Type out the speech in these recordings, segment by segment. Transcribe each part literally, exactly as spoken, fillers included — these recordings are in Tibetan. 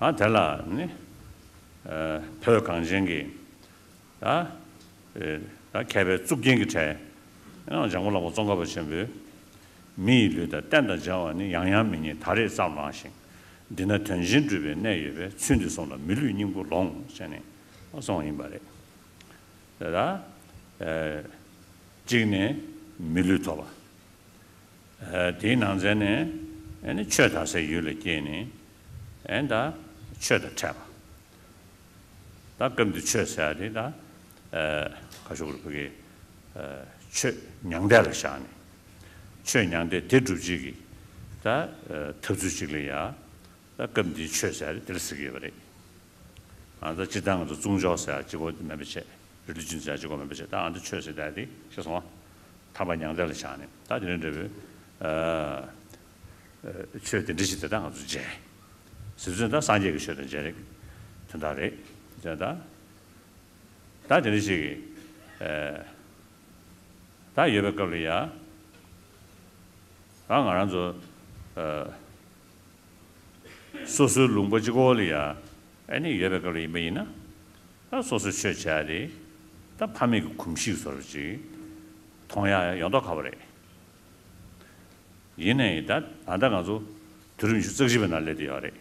ཨ་དེ་ལ་ནི། ཨ་བོད་གངས་ཅན་གྱི་ད་ཨེ་ད་མཁས་པའི་གཙུག་རྒྱན་གྱི་གྲས། ཨ་འཇམ་མགོན་བླ་མ་ཙོང་ཁ་པ་ཆེན་པོས། མི་ཡི་ལུས་དང་རྟེན་དང་བྲལ་བ་ནི། ཡང་ཡང་མི་རྙེད་ད་རེས་ཙམ་ལང་ཞིང་། འདི་ན་དོན་ཆེན་སྒྲུབ་པའི་གནས་ཡོད་པས། ཚུལ་འདི་བསྲུངས་ལ་མི་ལུས་སྙིང་པོར་ལོངས། ཟེར་ནས་གསུངས་པ་ཡིན་པ་རེད། དེ་ལ་ཨེ་གཅིག་ནས་མི་ལུས་ཐོབ་པ། ཨེ་དེའི་ནང་ཚན་ནས་ཨེ་ནི་ཆོས་དར་སའི་ཡུལ་ལ་སྐྱེས་ནས། ཨེ་ད་ཆོས་དང་འཕྲད་པ། ད་སྐབས་འདི་ཆོས་ཟེར་ཡ་དེ་ད་ཨེ་ཁ་ཤོག་རུ་ཕ་གི་ཨེ་ཆོས་མྱང་འདས་ལ་བཞག་ནས། ཆོས་མྱང་འདས་དེ་སྒྲུབ་བྱེད་ཀྱི་ད་ཨེ་ཐབས་ཚུལ་ཅིག་ལ་ཡ། ད་སྐབས་འདིའི་ཆོས་ཟེར་ཡ་དེ་དེ་ལ་ཟེར་གྱི་ཡོད་པ་རེད། ཨ་ད་སྤྱིར་བཏང་ང་ཚོ་གཙུག་སྦྱོར་ཟེར་ཡ་གཅིག་པོ་མིན་པ་བྱས། རི་ལུ་ཅུན་ཟེར་ཡ་གཅིག་པོ་མིན་པ་བྱས། ད་ཨ་ད་ཆོས་ཟེར་ཡ་དེ་ཤེས་སོང་ང་། ཐར་པ་མྱང་འདས་ལ་བཞག་ནས། ད་དེ་འདྲ་འདྲ་བོའི་ཨ་ཨ་ཆོས་དེ་འདྲ་ཞིག་དེ་ད་ང་ཚོ་མཇལ། ཟེར་ཚུལ་ད་སངས་རྒྱས་ཀྱི་ཆོས་དང་མཇལ་རིགས་དོན་དག་རེད། ད་ད་དེ་འདྲ་ཞིག་གི་ཨ་ད་ཡོད་པའི་སྐབས་ལ་ཡ། ད་ང་རང་ཚོ་ཨ་སོ་སོའི་ལུང་པ་གཅིག་པོ་ལ་ཡ་ཨ་ནི་ཡོད་པའི་སྐབས་ལ་ཡིན་པ་ཡིན་ན། ད་སོ་སོའི་ཆོས་བྱ་ཡ་དེ་ད་ཕ་མེས་ཀྱི་གོམས་གཤིས་བཟོ་འདྲ་ཅིག་མཐོང་ཡ་ཡོང་མདོག་ཁ་པོ་རེད། ཡིན་ནའི་ད་ད་ལྟ་ང་ཚོ་དུས་རབས་ཉི་ཤུ་རྩ་གཅིག་པའི་ནང་སླེབས་བསྡད་ཡོད་རེད།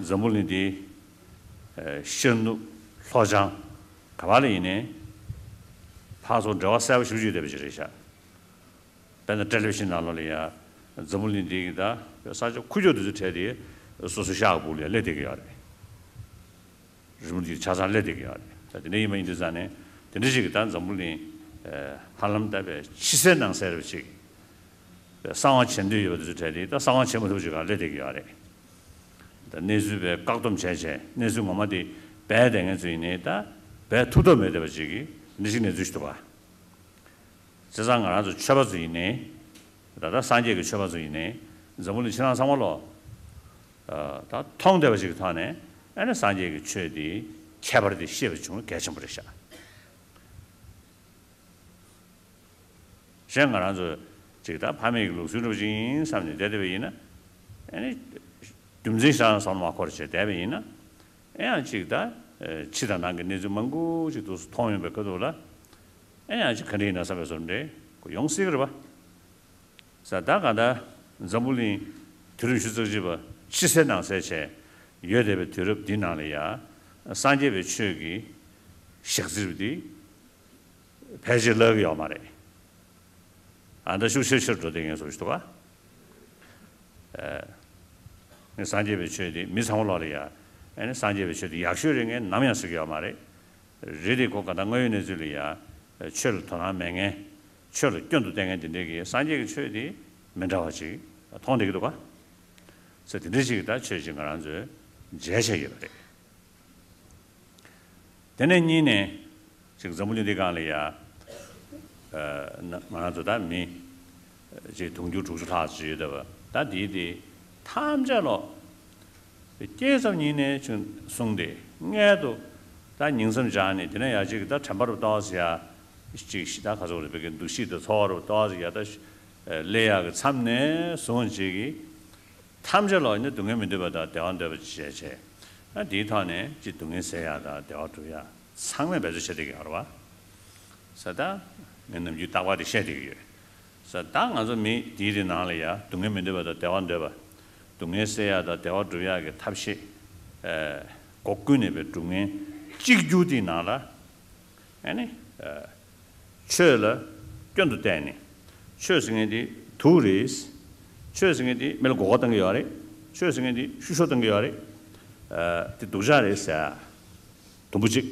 འཛམ་བུ་གླིང་འདི་ཨ་ཤར་ནུབ་ལྷོ་བྱང་ག་པ་ལ་ཡིན་ནའི་ཕར་ཚུར་འབྲེལ་བ་གསལ་པོ་ཞེ་པོ་ཅིག་ཡོད་བསྡད་པ་ཅིག་རེད་ཤག་དཔེར་ན་ཊེ་ལི་བི་ཤན་ནང་ལོགས་ལ་ཡ། འཛམ་བུ་གླིང་འདི་གི་ད་ས་ཆ་ཁུག་ཀྱོག་འདི་ཚོ་བྲལ་ཏེ་སོ་སོའི་ཤག་སྦུག་ལ་ཡ་སླེབས་བསྡད་ཀྱི་ཡོད་རེད། རི་མོ་འདི་ཆ་ཚང་སླེབས་བསྡད་ཀྱི་ཡོད་རེད། ད་དེ་འདྲ་ཡིན་པ་ཡིན་དུས་ཙང་ནས། དེ་འདྲ་ཞིག་གི་ད་འཛམ་བུ་གླིང་ཧ་ལམ་ད་དཔེ་ཕྱི་གསལ་ནང་གསལ་རེད་པ་ཅིག་གསང་བ་བྱེད་འདོད་ཡོད་པ་དེ་ཚོ་བྲལ་ཏེ་ད་གསང་བ་བྱེད་མ་ཐུབ་ཅིག་ག་སླེབས་བསྡད་ཀྱི་ཡོད་རེད། ད་གནས་ཚུལ་དཔེ་བཀག་སྡོམ་བྱས་བྱས། གནས་ཚུལ་ངོ་མ་དེ་སྦས་བསྡད་མཁན་ཚོ་ཡིན་ནའི་ད་སྦས་ཐུབ་ཐབས་མེད་བསྡད་པ་ཅིག་གི་འདི་ཞིག་གནས་ཚུལ་ཞིག་འདུག་ག་བྱས་ཙང་ང་རང་ཚོ་ཆོས་པ་ཚོ་ཡིན་ནའི། ད་ལྟ་སངས་རྒྱས་ཀྱི་ཆོས་པ་ཚོ་ཡིན་ནའི། འཛམ་བུ་གླིང་ཕྱི་ནང་ཚང་མ་ལོ། ད་མཐོང་བསྡད་པ་ཞིག་གི་ཐོག་ནས་ཨ་ནི་སངས་རྒྱས་ཀྱི་ཆོས་འདི་ཁྱད་པར་དེ་ཤེས་པ་བྱུང་ན་གལ་ཆེན་པོ་རེད་ཤག་གཞན་ང་རང་ཚོ་ཅིག་ད་ཕ་མེས་ཀྱི་ལུགས་སྲོལ་འདྲ་པོ་ཅིག་ཡིན་བསམ་ནས་བསྡད་བསྡད་པ་ཡིན་ན། ཨ་ནི་རྒྱུ་མཚན་ཞིག་བསམ་བློ་མ་འཁོར་བྱས་བསྡད་པ་ཡིན་ན། ཨེ་ཡང་ཅིག་ད་ཕྱི་དང་ནང་གི་གནས་ཚུལ་མང་པོ་ཅིག་འདུག་སེ་མཐོང་ཡོང་པའི་ཁ་ཐུག་ལ། ཨེ་ཡང་ཅིག་ག་འདྲ་ཡིན་ན་བསམ་པའི་བཟོ་འདྲ་ཁོ་ཡོང་སྲིད་ཀྱི་རེད་པ། ས་ད་ག་ད་འཛམ་བུ་གླིང་དུས་རབས་ཉི་ཤུ་རྩ་གཅིག་པ་ཕྱི་གསལ་ནང་གསལ་བྱས་ཡོད་བསྡད་པའི་དུས་རབས་འདི་ནང་ལ་ཡ། སངས་རྒྱས་པའི་ཆོས་ཀྱི་ཞག་རྩིབ་འདི་ཕལ་ཆེར་བརླག་གི་ཡོད་མ་རེད། ཨ་ད་ཤུགས་ཆེ་ཆེར་འགྲོ་བསྡད་མཁན་བཟོ་ཞིག་འདུག་ག་ཨ་ནི་སངས་རྒྱས་པའི་ཆོས་འདི་མི་ཚང་མ་ལོག་ལ་ཡ། ཨ་ནི་སངས་རྒྱས་པའི་ཆོས་འདི་ཡག་ཤོས་རེད་མཁན་ནམ་ཡང་ཟེར་གྱི་ཡོད་མ་རེད། རེད་དེ་ཁོ་ག་ད་དངོས་ཡོད་གནས་ཚུལ་ལ་ཡ། ཆོས་ལ་དོ་སྣང་མེད་མཁན། ཆོས་ལ་སྐྱོན་དུ་བལྟས་མཁན་དེ་འདྲས་ཀྱིས་སངས་རྒྱས་ཀྱི་ཆོས་དེ་མི་འདྲ་བ་ཅིག་མཐོང་བསྡད་ཀྱི་འདུག་ག་ས་དེ་འདྲས་ཅིག་གི་ད་ཆོས་ཅིག་ང་རང་ཚོས་མཇལ་བྱས་ཡོད་པ་རེད། དེ་ནས་གཉིས་ནས་ཅིག་འཛམ་བུ་གླིང་འདི་སྒང་ལ་ཡ། ང་རང་ཚོ་ད་མི་ཅིག་དུང་ཕྱུར་དྲུག་ཅུ་ལྷག་ཅིག་ཡོད་བསྡད་པ། ད་འདི་དེ་ཐམས་ཅད་ལོ། སྐྱེས་ཙམ་ཉིད་ནས་ཅིག་བཟུང་སྟེ་མངལ་དུ་ད་ཉིང་མཚམས་སྦྱར་ནས། དེ་ནས་ཡ་ཅིག་ད་དྲན་པ་རུ་ཏོག་ཙམ་ཡ། ཅིག་ཤི་ད་ག་ཚོད་རེད་པའི་གི་འདུ་ཤེས་དེ་ཚོར་བ་རུ་ཏོག་ཙམ་ཡ། ད་ལས་ཡག་གི་མཚམས་ནས་བཟུང་ཅིག་གི་ཐམས་ཅད་ལོ་ནི་སྡུག་བསྔལ་མི་འདོད་པ་དང་བདེ་བ་འདོད་པ་བྱས་བྱས། ཨ་དེའི་ཐོག་ནས་ཅིག་སྡུག་བསྔལ་སེལ་ཡག་དང་བདེ་བ་སྒྲུབ་ཡག་ཚང་མས་འབད་རྩོལ་བྱས་བསྡད་ཀྱི་ཡོད་རེད་པ། ས་ད་ངས་ནམ་རྒྱུན་རྟག་པར་དེ་བཤད་བསྡད་ཀྱི་ཡོད། ས་ད་ང་ཚོ་མི་དེའི་རིགས་ནང་ལ་ཡ་སྡུག་བསྔལ་མི་འདོད་པ་དང་བདེ་བ་འདོད་པ། སྡུག་བསྔལ་སེལ་ཡག་དང་བདེ་བ་སྒྲུབ་ཡག་གི་ཐབས་ཤེས། ཨ་སྒོ་ཀུན་ནས་པའི་སྒྲུབ་མཁན་གཅིག་གྱུར་དེའི་ནང་ལ། ཨ་ནི་ཨ་ཆོས་ལ་སྐྱོན་དུ་བལྟས་ནས། ཆོས་ཟེར་མཁན་དེ་དུག་རེད། ཆོས་ཟེར་མཁན་དེ་མི་ལ་མགོ་སྐོར་གཏོང་གི་ཡོད་རེད། ཆོས་ཟེར་མཁན་དེ་བཤུ་གཞོག་གཏོང་གི་ཡོད་རེད། ཨ་དེ་སྡུག་ཅག་རེད་ཟེར། དུམ་བུ་གཅིག་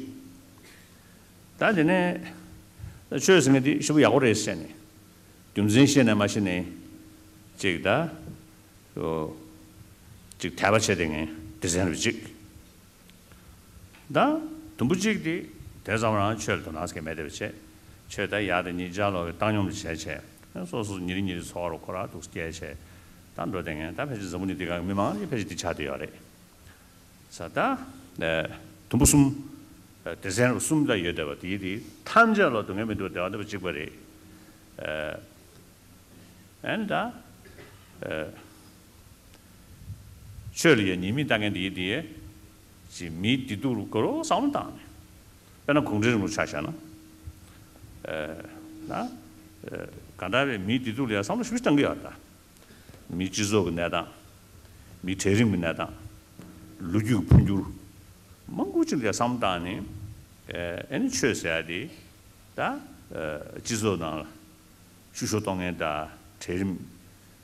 ད་དེ་ནས་ཆོས་ཟེར་མཁན་དེ་ཞེ་པོ་ཡག་པོ་རེད་ཟེར་ནས། རྒྱུ་མཚན་ཤེས་ནས་མ་ཤེས་ནས་ཅིག་ད། ཅིག་དད་པ་བྱས་བསྡད་མཁན་སྡེ་ཚན་རུ་གཅིག་ད་དུམ་བུ་གཅིག་དེ་དེ་ཙམ་རང་ཆོས་ལ་དོ་སྣང་ཟེར་མཁན་མེད་བསྡད་པ་བྱས། ཆོས་ད་ཡག་དང་ཉེས་ཅག་ལོག་གི་བཏང་སྙོམས་བྱས་བྱས། སོ་སོ་ཉིན་རེ་ཉིན་རེ་འཚོ་བ་རུ་ཁོ་རང་འདུག་སྐྱེལ་བྱས། ད་འགྲོ་བསྡད་མཁན་ད་ཕལ་ཆེར་འཛམ་བུ་གླིང་འདི་སྒང་གི་མི་མང་ཡིན་ཕལ་ཆེར་འདི་ཆགས་བསྡད་ཡོད་རེད། ས་ད། དུམ་བུ་གསུམ། སྡེ་ཚན་རུ་གསུམ་ད་ཡོད་བསྡད་པ་དེ་དེ་ཐམས་ཅད་ལོ་སྡུག་བསྔལ་མི་འདོད་པ་བདེ་བ་འདོད་པ་གཅིག་པ་རེད། ཨ་ནི་ད། ཨ། ཆོས་ལ་ཡ་ཉེས་དམིགས་ལྟ་མཁན་དེ་ཡིན་དེ། ཅིག་མིའི་བདེ་སྡུག་ལ་དགོས་རོགས་བསམ་བློ་བཏང་ནས། དཔེར་ན་གུང་ཁྲན་རིང་ལུགས་ཆ་བཞག་ན། ཨ་ན་ཨ་ག་འདྲ་བའི་མིའི་བདེ་སྡུག་ལ་ཡ་བསམ་བློ་ཞེ་པོ་བཏང་གི་ཡོད་ད། མིའི་སྤྱི་ཚོགས་ཀྱི་གནས་སྟངས། མིའི་གྲལ་རིམ་གྱི་གནས་སྟངས། ལོ་རྒྱུས་ཀྱི་འཕོ་འགྱུར། མང་པོ་ཅིག་ལ་ཡ་བསམ་བློ་བཏང་ནས། ཨ་ནི་ཆོས་ཟེར་ཡ་དེ་ད་ཨ་སྤྱི་ཚོགས་ནང་ལ་བཤུ་གཞོག་གཏོང་མཁན་དང་གྲལ་རིམ་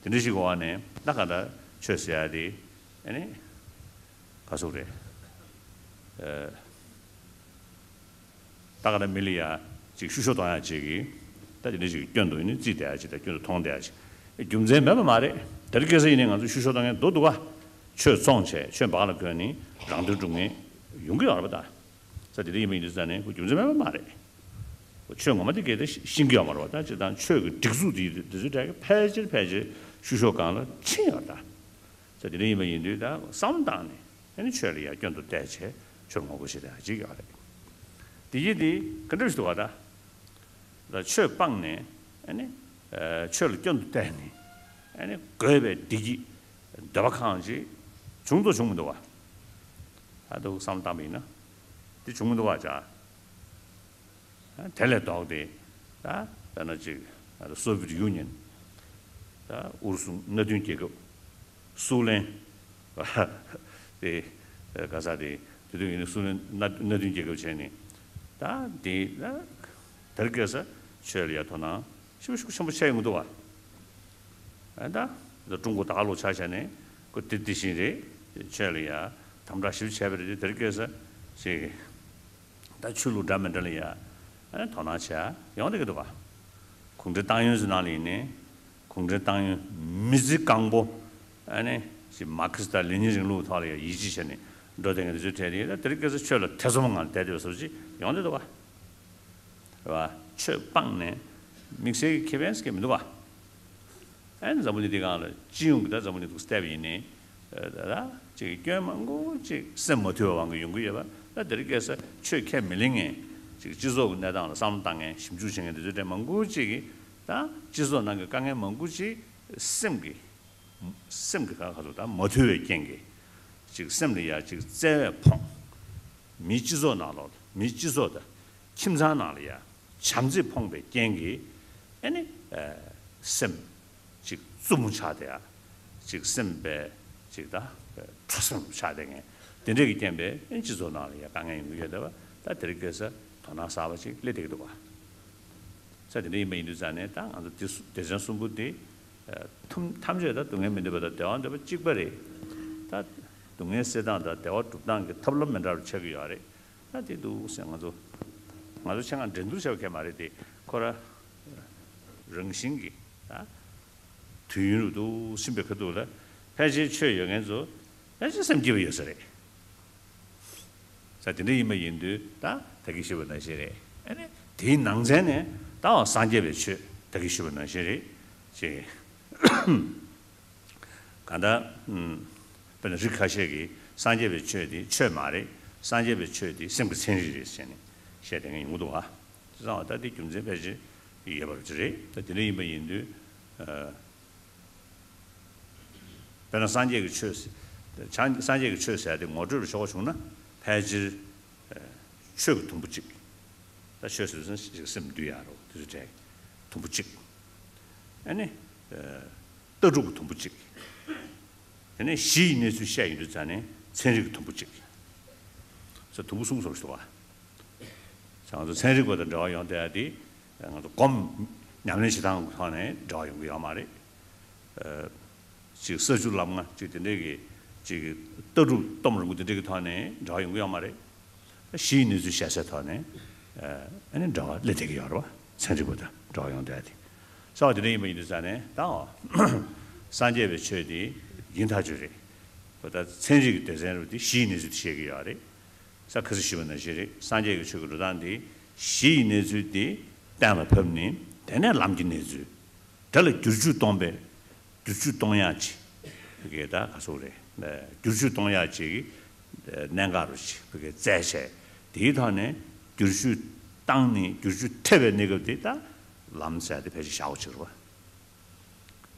དེ་འདྲ་ཞིག་གི་འོག་ནས། ད་ག་འདྲ་ཆོས་ཟེར་ཡ་དེ་ཨ་ནི་ག་ཟེར་རེད། ཨ་ད་ག་འདྲ་མི་ལ་ཡ་ཅིག་བཤུ་གཞོག་གཏོང་ཡ་ཅིག་གི་ད་དེ་འདྲ་ཞིག་གི་སྐྱོན་དུ་ཨ་ནི་བརྩིས་བསྡད་ཡ་ཅིག་དང་སྐྱོན་དུ་མཐོང་བསྡད་ཡ་ཅིག་རྒྱུ་མཚན་མེད་པ་མ་རེད། དེ་རིང་ཁ་སང་ཡིན་ནའི་ང་ཚོ་བཤུ་གཞོག་གཏོང་མཁན་འདུག་འདུག་ག་ཆོས་བཙོང་བྱས་ཆོས་འབག་ལ་གོན་ནས་རང་དོན་སྒྲུབ་མཁན་ཡོང་གི་ཡོད་རེད་པ་ད། ས་དེ་འདྲ་ཡིན་པ་ཡིན་དུས་ཙང་ནས་ཁོ་རྒྱུ་མཚན་མེད་པ་མ་རེད། ཁོ་ཆོས་ངོ་མ་དེ་གས་དེ་ཤེས་ཀྱི་ཡོད་མ་རེད་པ་ད། སྤྱིར་བཏང་ཆོས་ཀྱི་སྒྲིག་འཛུགས་དེ་དེ་ཚོའི་གྲས་ཀྱི་ཕལ་ཆེར་ཕལ་ཆེར་བཤུ་གཞོག་སྒང་ལ་ཕྱིན་ཡོད་རེད་ད། ས་དེ་འདྲ་ཡིན་པ་ཡིན་དུས་ད་བསམ་བློ་བཏང་ནས་ཨ་ནི་ཆོས་ལ་ཡ་སྐྱོན་དུ་བལྟས་བྱས་ཆོས་ངོ་རྒོལ་བྱེད་ཡ་ཅིག་ཡོད་རེད། དེ་ཡིན་དེ་ག་འདྲ་ཞིག་འདུག་ག་ད། ད་ཆོས་སྤངས་ནས་ཨ་ནི་ཨ་ཆོས་ལ་སྐྱོན་དུ་བལྟས་ནས་ཨ་ནི་དགོས་པའི་བདེ་སྐྱིད་འདོད་པ་གང་ཅི་བྱུང་དང་བྱུང་མི་འདུག་བ། ད་འདུག་བསམ་བློ་བཏང་བ་ཡིན་ན་དེ་བྱུང་མི་འདུག་བ་ཅག་དེ་ལས་ལྡོག་སྟེ་ད་དཔེར་ན་ཅིག་སོ་བྷི་ཡེཊ་ཡུ་ནི་ཡན། ད་ཨུ་རུ་སུ་མནའ་མཐུན་རྒྱལ་ཁབ། སུའུ་ལེན། དེ་ག་ས་དེ་དེ་དུས་ཡིན་ན་སུའུ་ལེན་མནའ་མནའ་མཐུན་རྒྱལ་ཁབ་བྱས་ནས། ད་དེ་ད་དེར་སྐྱེས་ས་ཆོས་ལ་ཡ་དོ་སྣང་ཞེ་པོ་ཞེ་པོ་ཆེན་པོ་བྱས་ཡོང་གི་འདུག་བ། ཨ་ད་ད་ཀྲུང་གོ་ད་ག་ལོ་ཆ་བཞག་ནས་ཁོ་དེ་དེ་བཞིན་རེད། ཆོས་ལ་ཡ་དམ་དྲག་ཞེ་པོ་བྱས་པ་རེད་དེ། དེར་སྐྱེས་ས་ཞིག་ད་ཆོས་ལུགས་འདྲ་མི་འདྲ་ལ་ཡ་ཨ་ནི་དོ་སྣང་བྱས་ཡོང་བསྡད་ཀྱི་འདུག་ག་གུང་ཁྲན་ཏང་ཡོན་ཟེར་ནང་ལ་ཡིན་ནའི་གུང་ཁྲན་ཏང་ཡོན་མི་ཚེ་གང་པོ་ཨ་ནི་ཞིག་མར་ཁེ་སི་དང་ལེ་ནིན་རིང་ལུགས་ཐོག་ལ་ཡ་ཡིད་ཆེས་བྱས་ནས་འགྲོ་བསྡད་མཁན་དེ་ཚོའི་གྲས་དེ་ད་དེར་སྐྱེས་ས་ཆོས་ལ་ཐེ་ཚོམ་ངང་བསྡད་བསྡད་པ་བཟོ་ཅིག་ཡོང་བསྡད་འདུག་ག་རེད་བ། ཆོས་སྤངས་ནས་དམིགས་བསལ་གྱི་ཁེ་ཕན་ཟེར་མཁན་མི་འདུག་ག་ཨ་ནི་འཛམ་བུ་གླིང་འདི་སྒང་ལ་སྤྱི་ཡོངས་ཀྱི་ད་འཛམ་བུ་གླིང་འདུག་བལྟས་པ་ཡིན་ནའི། ད་ཅིག་སྐྱོན་མང་པོ་ཅིག་སེམས་མ་ཐུལ་བའི་དབང་གིས་ཡོང་གི་ཡོད་པ། ད་དེ་རིང་ཁ་སང་ཆོས་ཁས་མི་ལེན་མཁན་ཅིག་སྤྱི་ཚོགས་ཀྱི་གནས་སྟངས་ལ་བསམ་བློ་བཏང་མཁན་ཞིབ་འཇུག་བྱེད་མཁན་དེ་ཚོའི་གྲས་མང་པོ་ཅིག་གིས་ད་སྤྱི་ཚོགས་ནང་གི་དཀའ་ངལ་མང་པོ་ཅིག་སེམས་ཀྱི་སེམས་ཀྱི་ག་ག་ཚོད་ད་མ་ཐུལ་བའི་རྐྱེན་གྱིས་ཅིག་སེམས་ལ་ཡ་ཅིག་བརྩེ་བས་ཕོངས། མིའི་སྤྱི་ཚོགས་ནང་ལོགས་མིའི་སྤྱི་ཚོགས་དང་ཁྱིམ་ཚང་ནང་ལ་ཡ་བྱམས་བརྩེས་ཕོངས་པའི་རྐྱེན་གྱིས་ཨ་ནི་ཨ་སེམས་ཅིག་རྩུབ་མོ་ཆགས་བསྡད་ཡ། ཅིག་སེམས་པའི་ཅིག་ད་ཁྲོ་སེམས་ཆགས་བསྡད་མཁན་དེ་འདྲས་ཀྱི་རྐྱེན་པས་ཨ་ནི་སྤྱི་ཚོགས་ནང་ལ་ཡ་དཀའ་ངལ་ཡོང་གི་ཡོད་བསྡད་པ། ད་དེ་རིང་ཁ་སང་དོ་སྣང་གསར་པ་ཅིག་སླེབས་བསྡད་ཀྱི་འདུག་ག་ས་དེ་འདྲ་ཡིན་པ་ཡིན་དུས་ཙང་ནས་ད་ང་ཚོ་དེ་སྡེ་ཚན་གསུམ་པོ་དེ་ཐམས་ཐམས་ཅད་ད་སྡུག་བསྔལ་མི་འདོད་པ་དང་བདེ་བ་འདོད་པ་གཅིག་པ་རེད། ད་སྡུག་བསྔལ་སེལ་སྟངས་དང་བདེ་བ་སྒྲུབ་སྟངས་ཀྱི་ཐབས་ལམ་མི་འདྲ་བ་ཆགས་ཀྱི་ཡོད་རེད། ད་དེ་འདུག་ཟེར་ང་ཚོ་ང་ཚོ་ཆེད་མངགས་འགྲན་བསྡུར་བྱས་པ་གང་ཡང་མ་རེད་དེ། ཁོ་རང་རང་བཞིན་གྱིས་ད་དུས་ཡུན་རིང་དུ་ཕྱིན་པའི་ཁ་ཐུག་ལ་ཕལ་ཆེར་ཆོས་ཡོད་མཁན་ཚོ་ཕལ་ཆེར་སེམས་སྐྱིད་པ་ཡོད་ས་རེད། ས་དེ་འདྲ་ཡིན་པ་ཡིན་དུས་ད་ད་གིན་ཞུས་པ་ནང་བཞིན་རེད། ཨ་ནི་དེའི་ནང་ཚན་ནས་ད་སངས་རྒྱས་པའི་ཆོས་ད་གིན་ཞུས་པ་ནང་བཞིན་རེད་ཅེས། གང་ལྟར་དཔེར་ན་རིགས་ཁ་ཤས་ཀྱིས་སངས་རྒྱས་པའི་ཆོས་དེ་ཆོས་མ་རེད། སངས་རྒྱས་པའི་ཆོས་དེ་སེམས་ཀྱི་ཚན་རིག་རེད་ཟེར་ནས་བཤད་བསྡད་མཁན་ཡོང་གི་འདུག་བ། དེ་ཙང་བ་ད་དེ་རྒྱུ་མཚན་ཕལ་ཆེར་ཡོད་པ་རེད། ད་དེ་འདྲ་ཡིན་པ་ཡིན་དུས། དཔེར་ན་སངས་རྒྱས་ཀྱི་ཆོས་ཟེར། བྱང་སངས་རྒྱས་ཀྱི་ཆོས་ཟེར་ཡ་དེ་ངོ་སྤྲོད་ལ་ཕྱོགས་བྱུང་ན་ཕལ་ཆེར་ཆོས་ཀྱི་དུམ་བུ་གཅིག་ད་ཆོས་ཟེར་དུས་སེམས་འདུལ་ཡ་རོ་དེ་ཚོ་གྲས་དུམ་བུ་གཅིག་ཨ་ནི་ལྟ་གྲུབ་ཀྱི་དུམ་བུ་གཅིག་དེ་ནས་གཞི་ཡི་གནས་ཚུལ་བཤད་ཡོང་དུས་ཙང་ནས་ཚན་རིག་གི་དུམ་བུ་གཅིག་ཟེར་དུམ་བུ་གསུམ་བཟོ་འདུག་བ། ང་ཚོ་ཚན་རིག་པ་དང་འབྲེལ་བ་ཡོང་བསྡད་ཡ་དེ་ང་ཚོ་སྒོམ་ཉམས་ལེན་བྱེད་སྟངས་ཀྱི་ཐོག་ནས་འབྲེལ་བ་ཡོང་གི་ཡོད་མ་རེད། ཅིག་ས་བཅུ་ལམ་ལྔ་ཅིག་དེ་འདྲས་ཀྱི་ཅིག་ལྟ་གྲུབ་གཏོང་རིང་པོ་དེ་འདྲས་ཀྱི་ཐོག་ནས་འབྲེལ་བ་ཡོང་གི་ཡོད་མ་རེད། གཞི་ཡི་གནས་ཚུལ་བཤད་སའི་ཐོག་ནས་ཨ་ནི་འབྲེལ་བ་སླེབས་བསྡད་ཀྱི་ཡོད་རེད་བ། ཚན་རིག་པ་དང་འབྲེལ་བ་ཡོང་བསྡད་ཡ་དེ། གསར་བ་དེ་འདྲ་ཡིན་པ་ཡིན་དུས་ཙང་ནས་ད་སངས་རྒྱས་པའི་ཆོས་དེ་ཡིན་ཐག་ཆོད་རེད། ད་ཚན་རིག་གི་སྡེ་ཚན་རུ་དེ་གཞི་ཡི་གནས་ཚུལ་དེ་བཤད་ཀྱི་ཡོད་རེད། ས་ཁ་སི་ཞུས་པ་ནང་བཞིན་རེད། སངས་རྒྱས་ཀྱི་ཆོས་ཀྱི་འགྲོ་སྟངས་འདི་གཞི་ཡི་གནས་ཚུལ་འདི་གཏན་ལ་ཕབ་ནས་དེ་ནས་ལམ་གྱི་གནས་ཚུལ། དེ་ལ་བསྒྱུར་བཅོས་གཏོང་པའི་བསྒྱུར་བཅོས་གཏོང་ཡག་ཅིག་བུ་གའི་ད་ག་སོག་རེད། བསྒྱུར་བཅོས་གཏོང་ཡག་ཅིག་གི་གནད་འགག་རུ་ཅིག་བུ་གའི་བཙལ་བྱས་དེའི་ཐོག་ནས་བསྒྱུར་བཅོས་བཏང་ནས་བསྒྱུར་བཅོས་ཐེབས་པའི་གནས་སྐབས་དེ་ད་ལམ་ཟེར་དེ་ཕལ་ཆེར་བཞག་དགོས་ཅིག་རེད་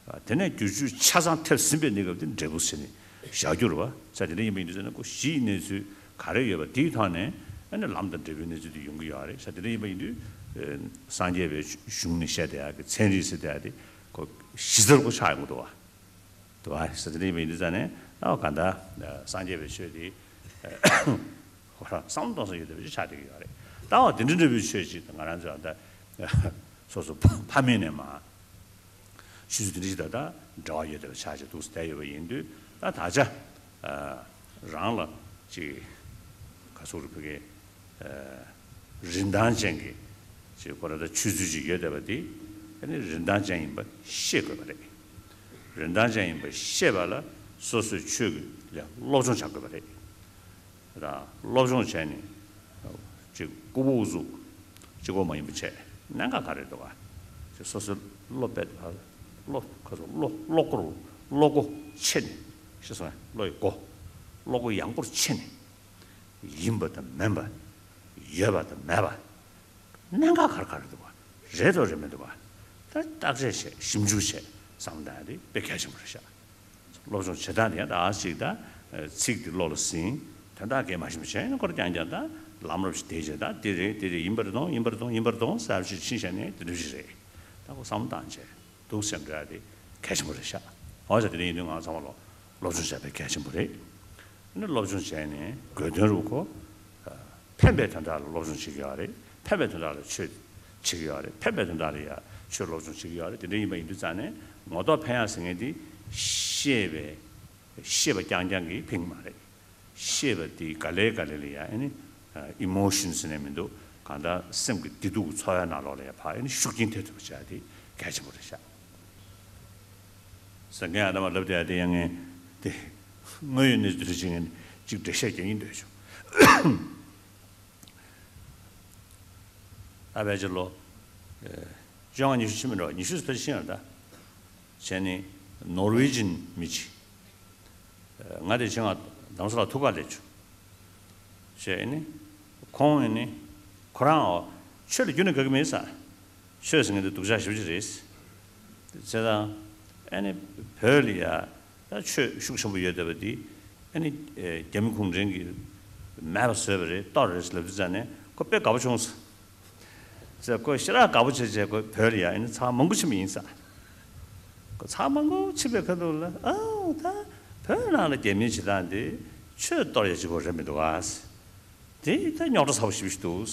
བ། དེ་ནས་བསྒྱུར་བཅོས་ཆ་ཚང་ཐེབས་ཟིན་པའི་གནས་སྐབས་དེ་འབྲས་བུ་ཟེར་ནས་ བཞག་རྒྱུ་རེད་བ། ས་དེ་འདྲ་ཡིན་པ་ཡིན་དུས་ཙང་ནས་ཁོ་གཞི་ཡི་གནས་ཚུལ་ག་རེ་ཡོད་པ་དེའི་ཐོག་ནས་ཨ་ནི་ལམ་དང་འབྲས་བུའི་གནས་ཚུལ་དེ་ཡོང་གི་ཡོད་རེད། ས་དེ་འདྲ་ཡིན་པ་ཡིན་དུས་སངས་རྒྱས་པའི་གཞུང་ནས་བཤད་བསྡད་ཡག་གི་ཚན་རིག་ཟེར་བསྡད་ཡག་དེ་ཁོ་གཞི་རྩར་ཁོ་ཆགས་ཡོང་གི་འདུག་བ། འདུག་བ། ས་དེ་འདྲ་ཡིན་པ་ཡིན་དུས་ཙང་ནས་ཨ་གང་ལྟར་སངས་རྒྱས་པའི་ཆོས་དེ་ཁོ་རང་བསམ་བློ་གཏོང་ས་ཡོད་བསྡད་པ་ཅིག་ཆགས་བསྡད་ཀྱི་ཡོད་རེད། ད་བ་དེ་འདྲ་འདྲ་བའི་ཆོས་ཅིག་ད་ང་རང་ཚོ་ད་སོ་སོ་ཕ་མེས་ནས་མ། ཆུ་ཚོད་འདི་འདྲ་ཞིག་དང་ད་འབྲེལ་བ་ཡོད་བསྡད་པ་ཆགས་ཅིག་འདུག་སེ་བསྡད་ཡོད་པ་ཡིན་དུས། ད་ད་ཆ་རང་ལ་ཅིག་ག་ཚོད་རེད། ཕ་གི་རིན་ཐང་ཅན་གྱི་ཅིག་ཁོ་ར་ད་ཆུ་ཚོད་ཅིག་ཡོད་བསྡད་པ་འདི་ཨ་ནི་རིན་ཐང་ཅན་ཡིན་པ་ཤེས་དགོས་པ་རེད། རིན་ཐང་ཅན་ཡིན་པ་ཤེས་པ་ལ་སོ་སོའི་ཆོས་ཀྱི་ལ་སློབ་སྦྱོང་བྱ་དགོས་པ་རེད། ད་སློབ་སྦྱོང་བྱས་ནས་ཅིག་ལྐུགས་པ་ཨུ་ཚུགས་གཅིག་པོ་མ་ཡིན་པ་བྱས་གནད་འགག་ག་རེ་འདུག་ག་ཅིག་སོ་སོའི་བློ་སྦད་བློ་ག་ཚོད་བློ་བློ་སྒོ་བློ་སྒོ་ཕྱེ་ནས་ཤེས་སོང་ངས། བློ་ཡི་སྒོ་བློ་སྒོ་ཡངས་པོར་ཕྱེ་ནས་ཡིན་པ་དང་མིན་པ་ཡོད་པ་དང་མེད་པ། གནད་འགག་ག་རེ་ག་རེ་འདུག་བ། རེད་དོ་རེད་མི་འདུག་བ། ད་བརྟག་དཔྱད་བྱས་ཞིབ་འཇུག་བྱས་བསམ་བློ་བཏང་ཡ་དེ་དཔེ་གལ་ཆེན་པོ་རེད་ཤག་སློབ་སྦྱོང་བྱེད་སྟངས་དེ་ཡང་ད་ཨ་ཅིག་ད་ཚིག་དེ་བློ་ལ་ཟིན། དོན་དག་གས་མ་ཤེས་པ་བྱས་ནས་ཁོ་རང་རྐྱང་རྐྱང་ད་ལམ་རབ་ཞིག་དེ་བྱས་ད་དེ་རེད་དེ་རེད་ཡིན་པ་རེད་དོ་ཡིན་པ་རེད་དོ་ཡིན་པ་རེད་དོ་ཟེར་བ་ཞིག་ཕྱིན་བྱས་ནས་དེ་འདྲ་ཞིག་རེད། ད་ཁོ་བསམ་བློ་བཏང་བྱས་འདུག་སེམས་འགྲོ་ཡ་དེ་གལ་ཆེན་པོ་རེད་ཤག་འོ་ཟེར་དེ་འདྲ་ཡིན་དུས་ང་ཚང་མ་ལོ་སློབ་སྦྱོང་བྱ་དཔེ་གལ་ཆེན་པོ་རེད། ཨ་ནི་སློབ་སྦྱོང་བྱས་ནས་དགོས་དོན་རུ་ཁོ། ཕན་པའི་དོན་དག་ལ་སློབ་སྦྱོང་བྱེད་ཀྱི་ཡོད་རེད། ཕན་པའི་དོན་དག་ལ་ཆོས་བྱེད་ཀྱི་ཡོད་རེད། ཕན་པའི་དོན་དག་ལ་ཡ་ཆོས་སློབ་སྦྱོང་བྱེད་ཀྱི་ཡོད་རེད། དེ་འདྲ་ཡིན་པ་ཡིན་དུས་ཙང་ནས་ངོ་ཐོག་ཕན་ཡག་ཟེར་མཁན་དེ་ཤེས་པའི་ཤེས་པ་རྐྱང་རྐྱང་གིས་ཕན་གྱི་མ་རེད། ཤེས་པ་དེ་ག་ལེ་ག་ལེ་ལ་ཡ་ཨ་ནི་ཨི་མོ་ཤན་ཟེར་ནས་མི་འདུག་གང་ལྟར་སེམས་ཀྱི་བདེ་སྡུག་གི་ཚོར་བའི་ནང་ལོགས་ལ་ཡ་ཕར་ཨ་ནི་ཤུགས་རྐྱེན་ཐེབས་ཐུབ་པ་བྱ་ཡ་དེ་གལ་ཆེན་པོ་རེད་ཤག་ཟེར་མཁན་ཨ་ད་མ་ལབ་བསྡད་ཡ་དེ་ཡང་ངས་དེ་དངོས་ཡོད་གནས་ཚུལ་དེ་འདྲ་བྱེད་མཁན་གཅིག་འགྲེལ་བཤད་རྒྱག་སྙིང་འདོད་བྱུང་། ད་ཕལ་ཆེར་ལོ་བཅོ་ལྔ་ཉི་ཤུ་ཕྱིན་མི་འགྲོ། ཉི་ཤུ་ཙམ་ཕྱིན་ཡོད་ད། བྱས་ནས་ནོར་ཝེ་ཇིན་མི་གཅིག་ང་དེ་ཕྱིན་ང་རྡ་རམ་ས་ལ་ཐུག་ག་སླེབས་བྱུང་། བྱས་ནས་ཁོང་ཨེ་ནི་ཁོ་རང་ཆོས་ལ་རྒྱུན་ནས་དགའ་གི་མེད་ས། ཆོས་ཟེར་མཁན་དེ་སྡུག་ཅག་ཞེ་པོ་ཅིག་རེད། བྱས་ཙང་ཨེ་ནི་བོད་ལ་ཡ་ད་ཆོས་ཤུགས་ཆེན་པོ་ཡོད་བསྡད་པ་འདི་ཨེ་ནི་རྒྱ་མི་གུང་ཁྲན་གྱིས་མེད་པ་བཟོས་པ་རེད། གཏོར་རེད་ལབ་དུས་ཙང་ནས་ཁོ་དཔེ་དགའ་པོ་བྱུང་སོང་། ཟེར་ཁོ་ཞེ་དྲག་དགའ་པོ་བྱས་བྱས་ཁོ་བོད་ལ་ཡ་ཨེ་ནི་ཚར་མང་པོ་ཕྱིན་པ་ཡིན་ས། ཁོ་ཚར་མང་པོ་ཕྱིན་པའི་ཁ་ཐུག་ལ་ཨ་ད་བོད་ནང་ལ་རྒྱ་མིའི་བྱེད་སྟངས་འདི་ཆོས་གཏོར་ཡ་གཅིག་པོ་རེད་མི་འདུག་ཨ། དེ་ད་རྙོག་དྲ་ཚ་པོ་ཞེ་པོ་ཞིག་འདུག་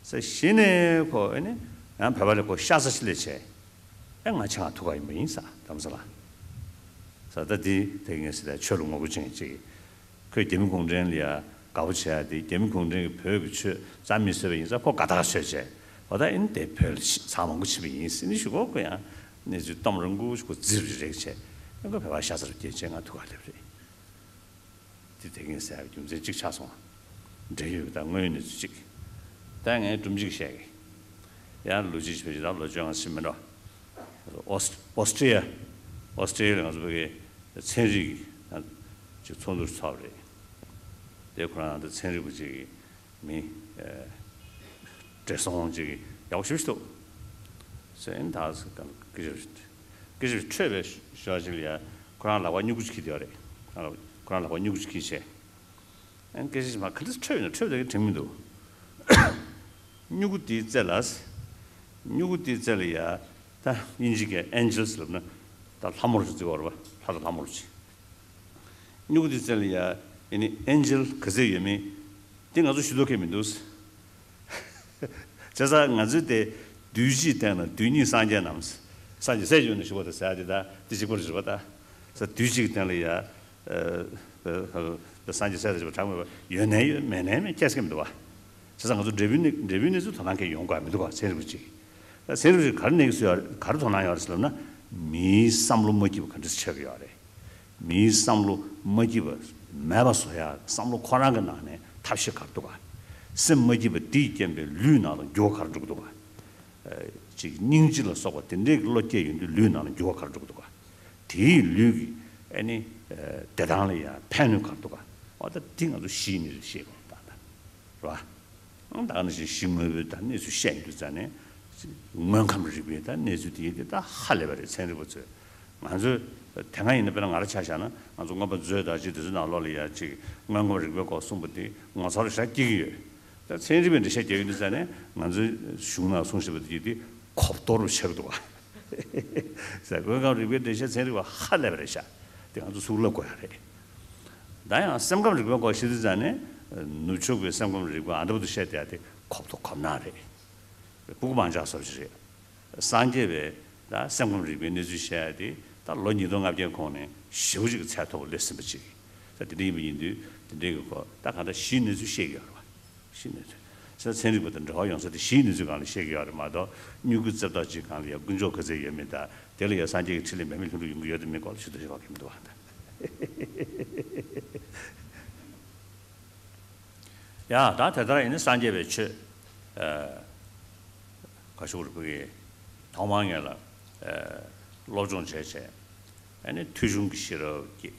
ཟེར་གཞི་ནས་ཁོ་ཨེ་ནི་ཡང་བོད་པ་ལ་ཁོ་ཤ་ཚ་ཞིག་སླེབས་བྱས་ཨེ་ང་ཆེད་མངགས་ཐུག་ག་ཡིན་པ་ཡིན་ས་རྡ་རམ་ས་ལ། ས་ད་དེ་དེ་ངས་ཟེར་ད་ཆོས་ལ་ངོ་རྒོལ་བྱེད་མཁན་ཅིག་གིས་ཁོས་རྒྱ་མི་གུང་ཁྲན་ལ་ཡ་དགའ་པོ་བྱས་ཏེ་རྒྱ་མི་གུང་ཁྲན་གྱིས་བོད་ཀྱི་ཆོས་རྩ་མེད་བཟོས་པ་ཡིན་ཙང་ཁོ་དགའ་ཐག་ཆོད་བྱས་འོ་ད་ཨེ་ནི་དེ་བོད་ལ་ཚར་མང་པོ་ཕྱིན་པ་ཡིན་ཟེར་ནས་ཞུ་གོ་ཁོ་ཡང་གནས་ཚུལ་གཏམ་རང་ཁུ་ཁོ་རྫིབ་རེ་རེག་བྱས་ཨེ་ཁོ་བོད་པ་ཤ་ཚ་རུ་སྐྱེས་བྱས་ང་ཐུག་ག་སླེབས་རེད། དེ་དེ་ངས་ཟེར་ཡག་རྒྱུ་མཚན་གཅིག་ཆགས་སོང་། འབྲེལ་ཡོད་ཀྱི་ད་དངོས་ཡོད་གནས་ཚུལ་གཅིག་ད་ངས་སྒྲུང་གཅིག་བཤད་གི་ཡང་ལོ་གཅིག་བྱས་ད་ལོ་བཅོ་ལྔ་ཕྱིན་མི་འགྲོ། ཨོ་སི་ཨོ་སི་ཀྲི་ཡ། ཨོ་སི་ཀྲི་ཡ་ལ་ང་ཚོ་བོད་ཀྱི་ཚན་རིག་གི་ཅིག་ཚོགས་འདུ་ཚོགས་པ་རེད། དེ་ཁོ་རང་ད་ཚན་རིག་པ་ཅིག་གིས་མི་བགྲེས་སོང་ཅིག་གིས་ཡག་པོ་ཞེ་པོ་ཞིག་འདུག་ཟེར་ཨེ་ནི་ད་སྐད་ཆ་སྐད་ཆ་འཕྲོས་པའི་ཞོར་ཅིག་ལ་ཡ་ཁོ་རང་ལག་པ་སྨྱུ་གུ་ཅིག་འཁྱེར་བསྡད་ཡོད་རེད། ཁོ་རང་ལག་པ་སྨྱུ་གུ་ཅིག་འཁྱེར་བྱས། ཨ་ནི་སྐད་ཆ་ཞིག་མ་ག་འདྲ་འཕྲོས་ཡོད་ན་འཕྲོས་པ་དེ་ག་དྲན་མི་འདུག་སྨྱུ་གུ་དེའི་རྩེ་ལ། སྨྱུ་གུ་དེའི་རྩེ་ལ་ཡ། ད་དབྱིན་ཇི་སྐད་ཨེན་ཇེལ་ལབ་ན། ད་ལྷ་མོར་བརྩི་བ་རེད་པ། ལྷ་དང་ལྷ་མོར་བརྩི། སྨྱུ་གུ་དེའི་རྩེ་ལ་ཡ། ཨེ་ནི་ཨེན་ཇེལ་ག་ཚད་ཡོད་མེད། དེ་ང་ཚོ་ཞུ་གཏོགས་མཁན་མི་འདུག་བྱས་ཙང་ང་ཚོས་དེ་བདུད་བཞིའི་སྟེང་ན་བདུད་གཉིས་སངས་རྒྱས་རྣམས། སངས་རྒྱས་སྲས་ཀྱི་ཡུལ་ནས་ཞུ་བ་དང་ཟེར་ཡ་དེ་ད་དེ་གཅིག་པ་རེད་པ་ད། ས་བདུད་གཅིག་གི་སྟེང་ལ་ཡ། སངས་རྒྱས་སྲས་དང་བཅས་པ་གྲངས་མེད་པ་ཡོད་ནའི་ཡོད་མེད་ནའི་མེད་ཁྱད་མཚར་མི་འདུག་བ། བྱས་ཙང་ང་ཚོ་འབྲས་བུའི་གནས་འབྲས་བུའི་གནས་ཚུལ་དོ་སྣང་མཁན་ཡོང་དགོས་མི་འདུག་བ། ཚན་རིག་པ་གཅིག་ད་ཚན་རིག་པ་གཅིག་ག་རེ་གནས་ཀྱི་ཡོད་ག་རེ་དོ་སྣང་ཡོད་རེད་ཟེར་ལབ་ན། མིའི་བསམ་བློ་མ་སྐྱིད་པ་ག་འདྲ་ཆགས་ཀྱི་ཡོད་རེད། མིའི་བསམ་བློ་མ་སྐྱིད་པ་མེད་པ་བཟོ་ཡག་བསམ་བློ་ཁོ་རང་གི་ནང་ནས་ཐབས་ཤེས་ག་རེ་འདུག་ག་སེམས་མ་སྐྱིད་པ་དེས་རྐྱེན་པས་ལུས་ནང་ལ་འགྱུར་བ་ག་རེ་འགྲོ་གི་འདུག་ག་ཅིག་སྙིང་རྗེ་ལ་སོགས་པ་དེ་འདྲའི་བློ་སྐྱེད་ཡོང་དུས་ལུས་ནང་ལ་འགྱུར་བ་ག་རེ་འགྲོ་གི་འདུག་ག་དེའི་ལུས་ཀྱི་ཨ་ནི་བདེ་ཐང་ལ་ཡང་ཕན་ནུས་ག་རེ་འདུག་ག་འོ་ད་དེ་ང་ཚོ་གཞི་ནས་རེ་ཤེས་དགོས་ད་ལྟ་རེད་བ། ད་ག་ནང་བཞིན་གཞི་དངོས་པོའི་ད་གནས་ཚུལ་བཤད་ཡོང་དུས་ཙང་ནས་དངོས་ཁམས་རིག་པའི་ད་གནས་ཚུལ་དེ་ཡིན་ཏེ་ད་ཧ་ལས་པ་རེད། ཚན་རིག་པ་ཚོས་ང་ཚོས་ དེ་སྔ་ཡིན་ན་དཔེར་ན་ང་རང་ཆ་བཞག་ན་ང་ཚོ་མངོན་པ་མཛོད་དང་ཅིག་དེ་ཚོའི་ནང་ལོགས་ལ་ཡ་ཅིག་དངོས་ཁམས་རིག་པའི་སྐོར་གསུངས་པ་དེ་ངོ་མཚར་ཞེ་དྲག་སྐྱེ་གི་ཡོད། ད་ཚན་རིག་པའི་འགྲེལ་བཤད་རྒྱག་ཡོང་དུས་ཙ་ནས་ང་ཚོའི་གཞུང་ནང་གསུངས་བཞིན་པ་དེ་དེ་གོ་བསྡུར་བྱེད་ཀྱི་འདུག་བ། ཟེར། དངོས་ཁམས་རིག་པའི་འགྲེལ་བཤད་ཚན་རིག་པ་ཧ་ལས་པ་རེད་ཤག་དེ་ང་ཚོ་ཚུར་བསླབ་དགོས་ཡ་རེད། ད་ཡང་སེམས་ཁམས་རིག་པའི་སྐོར་བཤད་དུས་ཙ་ནས་ནུབ་ཕྱོགས་པའི་སེམས་ཁམས་རིག་པ་ཨ་འདྲ་པོ་དེ་བཤད་བསྡད་ཡ་དེ་གོ་བསྡུར་གོ་ནག་རེད། སྤུ་གུ་མང་ཇག་བཟོ་ཞིག་རེད། སངས་རྒྱས་པའི་ད་སེམས་ཁམས་རིག་པའི་གནས་ཚུལ་བཤད་ཡ་དེ་ད་ལོ་ཉིས་སྟོང་ལྔ་བརྒྱའི་གོང་ནས་ཞེ་པོ་ཅིག་གི་ཚད་མཐོ་པོ་སླེབས་ཟིན་པ་ཅིག་ད་དེ་འདྲ་ཡིན་པ་ཡིན་དུས་དེ་འདྲའི་གི་སྐོར་ད་གང་ལྟར་གཞིའི་གནས་ཚུལ་བཤད་ཀྱི་ཡོད་རེད་བ། གཞིའི་གནས་ཚུལ། ས་ཚན་རིག་པ་དང་འབྲེལ་བ་ཡོང་ས་དེ་གཞིའི་གནས་ཚུལ་སྒང་ལ་བཤད་ཀྱི་ཡོད་རེད་མ་གཏོགས་སྨྱུ་གུ་རྩེ་ཏོག་ཅིག་སྒང་ལ་ཡ་དཀོན་མཆོག་ག་ཚད་ཡོད་མེད་དང་དེ་ལ་ཡ་སངས་རྒྱས་ཀྱི་ཕྲིན་ལས་འབད་མེད་ལྷུན་གྲུབ་ཡོང་གི་ཡོད་དམ་མེད་སྐོར་ལ་ཞུ་དགོས་ཞེས་པ་གི་མི་འདུག་བ། ཡ་ད་དེ་ལྟར་ཡིན་ན་སངས་རྒྱས་པའི་ཆོས་ཨ་ག་ཞུ་རུ་བུ་གི་ཐོག་མར་ངེད་ལ་ཨ་སློབ་སྦྱོང་བྱས་བྱས་ཨ་ནི་ཐོས་བྱུང་གི་ཤེས་རབ་ཀྱི་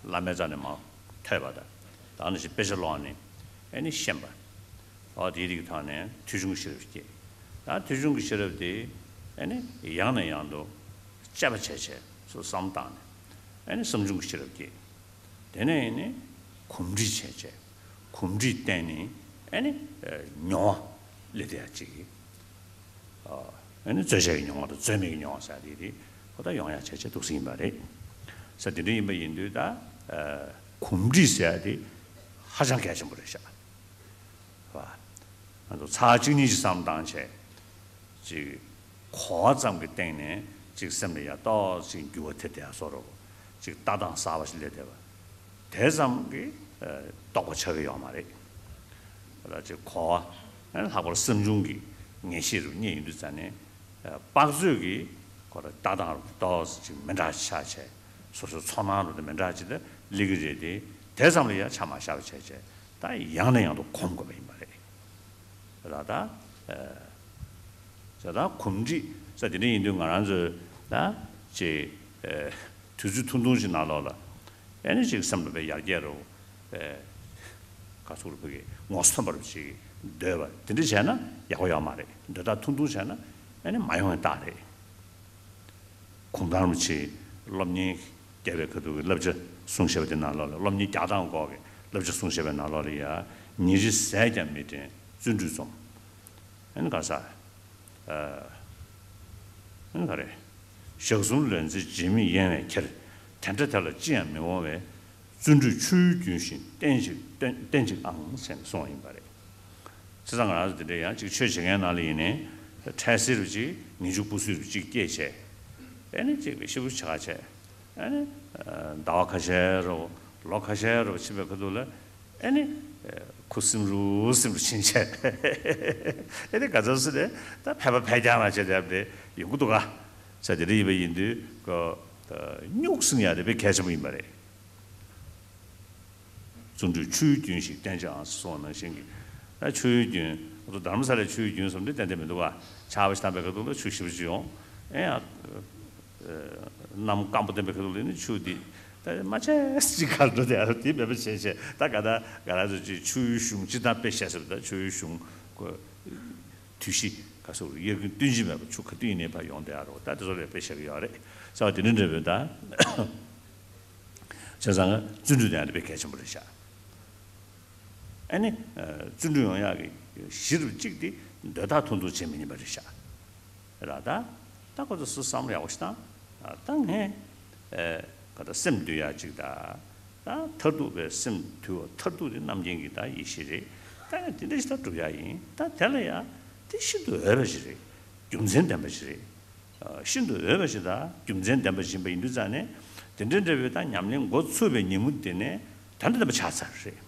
བླ་མའི་རྩ་ནས་མར་ཐོས་པ་དང་ད་ནི་ཞིག་དཔེ་ཆ་ཀློག་ནས་ཨ་ནི་ཤེས་པ། ཨོ་དེའི་རིགས་ཐོག་ནས་ཐོས་བྱུང་གི་ཤེས་རབ་སྐྱེས། ད་ཐོས་བྱུང་གི་ཤེས་རབ་དེ་ཨ་ནི་ཡང་ནས་ཡང་དུ་དཔྱད་པ་བྱས་བྱས་སུ་བསམ་བཏང་ནས་ཨ་ནི་བསམ་བྱུང་གི་ཤེས་རབ་སྐྱེས། དེ་ནས་ཨ་ནི་གོམས་འདྲིས་བྱས་བྱས་གོམས་འདྲིས་བརྟེན་ནས་ཨ་ནི་མྱོང་བ་སླེབས་བསྡད་ཡ་གཅིག་ཨ་ནི་རྩོལ་བྱེད་ཀྱི་མྱོང་བ་དང་རྩོལ་མེད་ཀྱི་མྱོང་བ་ཟེར་དེ་དེ་ཁོ་ད་ཡོང་ཡ་བྱས་བྱས་འདུག་སེ་ཡིན་པ་རེད། ས་དེ་འདྲ་ཡིན་པ་ཡིན་དུས་ད་གོམས་འདྲིས་ཟེར་ཡ་དེ་ཧ་ཅང་གལ་ཆེན་པོ་རེད་ཤག་བ། ང་ཚོ་ཚར་གཅིག་གཉིས་ཤིག་བསམ་བཏང་བྱས། ཅིག་གོ་བ་ཙམ་གྱི་སྟེང་ནས་ཅིག་སེམས་ལ་ཡ་ཏོག་ཅིག་འགྱུར་བ་ཐེབས་བསྡད་ཡ་བཟོ་འདྲ་བོ། ཅིག་ལྟ་སྟངས་གསར་པ་ཞིག་སླེབས་བསྡད་པ། དེ་ཙམ་གྱིས་རྟོགས་པ་ཆགས་ཀྱི་ཡོད་མ་རེད། ད་ཅིག་གོ་བ་ལྷག་པར་བསམ་བྱུང་གི་ངེས་ཤེས་རུ་རྙེད་ཡོང་དུས་ཙ་ནས་དཔག་ཚོད་ཀྱིས་ཁོ་ར་ལྟ་སྟངས་རུ་ཏོག་ཙམ་ཅིག་མི་འདྲ་ཆགས་བྱས། སོ་སོའི་ཚོར་སྣང་རུ་དེ་མི་འདྲ་ཅིག་ད་སླེབས་ཀྱི་རེད་དེ། དེ་ཙམ་ལ་ཡ་ཆ་མ་བཞག་པ་བྱས་བྱས་ད་ཡང་ནས་ཡང་དུ་གོམས་དགོས་པ་ཡིན་པ་རེད། ད་ད་ཨ་ད་ད་གོམས་འདྲིས་ས་དེ་འདྲ་ཡིན་དུས་ང་རང་ཚོས་ད་ཅིག་ཨ་དུས་ཚོད་ཐུང་ཐུང་ཞིག་ནང་ལོགས་ལ་ཨ་ནི་ཅིག་སེམས་ལ་དཔེ་ཡར་རྒྱས་རུ་ཨ་ག་ཚོད་རུ་བོད་ཀྱི་ངོ་སོ་ཐོན་པ་རུ་ཅིག་འདོད་པ་དེ་འདྲ་བྱས་ན་ཡག་པོ་ཡོད་མ་རེད། འདོད་ཐག་ཐུང་ཐུང་བྱས་ན་ཨ་ནི་མ་ཡོང་བའི་རྟགས་རེད། གུང་ཐང་རིན་པོ་ཆེའི་སློབ་གཉེར་རྒྱས་པའི་ཁ་ཐུག་གི་བསླབ་བྱ་གསུང་བཤད་པ་དེ་ནང་ལོགས་ལ་སློབ་གཉེར་རྒྱག་སྟངས་སྐོར་གྱི་བསླབ་བྱ་གསུང་བཤད་པའི་ནང་ལོགས་ལ་ཡ། ཉིན་རེ་ཟས་ཀྱང་མི་དྲན་བརྩོན་འགྲུས་རྩོམ། ཨ་ནི་ག་ས། ཨ་ནི་ག་རེ། ཞག་གསུམ་ལོན་ཚེ་རྗེས་མེད་གཡེང་བས་ཁྱེར། དེ་འདྲ་དེ་ལ་ཅི་ཡང་མི་འོང་བས། བརྩོན་འགྲུས་ཆུ་ཡུར་རྒྱུན་བཞིན་བརྟན་ཅིག་བརྟན་བརྟན་ཅིག་ཨང་ཟེར་ནས་གསུངས་པ་ཡིན་པ་རེད། བྱས་ཙང་ང་རང་ཚོ་འདི་འདྲའི་ཡང་ཅིག་ཆོས་བྱེད་མཁན་ནང་ལ་ཡིན་ནའི་འཕྲལ་སེལ་རུ་ཅིག་ངེས་འབྱུང་སྤུ་སུ་རུ་ཅིག་སྐྱེས་བྱས། ཨེ་ནི་ཅིག་ཤི་བོ་ཆགས་བྱས། ཨེ་ནི་ཟླ་བ་ཁ་ཤས་རུ་ལོ་ཁ་ཤས་རུ་ཕྱིན་པའི་ཁ་ཐུག་ལ་ཨེ་ནི་ཁུ་སིམ་རུ་སིམ་རུ་ཕྱིན་བྱས། ཨེ་ནི་ག་ཚོད་སུ་ནས་ད་ཕལ་པ་ཕལ་རྐྱང་ལ་བྱས་བསྡད་དེ་ཡོང་གི་འདུག་ག་ས་དེ་འདྲ་ཡིན་པ་ཡིན་དུས་ཀོ་སྨྱུག་སྲིང་ཡ་དེ་དཔེ་གལ་ཆེན་པོ་ཡིན་པ་རེད། བརྩོན་འགྲུས་ཆུ་ཡུར་རྒྱུན་བཞིན་བརྟན་ཅིག་ཨང་གསུངས་པ་ནང་བཞིན་གྱི། ད་ཆུ་ཡུར་རྒྱུན་ང་ཚོ་དྷ་རམ་ས་ལའི་ཆུ་ཡུར་རྒྱུན་བསམ་འདི་ཏན་ཏན་མི་འདུག་ག་ཆར་པ་ཞིག་བཏང་པའི་ཁ་ཐུག་ལ་ཆུ་ཞེ་པོ་ཅིག་ཡོང་། ཨེ་ཡ། གནམ་སྐམ་པོ་ལྡན་པའི་ཁ་ཐུག་ལ་ནི་ཆུ་འདི་ད་མ་ཆད་ཅིག་གར་འགྲོ་དེ་ཨ་རོ་དེ་མེད་པ་བྱས་བྱས་ད་ག་ད་ག་ར་ཚོ་ཅིག་ཆུ་ཡུར་གཞུང་སྤྱིར་བཏང་དཔེ་བཤད་ཟེར་བ་ད་ཆུ་ཡུར་གཞུང་གོ་དུས་བཞི་ག་སོགས་དབྱར་དགུན་སྟོན་གཞི་མེད་པ་ཆུ་ག་དུས་ཡིན་ནའི་ཕར་ཡོང་དེ་ཨ་རོ་ད་དེ་ཚོ་ལ་དཔེ་བཤད་གི་ཡོད་རེད་ཟེར་བ་དེ་འདྲ་འདྲ་བོ་ད། བྱས་ཙང་བརྩོན་འགྲུས་དེ་ཡང་དཔེ་གལ་ཆེན་པོ་རེད་ཤག་ཨ་ནི་བརྩོན་འགྲུས་ཡོང་ཡག་གི་གཞི་རུ་གཅིག་དེ་འདོད་ཐག་ཐུང་ཐུང་བྱེད་མི་ཉན་པ་རེད་ཤག་ར་ད་ད་ཁོ་ཚོ་སུ་བསམ་བློ་ཡག་པོ་ཞིག་བཏང་། ད་ངས་ག་ད་སེམས་འདུལ་ཡག་གཅིག་ད་ད་མཐར་ཐུག་པའི་སེམས་འདུལ་བ་མཐར་ཐུག་དེ་རྣམ་མཁྱེན་གྱི་ད་ཡེ་ཤེས་རེད། ད་ངས་དེ་འདྲ་ཞིག་ད་སྒྲུབ་ཡག་ཡིན། ད་དེ་ལ་ཡ་དེ་ཤིན་ཏུ་འོས་པ་ཞིག་རེད། རྒྱུ་མཚན་ལྡན་པ་ཞིག་རེད། ཤིན་ཏུ་འོས་པ་ཞིག་དང་རྒྱུ་མཚན་ལྡན་པ་ཞིག་ཡིན་པ་ཡིན་དུས་ཙང་ནས་དེ་འདྲའི་འདྲ་བའི་དང་ཉམས་ལེན་འགོ་ཚུགས་པའི་ཉིན་མོ་དེ་ནས་དོན་དང་ལྡན་པ་ཆགས་ཚར་རེད།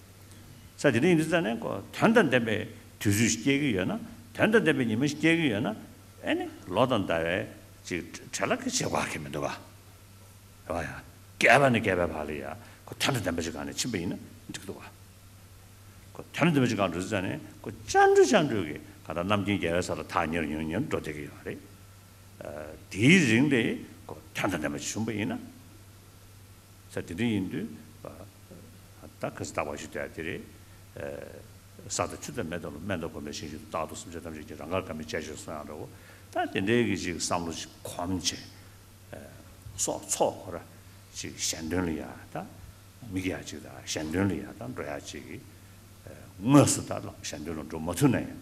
ས་དེ་འདྲ་ཡིན་དུས་ཙང་ནས་ཁོ་དོན་དང་ལྡན་པའི་དུས་ཚོད་ཞིག་སྐྱེལ་གྱི་ཡོད་ན་དོན་དང་ལྡན་པའི་ཉིན་མོ་ཞིག་སྐྱེལ་གྱི་ཡོད་ན་ཨེ་ནི་ལོ་དང་ཟླ་བའི་ཅིག་བྲེལ་བ་གི་བྱེད་དགོས་ཀྱི་མི་འདུག་ག་རེད་བ་ཡ། བསྐལ་པ་ནས་བསྐལ་པའི་བར་ལ་ཡ་ཁོ་དོན་དང་ལྡན་པ་ཞིག་སྒང་ནས་ཕྱིན་པ་ཡིན་ན་འགྲིག་གི་འདུག་ག་ཁོ་དོན་དང་ལྡན་པ་ཞིག་སྒང་འགྲོ་དུས་ཙང་ནས་ཁོ་ཅར་འགྲོས་ཅར་འགྲོས་ཀྱི་ག་ད་རྣམ་མཁྱེན་རྒྱལ་བའི་ས་ལ་ཐག་ཉེ་རུ་ཉེ་རུ་ཉེ་རུ་འགྲོ་བསྡད་ཀྱི་ཡོད་རེད། དེའི་རིང་ལ་ཁོ་དོན་དང་ལྡན་པ་ཞིག་བྱུང་པ་ཡིན་ན། ས་དེ་འདྲ་ཡིན་དུས་ད་ག་ཚོད་རྟག་པར་ཞིག་བསྡད་དེ་རེད། ས་དང་ཆུ་དང་མེ་དང་རླུང་སྨན་དང་སྒོ་མེ་ཞིང་གཅིག་ཏུ་རྟག་ཏུ་སེམས་ཅན་ཐམས་ཅད་ཀྱི་རང་དགར་དགའ་མི་སྐྱེ་ཞེས་གསུངས་ཡང་འདྲ་བོ། ད་དེ་འདྲའི་གི་ཅིག་བསམ་བློ་ཞིག་གོམས་བྱས། སྲོག་འཚོ་བ་ཁོ་ར་ཅིག་གཞན་དོན་ལ་ཡ་ད་དམིགས་ཡ་ཅིག་དང་གཞན་དོན་ལ་ཡ་ད་འགྲོ་ཡ་ཅིག་གི་དངོས་སུ་ད་གཞན་དོན་ལ་འགྲོ་མ་ཐུབ་ན་ཡང་།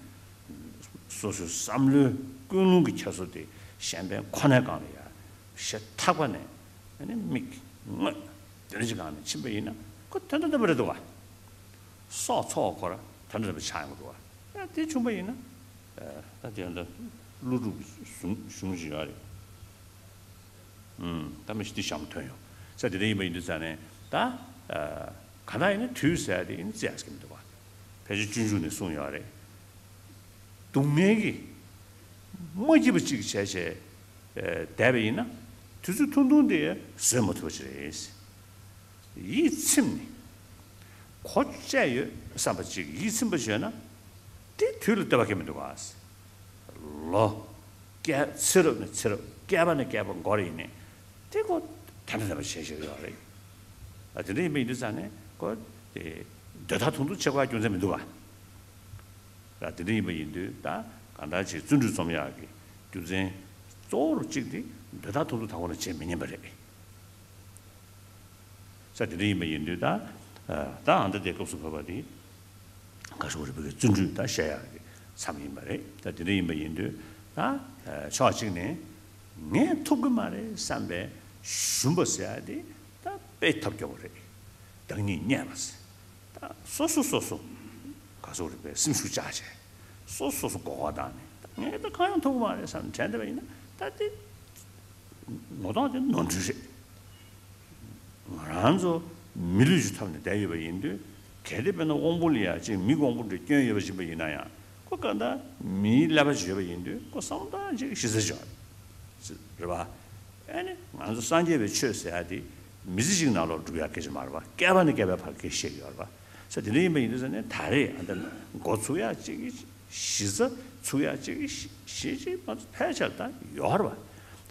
སོ་སོའི་བསམ་བློའི་ཀུན་སློང་གི་འཁྱེར་སོ་དེ་གཞན་ཕན་ཁོ་ནའི་སྒང་ལ་ཡ་ཞེ་ཐག་པ་ནས་ཨ་ནི་དམིགས་དངོས་དེ་འདྲ་ཅིག་སྒང་ནས་ཕྱིན་པ་ཡིན་ན་ཁོ་དོན་དང་ལྡན་པ་རེད་འདུག་བ། སྲོག་འཚོ་བ་ཁོ་ར་དོན་དང་ལྡན་པ་ཆགས་ཡོང་གི་འདུག་བ། ཡང་དེ་བྱུང་པ་ཡིན་ན་ད་དེ་ཡང་ད་ཀླུ་སྒྲུབ་གཞུང་གཞུང་ཞིག་ཡོད་རེད། ད་མི་ཞིག་འདི་གཤམ་ཐོན་ཡོང་ས་དེ་འདྲ་ཡིན་པ་ཡིན་དུས་ཙང་ནས་ད་ག་ད་ཡིན་ན་དུས་ཟེར་ཡ་དེ་ཡིན་ན་བརྩི་ཡ་ཟེར་གྱི་མི་འདུག་བ། ཕལ་ཆེར་སྤྱོད་འཇུག་ནས་གསུངས་ཡོད་རེད། སྡུག་བསྔལ་གྱིས་མ་སྐྱིད་པ་ཅིག་བྱས་བྱས་བསྡད་པ་ཡིན་ན་དུས་ཚོད་ཐུང་ཐུང་དེ་བཟོད་མ་ཐུབ་པ་ཅིག་རེད། ཡིད་ཚིམ་ནས་གོ་བཅད་ཡོད་བསམ་པ་ཅིག་ཡིད་ཚིམ་པ་བྱས་ན་དེ་དུས་ལ་ལྟོས་པ་གང་མི་འདུག་ག་ལོ་བསྐལ་ཚེ་རབས་ནས་ཚེ་རབས་བསྐལ་པ་ནས་བསྐལ་པ་འགོར་ཡིན་ནས་དེ་ཁོ་ད་ལྟ་ལྟ་བ་བྱས་བཞག་ཡོད་རེད། ཨ་དེ་འདྲ་ཡིན་པ་ཡིན་དུས་ཙང་ནས་ཁོ་དེ་འདོད་ཐག་ཐུང་ཐུང་བྱེད་དགོས་རྒྱུ་མཚན་མི་འདུག་ག་ཨ་དེ་འདྲ་ཡིན་པ་ཡིན་དུས་ད་གང་ལྟར་ཅིག་བརྩོན་འགྲུས་རྩོམ་ཡག་གི་རྒྱུ་མཚན་གཙོ་བོར་གཅིག་དེ་འདོད་ཐག་ཐུང་ཐུང་དང་པོ་ནས་བྱེད་མི་ཉན་པ་རེད། ས་དེ་འདྲ་ཡིན་པ་ཡིན་དུས་ད། ད་ཨ་མདའ་དེ་སྐབས་སུ་བབས་པ་དེ། ག་ཤོག་རིག་པའི་བརྩོན་འགྲུས་ད་བཤད་ཡག་གི་མཚམས་ཡིན་པ་རེད། ད་དེ་འདྲ་ཡིན་པ་ཡིན་དུས་ད། ཕྱོགས་གཅིག་ནས། ངས་ཐུབ་ཀྱི་མ་རེད་བསམ་པའི་ཞུམ་པ་ཟེར་ཡག་དེ་ད་དཔེ་ཐབས་སྐྱོ་པོ་རེད། བདག་ཉིད་བརྙས་པ་ཟེར། ད་སོ་སོ་སོ་སོ། ག་ཤོག་རིག་པའི་སེམས་ཤུགས་བཅག་བྱས། སོ་སོ་སོ་སོ་མགོ་སྐོར་བཏང་ནས་ད་ངས་ད་གང་ཡང་ཐུབ་ཀྱི་མ་རེད་བསམ་དྲན་བསྡད་པ་ཡིན་ན་ད་དེ། ངོ་ཐོག་དེ་ནོར་འཁྲུལ་རེད། ང་རང་ཚོ་མི་ལུས་ཀྱི་ཐོག་ནས་བསྡད་ཡོད་པ་ཡིན་དུས་གལ་ཏེ་དཔེར་ན་དབང་པོ་ལ་ཡ་ཅིག་མིག་དབང་པོ་འདྲ་སྐྱོན་ཡོད་པ་ཡིན་པ་ཡིན་ན་ཡང་ཁོ་ག་འདྲ་མིའི་ཀླད་པ་ཅིག་ཡོད་པ་ཡིན་དུས་ཁོ་བསམ་བློ་བཏང་ཅིག་གཞི་རྩ་ཅིག་ཡོད་རེད་པ། ཨ་ནི་ང་ཚོ་སངས་རྒྱས་པའི་ཆོས་ཟེར་ཡ་དེ་མི་ཚེ་གཅིག་ནང་ལོགས་སྒྲུབ་ཡ་སྐད་ཆ་མ་རེད་པ། བསྐལ་པ་ནས་བསྐལ་པའི་བར་སྐད་བཤད་ཀྱི་ཡོད་རེད་པ། ས་དེ་འདྲ་ཡིན་པ་ཡིན་དུས་ས་ནས་ད་རེས་ཨ་འདྲ་འགོ་ཚུགས་ཡ་ཅིག་གཞི་རྩ་ཚུགས་ཡ་ཅིག་གཞི་གཅིག་མ་གཏོགས་ཕལ་ཆེར་ད་ཡོད་རེད་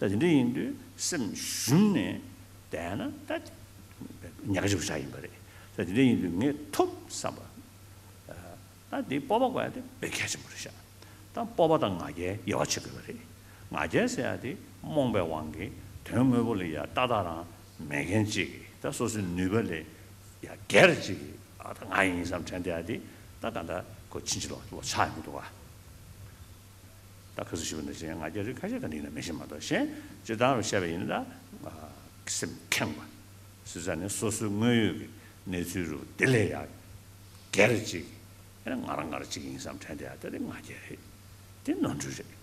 པ། ད་དེ་འདྲ་ཡིན་དུས་སེམས་ཞུམ་ནས་བསྡད་ན་ད་ཉག་ག་ཅིག་པོ་ཆགས་ཡིན་པ་རེད། ད་དེ་འདྲ་ཡིན་དུས་ངས་ཐུབ་བསམ་པ། ད་འདི་སྤོབས་པ་དགོས་ཡ་དེ་དཔེ་གལ་ཆེན་པོ་རེད་ཤག་ད་སྤོབས་པ་དང་ང་རྒྱལ་དབྱེ་བ་ཕྱེ་དགོས་པ་རེད། ང་རྒྱལ་ཟེར་ཡ་དེ་རྨོངས་པའི་དབང་གིས་དོན་དངོས་པོ་ལ་ཡ་ལྟ་སྟངས་རང་མེད་མཁན་ཅིག་གིས་ད་སོ་སོའི་ནུས་པ་ལས་ཡ་སྒེར་ཅིག་གིས་ཨ་ད་ང་ཡིན་བསམ་དྲན་བསྡད་ཡ་དེ་ད་ག་འདྲ་ཁོ་ཕྱིན་ཅི་ལོག་ལོག་ཆགས་ཡོང་གི་འདུག་ག་ད་ཁ་སང་ཞུས་པ་ནང་བཞིན་ང་རྒྱལ་རིགས་ཁ་ཤས་ཀ་འདི་ཡིན་ན་མི་ཤེས་མ་གཏོགས་གཞན་སྤྱིར་བཏང་རུ་བཤད་པ་ཡིན་ན་ད་སེམས་ཁེངས་པ། སྲིད་ས་ནས་སོ་སོའི་དངོས་ཡོད་ཀྱི་གནས་ཚུལ་རུ་དེ་ལས་ཡག་སྒེར་གཅིག་ཡང་ན་ང་རང་ང་རང་གཅིག་ཡིན་བསམ་དྲན་བསྡད་ཡ་ད་དེ་ང་རྒྱལ་རེད། དེ་ནོར་འཁྲུལ་རེད།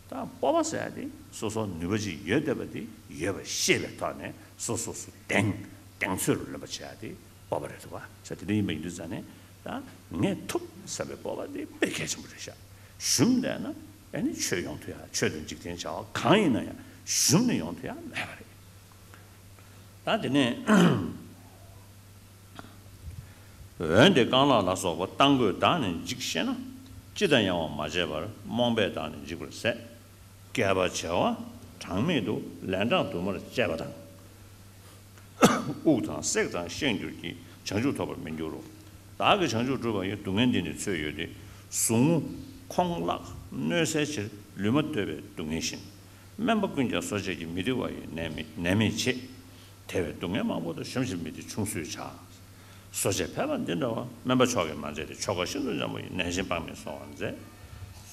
ད་སྤོབས་པ་ཟེར་ཡ་དེ་སོ་སོ་ནུས་པ་ཅིག་ཡོད་བསྡད་པ་དེ་ཡོད་པ་ཤེས་པའི་ཐོག་ནས་སོ་སོ་སོ་གདེང་གདེང་ཚོད་རུ་ལོན་པ་བྱེད་ཡ་དེ་སྤོབས་པ་རེད་འདུག་ག་ས་དེ་འདྲ་ཡིན་པ་ཡིན་དུས་ཙང་ནས་ད་ངས་ཐུབ་བསམ་པའི་སྤོབས་པ་དེ་དཔེ་གལ་ཆེན་པོ་རེད་ཤག་ཞུམ་བསྡད་ན་ཨ་ནི་ཆོས་ཡོང་ཐུབ་ཡ་ཆོས་དང་འཇིག་རྟེན་བྱ་བ་གང་ཡིན་ན་ཡང་ཞུམ་ནས་ཡོང་ཐུབ་ཡ་མེད་པ་རེད། ད་དེ་ནས་འོན་ཏེ་རྐང་ལག་ལ་སོགས་པ་རྟ་མགོས་བདག་ནི་འཇིགས་ཤེས་ན། སྤྱི་དང་ཡང་བ་མ་བྱས་པར་རྨོངས་པས་བདག་ནི་འཇིག་པར་ཟད། བསྐལ་པ་བྱེ་བ་གྲངས་མེད་དུ་ལན་གྲངས་དུ་མར་བཅད་པ་དང་། དབུགས་དང་བསྲེགས་དང་བཤད་འགྱུར་གྱིས་བྱང་ཆུབ་ཐོབ་པར་མི་འགྱུར་རོ། བདག་གིས་བྱང་ཆུབ་བསྒྲུབ་པ་ཡི་སྡུག་བསྔལ་འདི་ནི་ཚོད་ཡོད་དེ། ཟུག་རྔུ་ཁོང་གླགས་གནོད་སེལ་ཕྱིར་ལུས་མ་ལྟོས་པའི་སྡུག་བསྔལ་བཞིན། སྨན་པ་ཀུན་ཀྱང་གསོ་དཔྱད་ཀྱིས་མི་བདེ་བ་ཡི་ནད་མེད་ནད་མེད་བྱེད། དེ་བས་སྡུག་བསྔལ་མང་པོ་དང་གཞོམ་ཕྱིར་མི་བདེ་ཆུང་སུས་བྱ། གསོ་དཔྱད་ཕལ་པ་འདི་འདྲ་བ་སྨན་པ་མཆོག་གིས་མ་མཛད་དེ། ཆོ་ག་ཤིན་ཏུ་འཇམ་པོ་ཡིས་ནད་གཞན་དཔག་མེད་གསོ་བར་མཛད།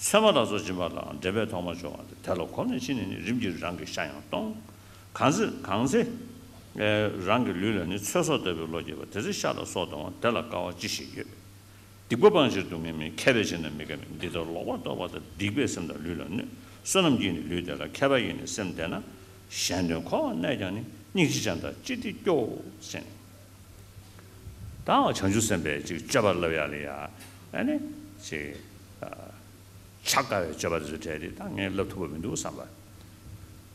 ཚོད་མ་ལ་སོགས་སྦྱིན་པ་ལའང་འབྲེལ་པའི་ཐོག་མ་སྦྱོར་བ་སྟེ། དེ་ལ་གོམས་ནས་ཕྱིན་ནས་ནི་རིམ་གྱིས་རང་གི་ཤ་ཡང་གཏོང་། གང་ཚེ་གང་ཚེ་རང་གི་ལུས་ལ་ནི་ཚོད་སོགས་བརྡབ་པའི་བློ་སྐྱེས་པ་དེ་ཚེ་ཤ་ལ་སོགས་གཏོང་བ་དེ་ལ་དཀའ་བ་ཅི་ཞིག་ཡོད། སྡིག་པ་སྤང་ཕྱིར་སྡུག་བསྔལ་མེད། མཁས་པས་བྱས་ན་མི་དགའ་མེད། འདི་ལྟར་ལོག་པར་རྟོག་པ་དང་སྡིག་པས་སེམས་དང་ལུས་ལ་གནོད། བསོད་ནམས་ཀྱིས་ནི་ལུས་བདེ་ལ། མཁས་པ་ཡིས་ནི་སེམས་བདེ་ན། གཞན་དོན་འཁོར་བར་གནས་ཀྱང་ནི། སྙིང་རྗེ་ཅན་དག་ཅི་སྟེ་སྐྱོ་བོ་ཟེར། ད་བྱང་ཆུབ་སེམས་དཔའི་ཅིག་སྤྱོད་པ་བསླབ་ཡ་ལ་ཡ་ཨ་ནི་ཅིག་ཆགས་དཀའ་བའི་སྤྱོད་པ་དེ་ཚོ་བྲལ་ཏེ་ད་ངས་བསླབ་ཐུབ་པ་མི་འདུག་བསམ་པ།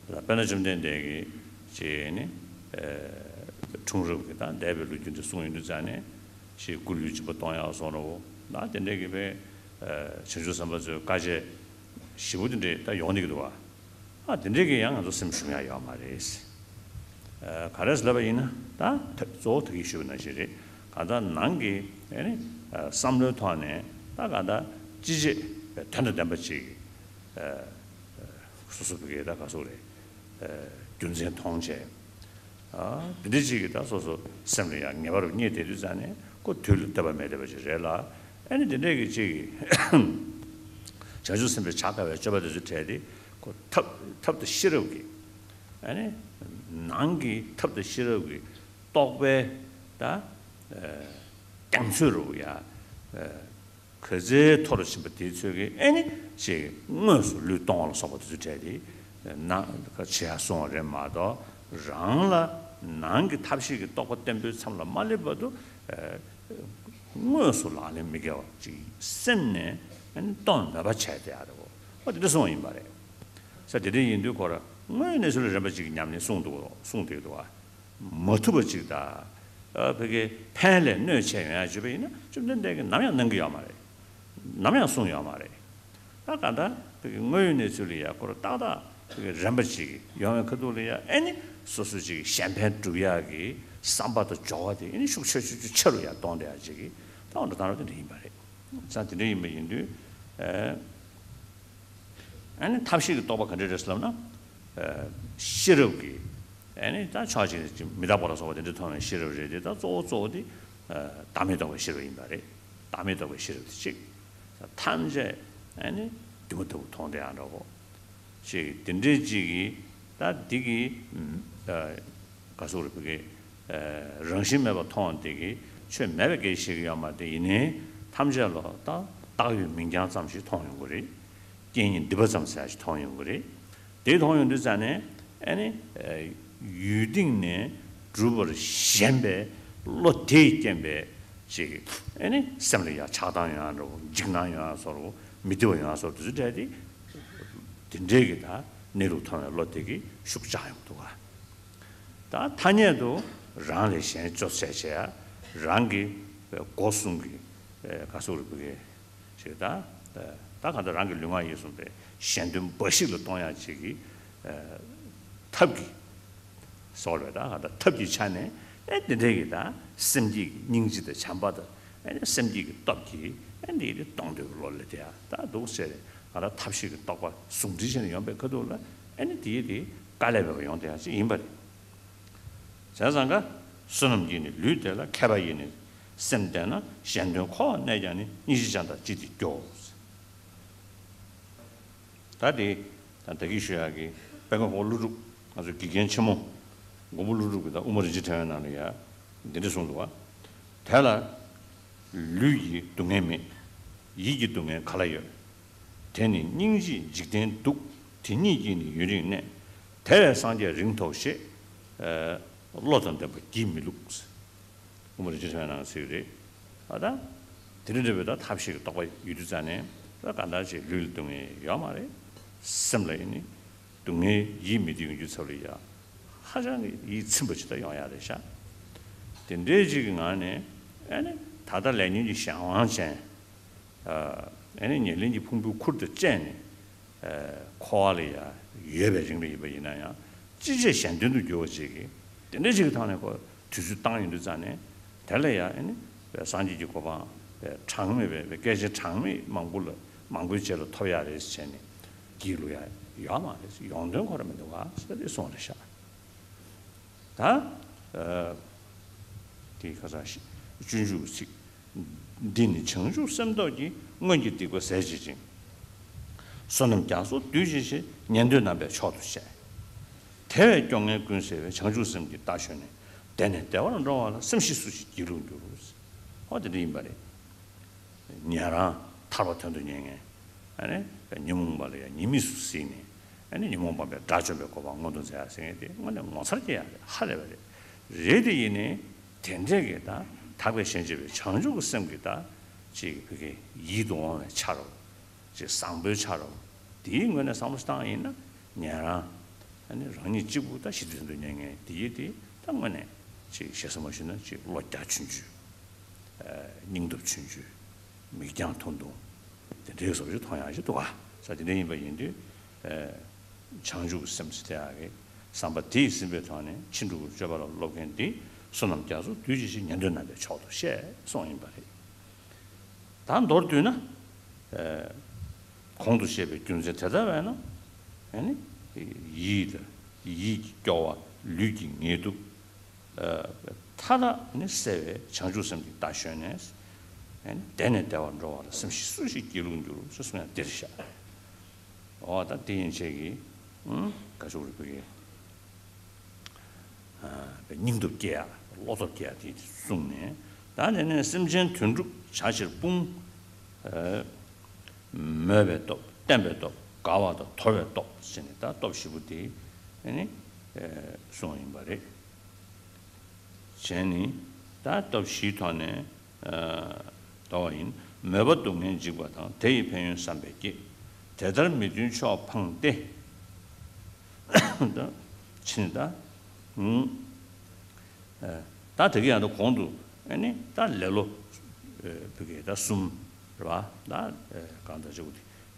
ད་དཔེར་ན་བཅོམ་ལྡན་འདས་ཀྱིས་ཅིག་ནི་ཨ་འཁྲུངས་རབས་ཀྱི་ད་འདས་པའི་ལོ་རྒྱུས་འདི་གསུངས་ཡོང་དུས་ཙང་ནས་ཅིག་སྐུ་ལུས་སྦྱིན་པ་གཏོང་ཡག་སོགས་ནོ། ད་དེ་འདྲས་ཀྱི་བའི་བྱང་ཆུབ་སེམས་དཔའ་ཚོའི་བཀའ་ཆད་ཞེ་པོ་དེ་འདྲས་ད་ཡོང་ནི་གི་འདུག་བ། ཨ་དེ་འདྲས་ཀྱི་ཡང་ང་ཚོ་སེམས་ཞུམ་ཡག་ཡོད་མ་རེད། ཨ་ག་རེ་ལབ་པ་ཡིན་ན་ད་ད་གཙོ་བོ་ད་གིན་ཞུས་པ་ནང་བཞིན་རེད། གང་ལྟར་ནང་གི་ཨ་ནི་ཨ་བསམ་བློའི་ཐོག་ནས་ད་གང་ལྟར་ཅི་བྱེད་དོན་དང་ལྡན་པ་ཅིག་ཨ་སོ་སོ་བོད་སྐད་ད་ག་སོག་རེད། ཨ་རྒྱུ་མཚན་མཐོང་བྱས། ཨ་འདི་འདྲ་ཅིག་གིས་ད་སོ་སོ་སེམས་ལ་ཡང་ངེས་པར་རྙེད་བསྡད་དུས་ཙང་ནས་ཁོ་དུས་ལ་ལྟོས་པ་མེད་བསྡད་པ་ཅིག་རེད་ལ། ཨ་ནི་འདི་འདྲས་ཀྱི་ཅིག་གིས་བྱང་ཆུབ་སེམས་དཔའི་བྱ་དཀའ་བའི་སྤྱོད་པ་དེ་ཚོ་བྲལ་ཏེ་ཁོ་ཐབས་ཐབས་དང་ཤེས་རབ་ཀྱིས། ཨ་ནི་ནང་གི་ཐབས་དང་ཤེས་རབ་ཀྱིས་རྟོགས་པའི་ད་ཨ་རྒྱ་མཚོ་རུ་ཡ། ཨ་ག་ཚོད་མཐོ་རུ་ཕྱིན་པ་དེའི་ཚོད་ཀྱིས་ཨེ་ནི་ཅིག་དངོས་སུ་ལུས་གཏོང་བ་ལ་སོགས་པ་དེ་ཚོ་བྲལ་ཏེ་ན་བྱེད་ཡ་གསུང་བ་རེད་མ་གཏོགས། རང་ལ་ནང་གི་ཐབས་ཤེས་ཀྱི་རྟོགས་པ་བརྟན་པོའི་མཚམས་ལ་མ་སླེབས་བར་དུ་ཨེ་དངོས་སུ་ལག་ལེན་མི་དགེ་བ་ཅིག་སེམས་ནས་ཨེ་ནི་གཏོང་མེད་པ་བྱས་ཏེ་ཡ་རེད་གོ། ཨོ་དེ་འདྲ་གསུངས་པ་ཡིན་པ་རེད། ས་དེ་འདྲ་ཡིན་དུས་ཁོ་ར་དངོས་ཡོད་གནས་ཚུལ་ལ་རན་པ་ཅིག་གི་ཉམས་ལེན་གསུངས་འདུག་གསུངས་བསྡད་འདུག་ཨ། མ་ཐུབ་པ་ཅིག་དང་། ཨ་ཕ་གི་ཕན་ལས་གནོད་ཆེ་ཡོང་ཡ་བརྗོད་པ་ཡིན་ན་བཅོམ་ལྡན་འདས་ཀྱིས་ནམ་ཡང་གནང་གི་ཡོད་མ་རེད། ནམ་ཡང་གསུངས་ཡོད་མ་རེད། ད་ག་ད་ཕ་གི་དངོས་ཡོད་གནས་ཚུལ་ལ་ཡ་ཁོ་ར་ཏག་ཏག་ཕ་གི་རན་པ་ཅིག་ཡོང་བའི་ཁ་ཐུག་ལ་ཡ་ཨེ་ནི་སོ་སོ་ཅིག་གཞན་ཕན་སྒྲུབ་ཡག་གི་བསམ་པ་དང་སྦྱོར་བ་དེ་ཨེ་ནི་ཤུགས་ཆེ་ཆེ་ཆེ་ཆེ་རུ་ཡ་གཏོང་བསྡད་ཡ་ཅིག་གི་ད་འོ་འདྲ་གཏོང་རོགས་དེ་འདྲ་ཡིན་པ་རེད། ཙང་དེ་འདྲ་ཡིན་པ་ཡིན་དུས་ཨེ། ཨ་ནི་ཐབས་ཤེས་ཀྱི་རྟོགས་པ་ག་འདྲ་རེད་ཟེར་ལབ་ན། ཨ་ཤེས་རབ་ཀྱི། ཨ་ནི་ད་ཕྱོགས་གཅིག་ནས་མི་རྟག་པ་ལ་སོགས་པ་དེ་འདྲ་མཐོང་བའི་ཤེས་རབ་རེད་དེ། ད་གཙོ་བོ་གཙོ་བོ་དེ་ཨ་བདག་མེད་རྟོགས་པའི་ཤེས་རབ་ཡིན་པ་རེད། བདག་མེད་རྟོགས་པའི་ཤེས་རབ་དེ་གཅིག་ཐམས་ཅད་ཨ་ནི་དུ་མ་དུ་མ་མཐོང་དེ་ཡང་འདྲ་བོ། ཅིག་དེ་འདྲའི་ཅིག་གིས་ད་འདི་གི་ཨ་ག་ཟེར་རེད། ཕ་གི་ཨ་རང་བཞིན་མེད་པར་མཐོང་བ་དེ་གིས་ཆོས་མེད་པའི་སྐད་ཆ་བཤད་ཀྱི་ཡོད་མ་རེད། དེ་ཡིན་ནའི་ཐམས་ཅད་ལ་ད་བཏགས་ཡོད་མིང་རྐྱང་ཙམ་ཞིག་མཐོང་ཡོང་གི་རེད། རྐྱེན་ཉིད་སྡིག་པ་ཙམ་ཟེར་ཡག་ཅིག་མཐོང་ཡོང་གི་རེད། དེ་མཐོང་ཡོང་དུས་ཙང་ནས་ཨ་ནི་ཨ་ཡུལ་སྟེང་ནས་གྲུབ་པར་ཞེན་པའི་བློ་དེས་རྐྱེན་པས་ཅིག་ཨ་ནི་སེམས་ལ་ཡ་ཆགས་སྡང་ཡོང་ཡ་འདྲ་བོ། འཇིགས་སྣང་ཡོང་ཡ་བཟོ་འདྲ་བོ། མི་བདེ་བ་ཡོང་ཡ་བཟོ་འདྲ་བོ་དེ་ཚོ་བྲལ་ཏེ། དེ་འདྲའི་གི་ད་གནས་ལུགས་མཐོང་བའི་བློ་དེ་གིས་ཤུགས་ཆག་ཡོང་འདུག་ག་ད་ཐ་སྙད་དུ་རང་ལས་གཞན་གཅོད་བྱས་བྱས་ཡ། རང་གི་སྒོ་གསུམ་གྱི་ག་ཟེར་རེད། ཕ་གི་ཅིག་ད་ད་གང་ལྟར་རང་གི་ལུས་ངག་ཡིད་གསུམ་པའི་གཞན་དོན་འབའ་ཞིག་ལ་གཏོང་ཡག་ཅིག་གི་ཐབས་ཀྱི་སོགས་རེད། ད་གང་ལྟར་ཐབས་ཀྱི་ཆ་ནས་ཨེ་དེ་འདྲའི་གི་ད་སེམས་བསྐྱེད་ཀྱི་སྙིང་རྗེ་དང་བྱམས་པ་དང་། ཨེ་ནི་སེམས་བསྐྱེད་ཀྱི་སྟོབས་ཀྱིས་ཨེ་འདི་ཡི་དེ་གཏོང་འདོད་ཀྱི་བློ་སླེབས་དེ་ཡ་ད་འདུག་ཟེར། གང་ལྟར་ཐབས་ཤེས་ཀྱི་རྟོགས་པ་ཟུང་འབྲེལ་བྱས་ནས་ཡོང་པའི་ཁ་ཐུག་ལ་ཨེ་ནི་དེ་ཡི་དེ་དཀའ་ལས་མེད་པ་ཡོང་བསྡད་ཡག་ཅིག་ཡིན་པ་རེད། བྱས་ཙང་ཀ་བསོད་ནམས་ཀྱིས་ནི་ལུས་བདེ་ལ། མཁས་པ་ཡིས་ནི་སེམས་བདེ་ན། གཞན་དོན་འཁོར་བར་གནས་ཀྱང་ནི། སྙིང་རྗེ་ཅན་དག་ཅི་སྟེ་སྐྱོ། ད་དེ་ད་ད་གིན་ཞུ་ཡག་གི་དཔལ་མགོན་གོང་མ་ཀླུ་སྒྲུབ། ང་ཚོའི་དགེ་རྒན་ཆེན་མོ་མགོན་པོ་ཀླུ་སྒྲུབ་ཀྱིས་ད་དབུ་མ་རིན་ཆེན་ཕྲེང་བའི་ནང་ལ་ཡ་འདི་འདྲ་གསུངས་འདུག་བ། དེ་ལ་ལུས་ཀྱི་སྡུག་བསྔལ་མེད། ཡིད་ཀྱི་སྡུག་བསྔལ་ག་ལ་ཡོད། དེ་ནི་སྙིང་རྗེས་འཇིག་རྟེན་སྡུག། དེ་ཉིད་ཀྱིས་ནི་ཡུན་རིང་གནས། དེ་བས་སངས་རྒྱས་རིང་ཐོབ་ཞེས། ཨ་བློ་དང་ལྡན་པ་བགྱིད་མི་ལུགས། དབུ་མ་རིན་ཆེན་ཕྲེང་བའི་ནང་གསལ་རེད། ཨ་ད་དེ་འདྲ་འདྲ་བའི་ད་ཐབས་ཤེས་ཀྱི་རྟོགས་པ་ཡོད་དུས་ཙང་ནས་ད་གང་ལྟར་ཅིག་ལུས་ལ་སྡུག་བསྔལ་ཡོད་མ་རེད། སེམས་ལ་ཡིན་ནི་སྡུག་བསྔལ་ཡིད་མི་བདེ་ཡོང་རྒྱུ་ཚབ་ལ་ཡ་ཧ་ཅང་གི་ཡིད་ཚིམ་པ་ཅིག་ད་ཡོང་ཡ་རེད་ཤག་དེ་འདྲའི་ཅིག་གི་ངང་ནས་ཨ་ནི་ད་ལྟ་ལས་ཉོན་གྱི་གཞན་དབང་ཅན། ཨ་ནི་ཉེར་ལེན་གྱི་ཕུང་པོའི་ཁུར་དང་བཅས་ནས་འཁོར་བ་ལ་ཡང་ཡོད་པའི་རིང་ལ་ཡིན་པ་ཡིན་ན་ཡང་། ཅི་བྱས་གཞན་དོན་དུ་འགྱུར་བ་ཅིག་གིས་དེ་འདྲ་ཅིག་གི་ཐོག་ནས་ཁོ་དུས་ཚོད་བཏང་ཡོང་དུས་ཙང་ནས། དེ་ལ་ཡང་ཨ་ནི་སངས་རྒྱས་ཀྱི་གོ་འཕང་གྲངས་མེད་པའི་སྐལ་ཆེན་གྲངས་མེད་མང་པོ་ལ་མང་པོའི་རྗེས་ལ་ཐོབ་ཡག་རེད་ཟེར་བྱས་ནས་བགྱིས་ལུགས་ཡང་ཡོད་མ་རེད། ཡོང་དོན་ཁོ་རང་མི་འདུག་ག་ཟེར་ཏེ་གསུངས་རེད་ཤག་ད་ཨ་དེ་ཁ་སང་སྤྱོད་འཇུག་གི་ཚིག་འདི་ནི་བྱང་ཆུབ་སེམས་སྟོབས་ཀྱིས། སྔོན་གྱི་སྡིག་པ་ཟད་བྱེད་ཅིང་། བསོད་ནམས་རྒྱ་མཚོ་སྡུད་བྱེད་ཕྱིར། ཉན་ཐོས་རྣམ་པས་མཆོག་ཏུ་བཤད། དེ་བས་སྐྱོ་ངལ་ཀུན་སེལ་བའི། བྱང་ཆུབ་སེམས་ཀྱི་རྟ་ཞོན་ནས། བདེ་ནས་བདེ་བར་འགྲོ་བ་ལ། སེམས་ཤེས་སུ་ཞིག་སྒྱིད་ལུག་འགྱུར། ཧོ་དེ་འདྲ་ཡིན་པ་རེད། ཉན་རང་ཐར་པ་དོན་དུ་གཉེར་མཁན། ཨ་ནི་ཉོན་མོངས་པ་ལ་ཡང་ཉེས་དམིགས་སུ་གཟིགས་ནས། ཨ་ནི་ཉོན་མོངས་པ་མེད་པའི་དགྲ་བཅོམ་པའི་གོ་འཕང་མངོན་དུ་མཛད་ཡ་ཟེར་མཁན་དེ་དངོས་གནས་ངོ་མཚར་སྐྱེ་ཡ་རེད། ཧ་ལས་པ་རེད། རེད་དེ་ཡིན་ནའི་དེ་འདྲས་ཀྱི་ད་དག་པའི་ཞེན་བྱེད་པའི་བྱང་ཆུབ་ཀྱི་སེམས་ཀྱི་ད་ཅིག་ཕ་གི་ཡིད་དུ་འོང་བའི་ཆ་རོ། ཅིག་བཟང་པོའི་ཆ་རོ། དེའི་ངོས་ནས་བསམ་བློ་བཏང་ཡིན་ན་ཉན་རང་། ཨ་ནི་རང་ཉིད་གཅིག་པུ་ད་ཞི་བདེ་དོན་དུ་གཉེར་མཁན་དེ་ཡིན་དེ་ད་དངོས་གནས་ཅིག་ཞེ་ས་མ་ཞུས་ན་ཅིག་བློ་རྒྱ་ཆུང་ཆུང་། སྙིང་སྟོབས་ཆུང་ཆུང་། མིག་རྒྱང་ཐུང་ཐུང་། དེ་འདྲའི་བཟོ་བཅོས་མཐོང་ཡག་ཞིག་འདུག་ག་ས་དེ་འདྲ་ཡིན་པ་ཡིན་དུས། བྱང་ཆུབ་ཀྱི་སེམས་ཟེར་ཡག་གི་བསམ་པ་དེ་ཡིས་ཟིན་པའི་ཐོག་ནས་ཕྱིན་དྲུག་གི་སྤྱོད་པ་ལ་སློབ་མཁན་འདི། བསོད་ནམས་རྒྱ་མཚོ་སྡུད་བྱེད་ཕྱིར། ཉན་ཐོས་རྣམ་པས་མཆོག་ཏུ་བཤད། གསུངས་ཡིན་པ་རེད། ད་མདོར་བསྡུས་ན། གོང་དུ་བཤད་པའི་རྒྱུ་མཚན་དེ་ལྟ་བས་ན། ཨ་ནི་ཡིད་དང་ཡིད་ཀྱི་སྐྱོ་བ། ལུས་ཀྱི་ངལ་དུབ། མཐའ་དག་ནི་བསལ་བའི་བྱང་ཆུབ་སེམས་ཀྱི་བརྡ་ཞོན་ནས། བདེ་ནས་བདེ་བར་འགྲོ་བ་ལ། སེམས་ཤེས་སུ་ཞིག་སྐྱེ་ལུགས་འགྱུར། ཞེས་གསུངས་ཡང་འདིར་བཞག་འོ་ད་དེ་ཡན་ཆད་ཀྱི་ག་ཤོག་རིག་པའི་སྙིང་སྟོབས་སྐྱེ་ཡག་བློ་སྟོབས་སྐྱེ་ཡག་དེ་གསུངས་ནས། ད་དེ་ནས་སེམས་ཅན་དོན་གྲུབ་བྱ་ཕྱིར་དཔུང་། མོས་པའི་སྟོབས། བརྟན་པའི་སྟོབས། དགའ་བ་དང་དོར་བའི་སྟོབས་ཟེར་ནས། ད་སྟོབས་བཞི་པོ་དེ་ནི་གསུངས་པ་ཡིན་པ་རེད། བྱས་ནས་ད་སྟོབས་བཞིའི་ཐོག་ནས་དོར་བ་ཡིན། མོས་པ་སྡུག་བསྔལ་འཇིག་པ་དང་། དེ་ཡི་ཕན་ཡོན་བསམ་པས་བསྐྱེད། དེ་ལྟར་མི་མཐུན་ཕྱོགས་འཕངས་ཏེ། ད་ཕྱིན་ད། ད་དེ་གི་ཡང་ད་གོང་དུ་ཨ་ནི་ད་ལེ་ལོ་བུ་གའི་ད་གསུམ་རེད་བ། ད་གང་ལྟར་ཅིག་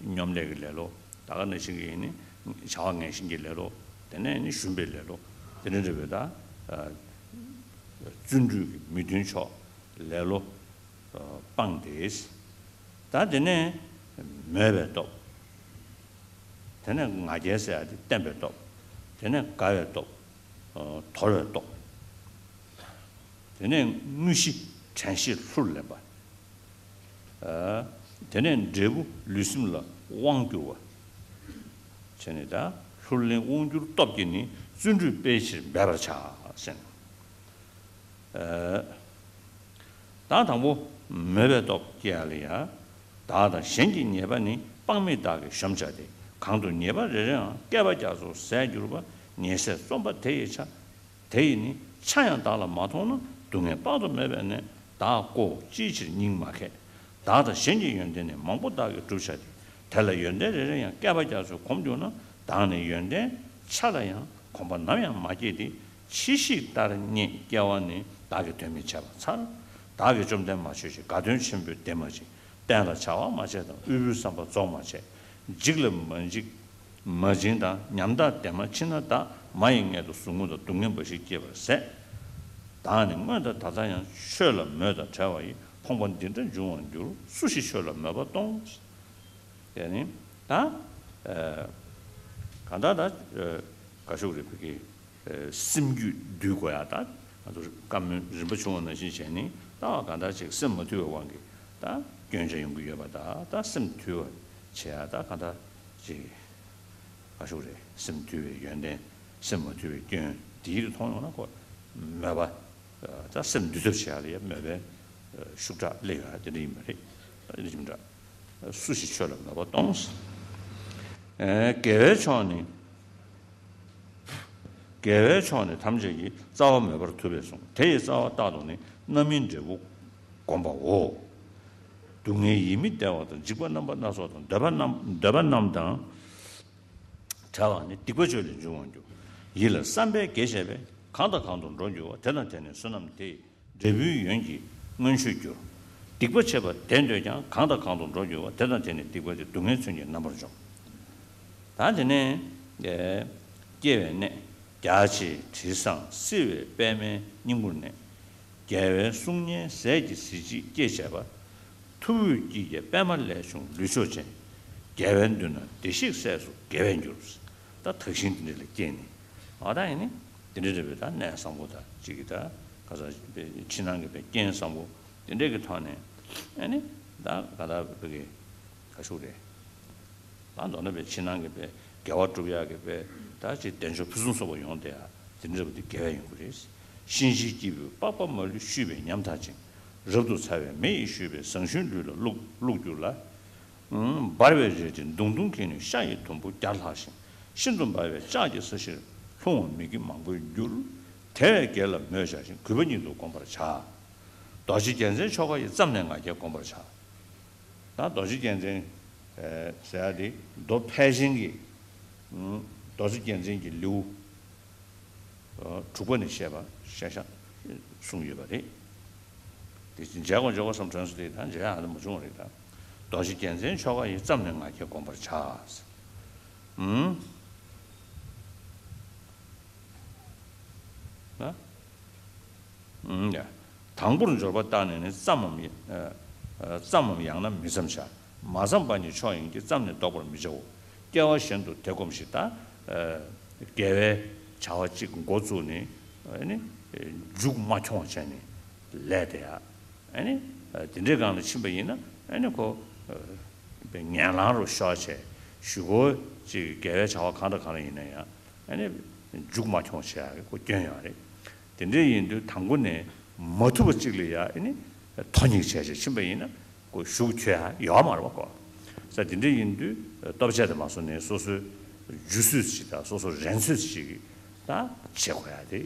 སྙོམ་ལས་ཀྱི་ལེ་ལོ། ད་ག་ནང་བཞིན་གྱི་ནི་བྱ་བ་ངན་ཞེན་གྱི་ལེ་ལོ། དེ་ནས་ནི་ཞུམ་པའི་ལེ་ལོ། དེ་ནས་འདྲ་བའི་ད་བརྩོན་འགྲུས་ཀྱི་མི་མཐུན་ཕྱོགས་ལེ་ལོ་སྤངས་ཏེ། ད་དེ་ནས་མོས་པའི་སྟོབས། དེ་ནས་ང་རྒྱལ་ཟེར་ཡ་དེ་བརྟན་པའི་སྟོབས། དེ་ནས་དགའ་བའི་སྟོབས། དོར་བའི་སྟོབས། དེ་ནས་དངོས་གཞི་དྲན་ཤེས་ལྷུར་ལེན་པ། དེ་ནས་འབྲས་བུ་ལུས་སེམས་ལ་དབང་བསྒྱུར་བ། བྱས་ནས་ད་ལྷུར་ལེན་དབང་བསྒྱུར་སྟོབས་ཀྱིས་ནི། བརྩོན་འགྲུས་སྤེལ་ཕྱིར་འབད་པར་བྱ། ཟེར་ནས། ད་དང་པོ་མོས་པའི་སྟོབས་སྐྱེ་ཡ་ལ་ཡ། བདག་དང་གཞན་གྱི་ཉེས་པ་ནི། དཔག་མེད་བདག་གིས་གཞོམ་བྱ་སྟེ། གང་དུ་ཉེས་པ་རེ་རེའང་། བསྐལ་པ་རྒྱ་མཚོ་ཟད་འགྱུར་བ། ཉེས་ཟད་རྩོམ་པ་དེ་ཡི་ཆ། དེ་ཡི་ནི་ཆ་ཡང་བདག་ལ་མ་མཐོང་ན། སྡུག་བསྔལ་དཔག་ཏུ་མེད་པས་ནི། བདག་ཀོ་ཅིའི་ཕྱིར་སྙིང་མ་ཁད། བདག་དང་གཞན་གྱི་ཡོན་ཏན་ནི། མང་པོ་བདག་གིས་བསྒྲུབ་བྱ་སྟེ། དེ་ལ་ཡོན་ཏན་རེ་རེ་ཡང་། བསྐལ་པ་རྒྱ་མཚོས་གོམས་གྱུར་ན། བདག་ནི་ཡོན་ཏན་ཆ་ལ་ཡང་། གོམས་པ་ནམ་ཡང་མ་སྐྱེས་ཏེ། ཕྱིས་ཤིག་ལྟར་རྙེད་སྐྱེ་བ་ནི། བདག་གིས་དོན་མི་བྱེད་པ་མཚར། བདག་གིས་བཅོམ་ལྡན་མ་མཆོད་ཅིང་། དགའ་སྟོན་ཆེན་པོས་བདེ་མ་བྱིན། བསྟན་ལ་བྱ་བ་མ་བྱས་དང་། དབུལ་པོའི་བསམ་པ་རྫོགས་མ་བྱས། འཇིག་ལ་མ་འཇིགས། མ་བྱིན་དང་། ཉམ་ཐག་བདེ་མ་མཆིས་ན་བདག། མ་ཡི་མངལ་དུ་ཟུག་རྔུ་དང་། སྡུག་བསྔལ་འབའ་ཞིག་སྐྱེད་པར་ཟད། བདག་ནི་སྔོན་དང་ད་ལྟ་ཡང་། ཆོས་ལ་མོས་དང་བྲལ་བ་ཡི། ཕོངས་པ་འདི་འདྲ་འབྱུང་བར་འགྱུར། སུ་ཞིག་ཆོས་ལ་མོས་པ་གཏོང་། དེ་ནི་ད་གང་ལྟར་ད་ག་ཤོག་རེད་བུ་གའི། སེམས་རྒྱུད་འདུལ་དགོས་ཡ། ད་ང་ཚོ་བཀའ་མོལ་རིམ་པ་བྱུང་བ་ནང་བཞིན་བྱས་ནས། ད་གང་ལྟར་ཅིག་སེམས་མ་དུལ་བའི་དབང་གིས་ད་སྐྱོན་ཆ་ཡོང་གི་ཡོད་པ། ད་ད་སེམས་དུལ་བ་བྱེད་ཡ། ད་གང་ལྟར་ཅིག་ག་ཤོག་རེད། སེམས་དུལ་བའི་ཡོན་ཏན། སེམས་མ་དུལ་བའི་སྐྱོན་དེ་ཡིད་དུ་མཐོང་ཡོང་ན། ཁོ་མོས་པ། ད་སེམས་འདུལ་ཐབས་བྱེད་ཡ་ལ་ཡ་མོས་པའི་ཤུགས་དྲག་སླེབས་ཡོད་ཡ། དེ་འདྲ་ཡིན་པ་རེད། ད་ཡིན་འདྲ། སུ་ཞིག་ཆོས་ལ་མོས་པ་གཏོང་། དགེ་བའི་ཕྱོགས་ནི། དགེ་བའི་ཕྱོགས་ནི་ཐམས་ཅད་ཀྱི། རྩ་བ་མོས་པར་ཐུབ་པས་གསུངས། དེ་ཡི་རྩ་བ་རྟག་ཏུ་ནི། རྣམ་སྨིན་འབྲས་བུ་བསྒོམ་པའོ། སྡུག་བསྔལ་ཡིད་མི་བདེ་བ་དང་། འཇིགས་པ་རྣམ་པ་སྣ་ཚོགས་དང་། འདོད་པ་རྣམས་འདོད་པ་རྣམས་དང་བྲལ་བ་ནི། སྡིག་པ་སྤྱོད་ལས་འབྱུང་བར་འགྱུར། ཡིད་ལ་བསམ་པས་དགེ་བྱས་པས། གང་དང་གང་དུ་འགྲོ་འགྱུར་བ། དེ་དང་དེ་ནི་བསོད་ནམས་དེ་ཡི། འབྲས་བུའི་ཡོན་གྱིས་མངོན་སྤྱོད་འགྱུར། སྡིག་པ་བྱས་པ་དེ་འདོད་ཀྱང་། གང་དང་གང་དུ་འགྲོ་འགྱུར་བ། དེ་དང་དེ་ནི་སྡིག་པ་དེ། སྡུག་བསྔལ་མཚོན་གྱི་རྣམ་པར་འཇོམས། ད་དེ་ནས་སྐྱེ་བའི་གནས། རྒྱ་ཆེ་དྲི་བཟང་བསིལ་བའི་པདྨའི་སྙིང་པོར་གནས། རྒྱལ་བའི་གསུང་སྙན་ཟས་ཀྱི་གཟི་བརྗིད་སྐྱེད་བྱེད་པ། ཐུབ་དབུས་སྐྱིད་ཀྱི་པདྨ་ལས་བྱུང་ལུས་མཆོག་ཅན། རྒྱལ་བའི་མདུན་ན་བདེ་གཤེགས་སྲས་སུ་རྒྱལ་བས་འགྱུར། ད་དག་ཞིང་དེ་འདྲ་ལ་སྐྱེས་ནས། ཨ་ད་ཡིན་ནི་དེ་འདྲ་རེད་པས། ད་གནས་བཟང་པོ་དང་གཅིག་གི་ད་ག་ས་ཕྱི་ནང་གི་པའི་རྐྱེན་བཟང་པོ་དེ་འདྲ་གི་ཐོག་ནས། ཨ་ནི་ད་ག་ད་བོད་ཀྱི་ག་ཤུག་རེད། ད་མདོར་ན་པའི་ཕྱི་ནང་གི་པའི་དགེ་བ་སྒྲུབ་ཡག་གི་པའི་ད་ཅིག་བདེ་མཆོག་ཕུན་སུམ་ཚོགས་པ་ཡོང་བསྡད་ཡ་དེ་འདྲ་བ་དེ་དགེ་བའི་ཡོན་ཏན་རེད། གཤིན་རྗེའི་སྐྱེས་བུས་པགས་པ་མ་ལུས་བཤུས་པའི་ཉམ་ཐག་ཅིང་། རབ་ཏུ་ཚ་བའི་མེ་ཡིས་བཤུས་པའི་ཟངས་ཞུན་ལུས་ལ་བླུགས་བླུགས་གྱུར་ལ། འབར་བའི་རལ་གྲི་མདུང་མདུང་གིས་ནི་ཤ་ཡི་དུམ་བུ་བརྒྱ་ལྷག་ཅིང་། ཤིན་ཏུ་འབར་བའི་ལྕགས་ཀྱི་ས་གཞིར་ལྷུང་བ་མི་དགེ་མང་པོར་འགྱུར། དེ་བས་དགེ་ལ་མོས་བྱ་ཞིང་། གུས་པ་ཉིད་དུ་བསྒོམ་པར་བྱ། རྡོ་རྗེ་རྒྱལ་མཚན་ཆོ་ག་ཡིས། བརྩམས་ནས་ང་རྒྱལ་བསྒོམ་པར་བྱ། ད་རྡོ་རྗེ་རྒྱལ་མཚན་ཟེར་ཡ་དེ་མདོ་ཕལ་ཆེན་གྱི་རྡོ་རྗེ་རྒྱལ་མཚན་གྱི་ལེའུ་དྲུག་པ་ནས་བཤད་པ་ཤ་ཤ་གསུངས་ཡོད་པ་རེད། དེ་བྱས་མཇལ་དགོས་མཇལ་དགོས་བསམ་དྲན་སོང་དེ་ད་མཇལ་ཡག་ད་མ་བྱུང་བ་རེད། ད་རྡོ་རྗེ་རྒྱལ་མཚན་ཆོ་ག་ཡིས། བརྩམས་ནས་ང་རྒྱལ་བསྒོམ་པར་བྱ། ཨུམ། ན། ཨུམ། ཡ། དང་པོར་འབྱོར་པ་བརྟགས་ནས་ནི། ཙམ་མམ་ཡ། ཨ། ཙམ་མམ་ཡང་ན་མི་བརྩམ་བྱ། མ་བརྩམས་པ་ཉིད་མཆོག་ཡིན་གྱི། བརྩམས་ནས་བཟློག་པར་མི་བྱའོ། སྐྱེ་བ་གཞན་དུ་དེ་བསྒོམས་ཤིག། ད། ཨ། དགེ་བའི་བྱ་བ་གཅིག་འགོ་བཙུགས་ནས། ཨ་ནི། མཇུག་མ་འཁྱོངས་བྱས་ནས་ལས་དེ་ཡ། ཨ་ནི་དེ་འདྲའི་སྒང་ལ་ཕྱིན་པ་ཡིན་ན་ཨ་ནི་ཁོ་ངན་ལང་རུ་ཤོར་བྱས་གཞུག་གུ་ཅིག་དགེ་བའི་བྱ་བ་གང་དང་གང་ལ་ཡིན་ན་ཡང་ཨ་ནི་མཇུག་མ་འཁྱོངས་བྱས་ཡ་གི་ཁོ་སྐྱོན་ཡོད་རེད། དེ་འདྲ་ཡིན་དུས་དང་པོ་ནས་མ་ཐུབ་པ་གཅིག་ལ་ཡ་ཨ་ནི་མཐོ་སྙེག་བྱས་བྱས་ཕྱིན་པ་ཡིན་ན་ཁོ་གཞུག་གུ་འཁྱོལ་ཡ་ཡོད་མ་རེད་པ་ཁོ། ས་དེ་འདྲ་ཡིན་དུས་སྟོབས་ཆེ་དེ་མ་སོང་ནས་སོ་སོའི་རྒྱུ་སྲོལ་ཞིག་དང་སོ་སོ་རན་སྲོལ་ཞིག་ད་བྱེད་དགོས་ཡ་དེ།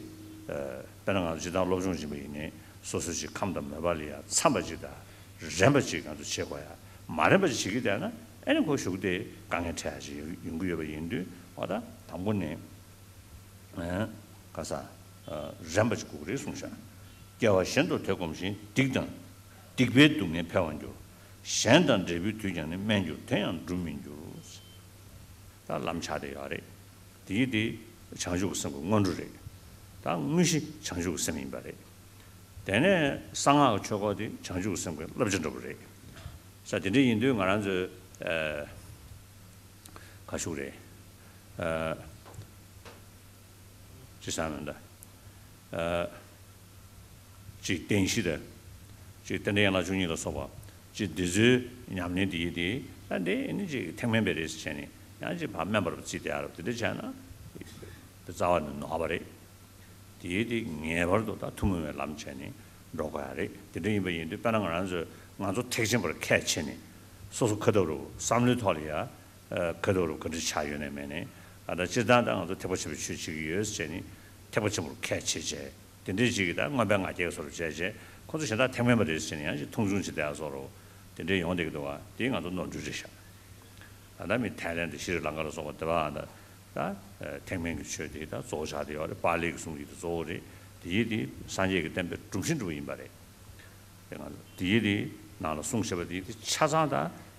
དཔེར་ན་ང་ཚོ་སྤྱིར་བཏང་སློབ་སྦྱོང་བྱེད་པ་ཡིན་ནའི་སོ་སོ་ཞིག་ཁམས་དང་མོས་པ་ལ་ཡ་འཚམ་པ་ཅིག་དང་རན་པ་ཅིག་ང་ཚོ་བྱེད་དགོས་ཡ། མ་རན་པ་ཅིག་བྱེད་ཀྱི་བསྡད་ན་ཨེ་ནི་ཁོ་གཞུག་དེ་དཀའ་ངལ་འཕྲད་ཡ་ཅིག་ཡོང་གི་ཡོད་པ་ཡིན་དུས་འོ་ད་དང་པོ་ནས། ག་ས། རན་པ་ཅིག་དགོས་ཀྱི་རེད་གསུངས་ཤག་སྐྱེ་བ་གཞན་དུ་དེ་སྒོམ་ཞིང་སྡིག་དང་། སྡིག་པའི་སྡུག་བསྔལ་འཕེལ་བར་འགྱུར། གཞན་དང་འབྲས་བུའི་དུས་ཀྱང་ནི་དམན་འགྱུར་དེ་ཡང་འགྲུབ་མི་འགྱུར། ད་ལམ་ཆགས་བསྡད་ཡོད་རེད། དེ་ཡིས་དེ་བྱང་ཆུབ་ཀྱི་སེམས་ཀྱི་སྔོན་འགྲོ་རེད། ད་དངོས་གཞི་བྱང་ཆུབ་ཀྱི་སེམས་ཡིན་པ་རེད། དེ་ནས་གསང་སྔགས་ཀྱི་ཆོས་སྐོར་དེ་བྱང་ཆུབ་ཀྱི་སེམས་ཀྱི་བསླབ་བྱ་འདྲ་པོ་རེད། ས་དེ་འདྲ་ཡིན་དུས་ང་རང་ཚོས་ག་ཞུ་རེད། ཅི་ཟེར་ན་ད། ཅིག་བདེན་བཞི་དང་། ཅིག་རྟེན་འབྲེལ་ཡན་ལག་བཅུ་གཉིས་ལ་སོགས་པ་ཅིག་འདི་ཚོའི་ཉམས་ལེན་འདི་ཡིན་ཏེ་ད་འདི་ནི་ཅིག་ཐེག་དམན་པའི་རེད་ཟེར་བྱས་ནས་ཡང་ཅིག་ཕར་དམན་པར་བརྩིས་བསྡད་ཡ་རེད་དེ་འདྲ་བྱས་ན་རྩ་བ་ནས་ནོར་བ་རེད། དེ་དེ་ངེས་པར་དུ་ད་ཐུན་མོང་བའི་ལམ་བྱས་ནས་འགྲོ་དགོས་ཡ་རེད། དེ་འདྲ་ཡིན་པ་ཡིན་དུས་དཔེར་ན་ང་རང་ཚོས་ང་ཚོ་ཐེག་ཆེན་པར་ཁས་འཆེ་ནས་སོ་སོ་ཁ་ཐུབ་རུ་བསམ་བློའི་ཐོག་ལ་ཡ། ཁ་ཐུབ་རུ་ག་འདྲ་ཆགས་ཡོད་ནས་མེད་ནས་ད་ལྟ་སྤྱིར་བཏང་ད་ང་ཚོ་ཐེག་པ་ཆེན་པོའི་ཆོས་བྱེད་ཀྱི་ཡོད་ཟེར་ནས་ཐེག་པ་ཆེན་པོར་ཁས་འཆེ་བྱས་དེ་འདྲའི་ཅིག་གིས་ད་མངོན་པའི་ང་རྒྱལ་བཟོ་འདྲ་བྱས་བྱས་ཁོ་ཚོ་གཞན་དག་ཐེག་དམན་པ་རེད་ཟེར་ནས་ཡང་ཅིག་མཐོང་ཆུང་བྱེད་བསྡད་ཡ་བཟོ་འདྲ་དེ་འདྲའི་ཡོང་བསྡད་ཀྱི་འདུག་བ་དེ་ང་ཚོ་ནོར་འཁྲུལ་རེད་ཤག་ད་ལྟ་མི་ཐའི་ལེན་དང་ཤྲི་ལང་ཀ་ལ་སོགས་པ་དེ་བ་ད་ད་ཐེག་དམན་གྱི་ཆོས་དེ་ད་གཙོ་བོ་ཆགས་བསྡད་ཡོད་རེད། པཱ་ལི་གི་གསུང་གི་དེ་གཙོ་བོ་རེད། དེ་ཡིས་དེ་སངས་རྒྱས་ཀྱི་བསྟན་པའི་སྒྲུབ་གཞི་འགྲུབ་པ་ཡིན་པ་རེད། དེ་ཡིས་དེ་ནང་ལ་གསུངས་བཞག་པ་དེ་དེ་ཆ་ཚང་ད་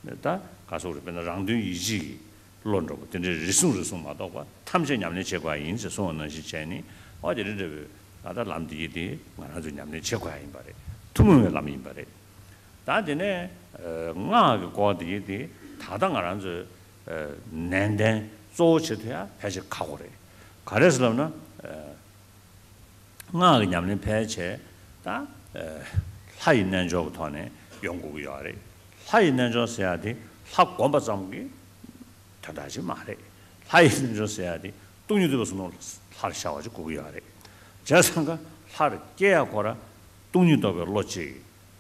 ད་ག་སོགས་རེད། དཔེར་ན་རང་དོན་ཡིད་བྱེད་ཀྱི་བློ་འདྲ་པོ་དེ་འདྲའི་རེ་ཟུང་རེ་ཟུང་མ་གཏོགས་པ་ཐམས་ཅད་ཉམས་ལེན་བྱེད་དགོས་ཡ་ཡིན་ཞེས་གསུངས་པ་ནང་བཞིན་བྱས་ནས་ཨོ་དེ་འདྲ་འདྲ་པོའི་ད་ལྟ་ལམ་དེ་ཡིས་དེ་ང་རང་ཚོས་ཉམས་ལེན་བྱེད་དགོས་ཡ་ཡིན་པ་རེད། ཐུན་མོང་བའི་ལམ་ཡིན་པ་རེད། ད་དེ་ནས་སྔགས་ཀྱི་སྐོར་དེ་ཡིན་དེ་ད་ལྟ་ང་རང་ཚོས་ནན་ཏན་གཙོ་བོ་བྱེད་ཐུབ་ཡ་ཕལ་ཆེར་ཁག་པོ་རེད། ག་རེ་ཟེར་ལབ་ན། སྔགས་ཀྱི་ཉམས་ལེན་ཕལ་ཆེར་ད་ལྷ་ཡི་རྣལ་འབྱོར་གྱི་ཐོག་ནས་ཡོང་དགོས་ཀྱི་ཡོད་རེད། ལྷ་ཡི་རྣལ་འབྱོར་ཟེར་ཡ་དེ་ལྷ་བསྒོམ་པ་ཙམ་གྱི་དོན་དག་ཅིག་མ་རེད། ལྷ་ཡི་རྣལ་འབྱོར་ཟེར་ཡ་དེ་སྟོང་ཉིད་རྟོགས་པའི་གསུང་རབ་ལྷར་ཤར་བ་ཅིག་དགོས་ཀྱི་ཡོད་རེད། བྱས་ཙང་ཀ་ལྷར་སྐྱེ་ཡ་ཁོ་ར་སྟོང་ཉིད་རྟོགས་པའི་བློ་གཅིག་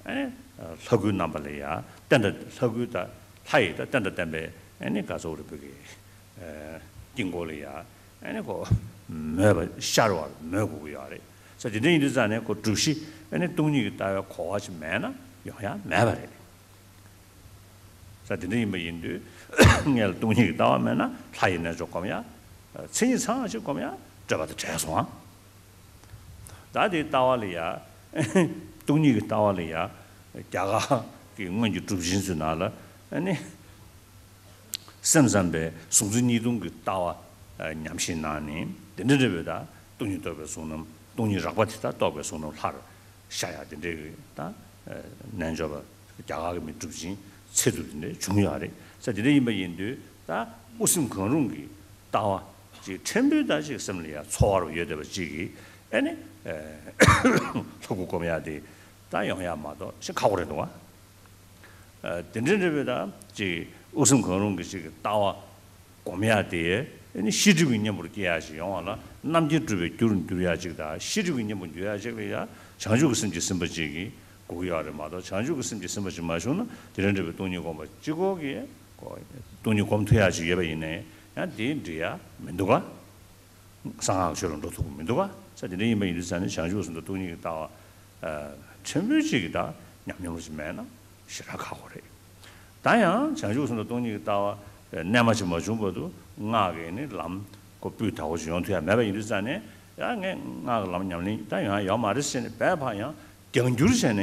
ཨེ་ལྷ་སྐུའི་རྣམ་པ་ལ་ཡ་བསྟན་དང་ལྷ་སྐུའི་ད་ལྷ་ཡི་ད་བསྟན་དང་བསྟན་པའི་ཨེ་ནི་ག་ཚོད་རེ་བོད་ཀྱི་དཀྱིལ་འཁོར་ལ་ཡ་ཨེ་ནི་ཁོ་མོས་པ་ཤར་བར་མོས་དགོས་ཀྱི་ཡོད་རེད། ས་དེ་འདྲ་ཡིན་དུས་ཙང་ནས་ཁོ་སྒྲུབ་གཞི་ཨེ་ནི་སྟོང་ཉིད་ཀྱི་ལྟ་བའི་གོ་བ་ཞིག་མེད་ན་ཡོང་ཡ་མེད་པ་རེད། ས་དེ་འདྲ་ཡིན་པ་ཡིན་དུས་སྔོན་ལ་སྟོང་ཉིད་ཀྱི་ལྟ་བ་མེད་ན་ལྷ་ཡི་རྣལ་འབྱོར་སྒོམ་ཡ། མཚན་ཉིད་ཚང་ཞིག་སྒོམ་ཡ་སྤྲོས་པ་དང་བྲལ་སོང་ཨ། ད་དེའི་ལྟ་བ་ལ་ཡ། སྟོང་ཉིད་ཀྱི་ལྟ་བ་ལ་ཡ། རྒྱ་གར་གྱི་སྔོན་གྱི་གྲུབ་ཆེན་ཚོའི་ནང་ལ་ཨ་ནི། སེམས་ཙམ་པའི་གཟུང་འཛིན་གཉིས་སྟོང་གི་ལྟ་བ་ཉམས་བཞེས་གནང་ནས་དེ་འདྲ་འདྲ་བའི་ད་སྟོང་ཉིད་རྟོགས་པའི་གཟུང་རྣམ་སྟོང་ཉིད་རགས་པ་དེ་ད་རྟོགས་པའི་གཟུང་རྣམ་ལྷར་ཤར་ཡ་དེ་འདྲའི་ད་རྣལ་འབྱོར་པ་རྒྱ་གར་གྱི་མི་གྲུབ་ཆེན་ཚད་དུ་དེ་འདྲ་བྱུང་ཡོད་རེད། ས་དེ་འདྲ་ཡིན་པ་ཡིན་དུས་ད་དབུ་སེམས་གང་རུང་གི་ལྟ་བ་ཅིག་ཕྲན་བུ་ད་ཅིག་སེམས་ལ་ཡ་ཚོར་བ་ཡོད་བསྡད་པ་ཅིག་གིས་ཨ་ནི་ལྷ་སྐུ་སྒོམ་ཡ་དེ་ད་ཡོང་ཡ་མ་གཏོགས་ཞེ་ཁག་པོ་རེད་འདུག་བ། དེ་འདྲ་འདྲ་བའི་ད་ཅིག་དབུ་སེམས་གང་རུང་གི་ཅིག་ལྟ་བ་སྒོམ་ཡ་དེ་ཨ་ནི་ཤེས་སྒྲིབ་ཀྱི་གཉེན་པོར་སྐྱེ་ཡ་ཅིག་ཡོང་བ་ལ་རྣམ་མཁྱེན་གྲུབ་པའི་རྒྱུར་འགྱུར་ཡ་ཅིག་དང་ཤེས་སྒྲིབ་ཀྱི་གཉེན་པོར་འགྱུར་ཡ་ཅིག་ལ་ཡ་བྱང་ཆུབ་ཀྱི་སེམས་ཀྱིས་ཟིན་པ་ཅིག་གིས་དགོས་ཀྱི་ཡོད་རེད་མ་གཏོགས་བྱང་ཆུབ་ཀྱི་སེམས་ཀྱིས་ཟིན་པ་ཅིག་མ་བྱུང་ན་དེ་འདྲ་འདྲ་བའི་སྟོང་ཉིད་སྒོམ་པ་གཅིག་པོ་གིས་སྟོང་ཉིད་སྒོམ་ཐུབ་ཡ་ཅིག་ཡོད་པ་ཡིན་ནའི་ཡང་དེ་འགྲིག་ཡ་མི་འདུག་ག་གསང་སྔགས་ཆོས་ལ་འགྲོ་ཐུབ་ཀྱི་མི་འདུག་ག་ས་དེ་འདྲ་ཡིན་པ་ཡིན་དུས་ཙང་ནས་བྱང་ཆུབ་སེམས་དང་སྟོང་ཉིད་ཀྱི་ལྟ་བ་ཕྲན་བུ་ཅིག་གི་ད་ཉམས་མྱོང་ཞིག་མེད་ན་ཞེ་དྲག་ཁག་པོ་རེད། ད་ཡང་བྱང་ཆུབ་སེམས་དང་སྟོང་ཉིད་ཀྱི་ལྟ་བ་རྣལ་མ་ཅིག་མ་བྱུང་བར་དུ་སྔགས་ཀྱི་ནི་ལམ་ཁོ་སྤུས་དག་པོ་ཞིག་ཡོང་ཐུབ་ཡ་མེད་པ་ཡིན་དུས་ཙང་ནས་ཡང་ངས་སྔགས་ཀྱི་ལམ་ཉམས་ལེན་ད་ཡོང་ཡ་ཡོད་མ་རེད་ཟེར་ནས་བས་ཕར་ཡང་རྒྱང་བསྒྱུར་བྱས་ནས་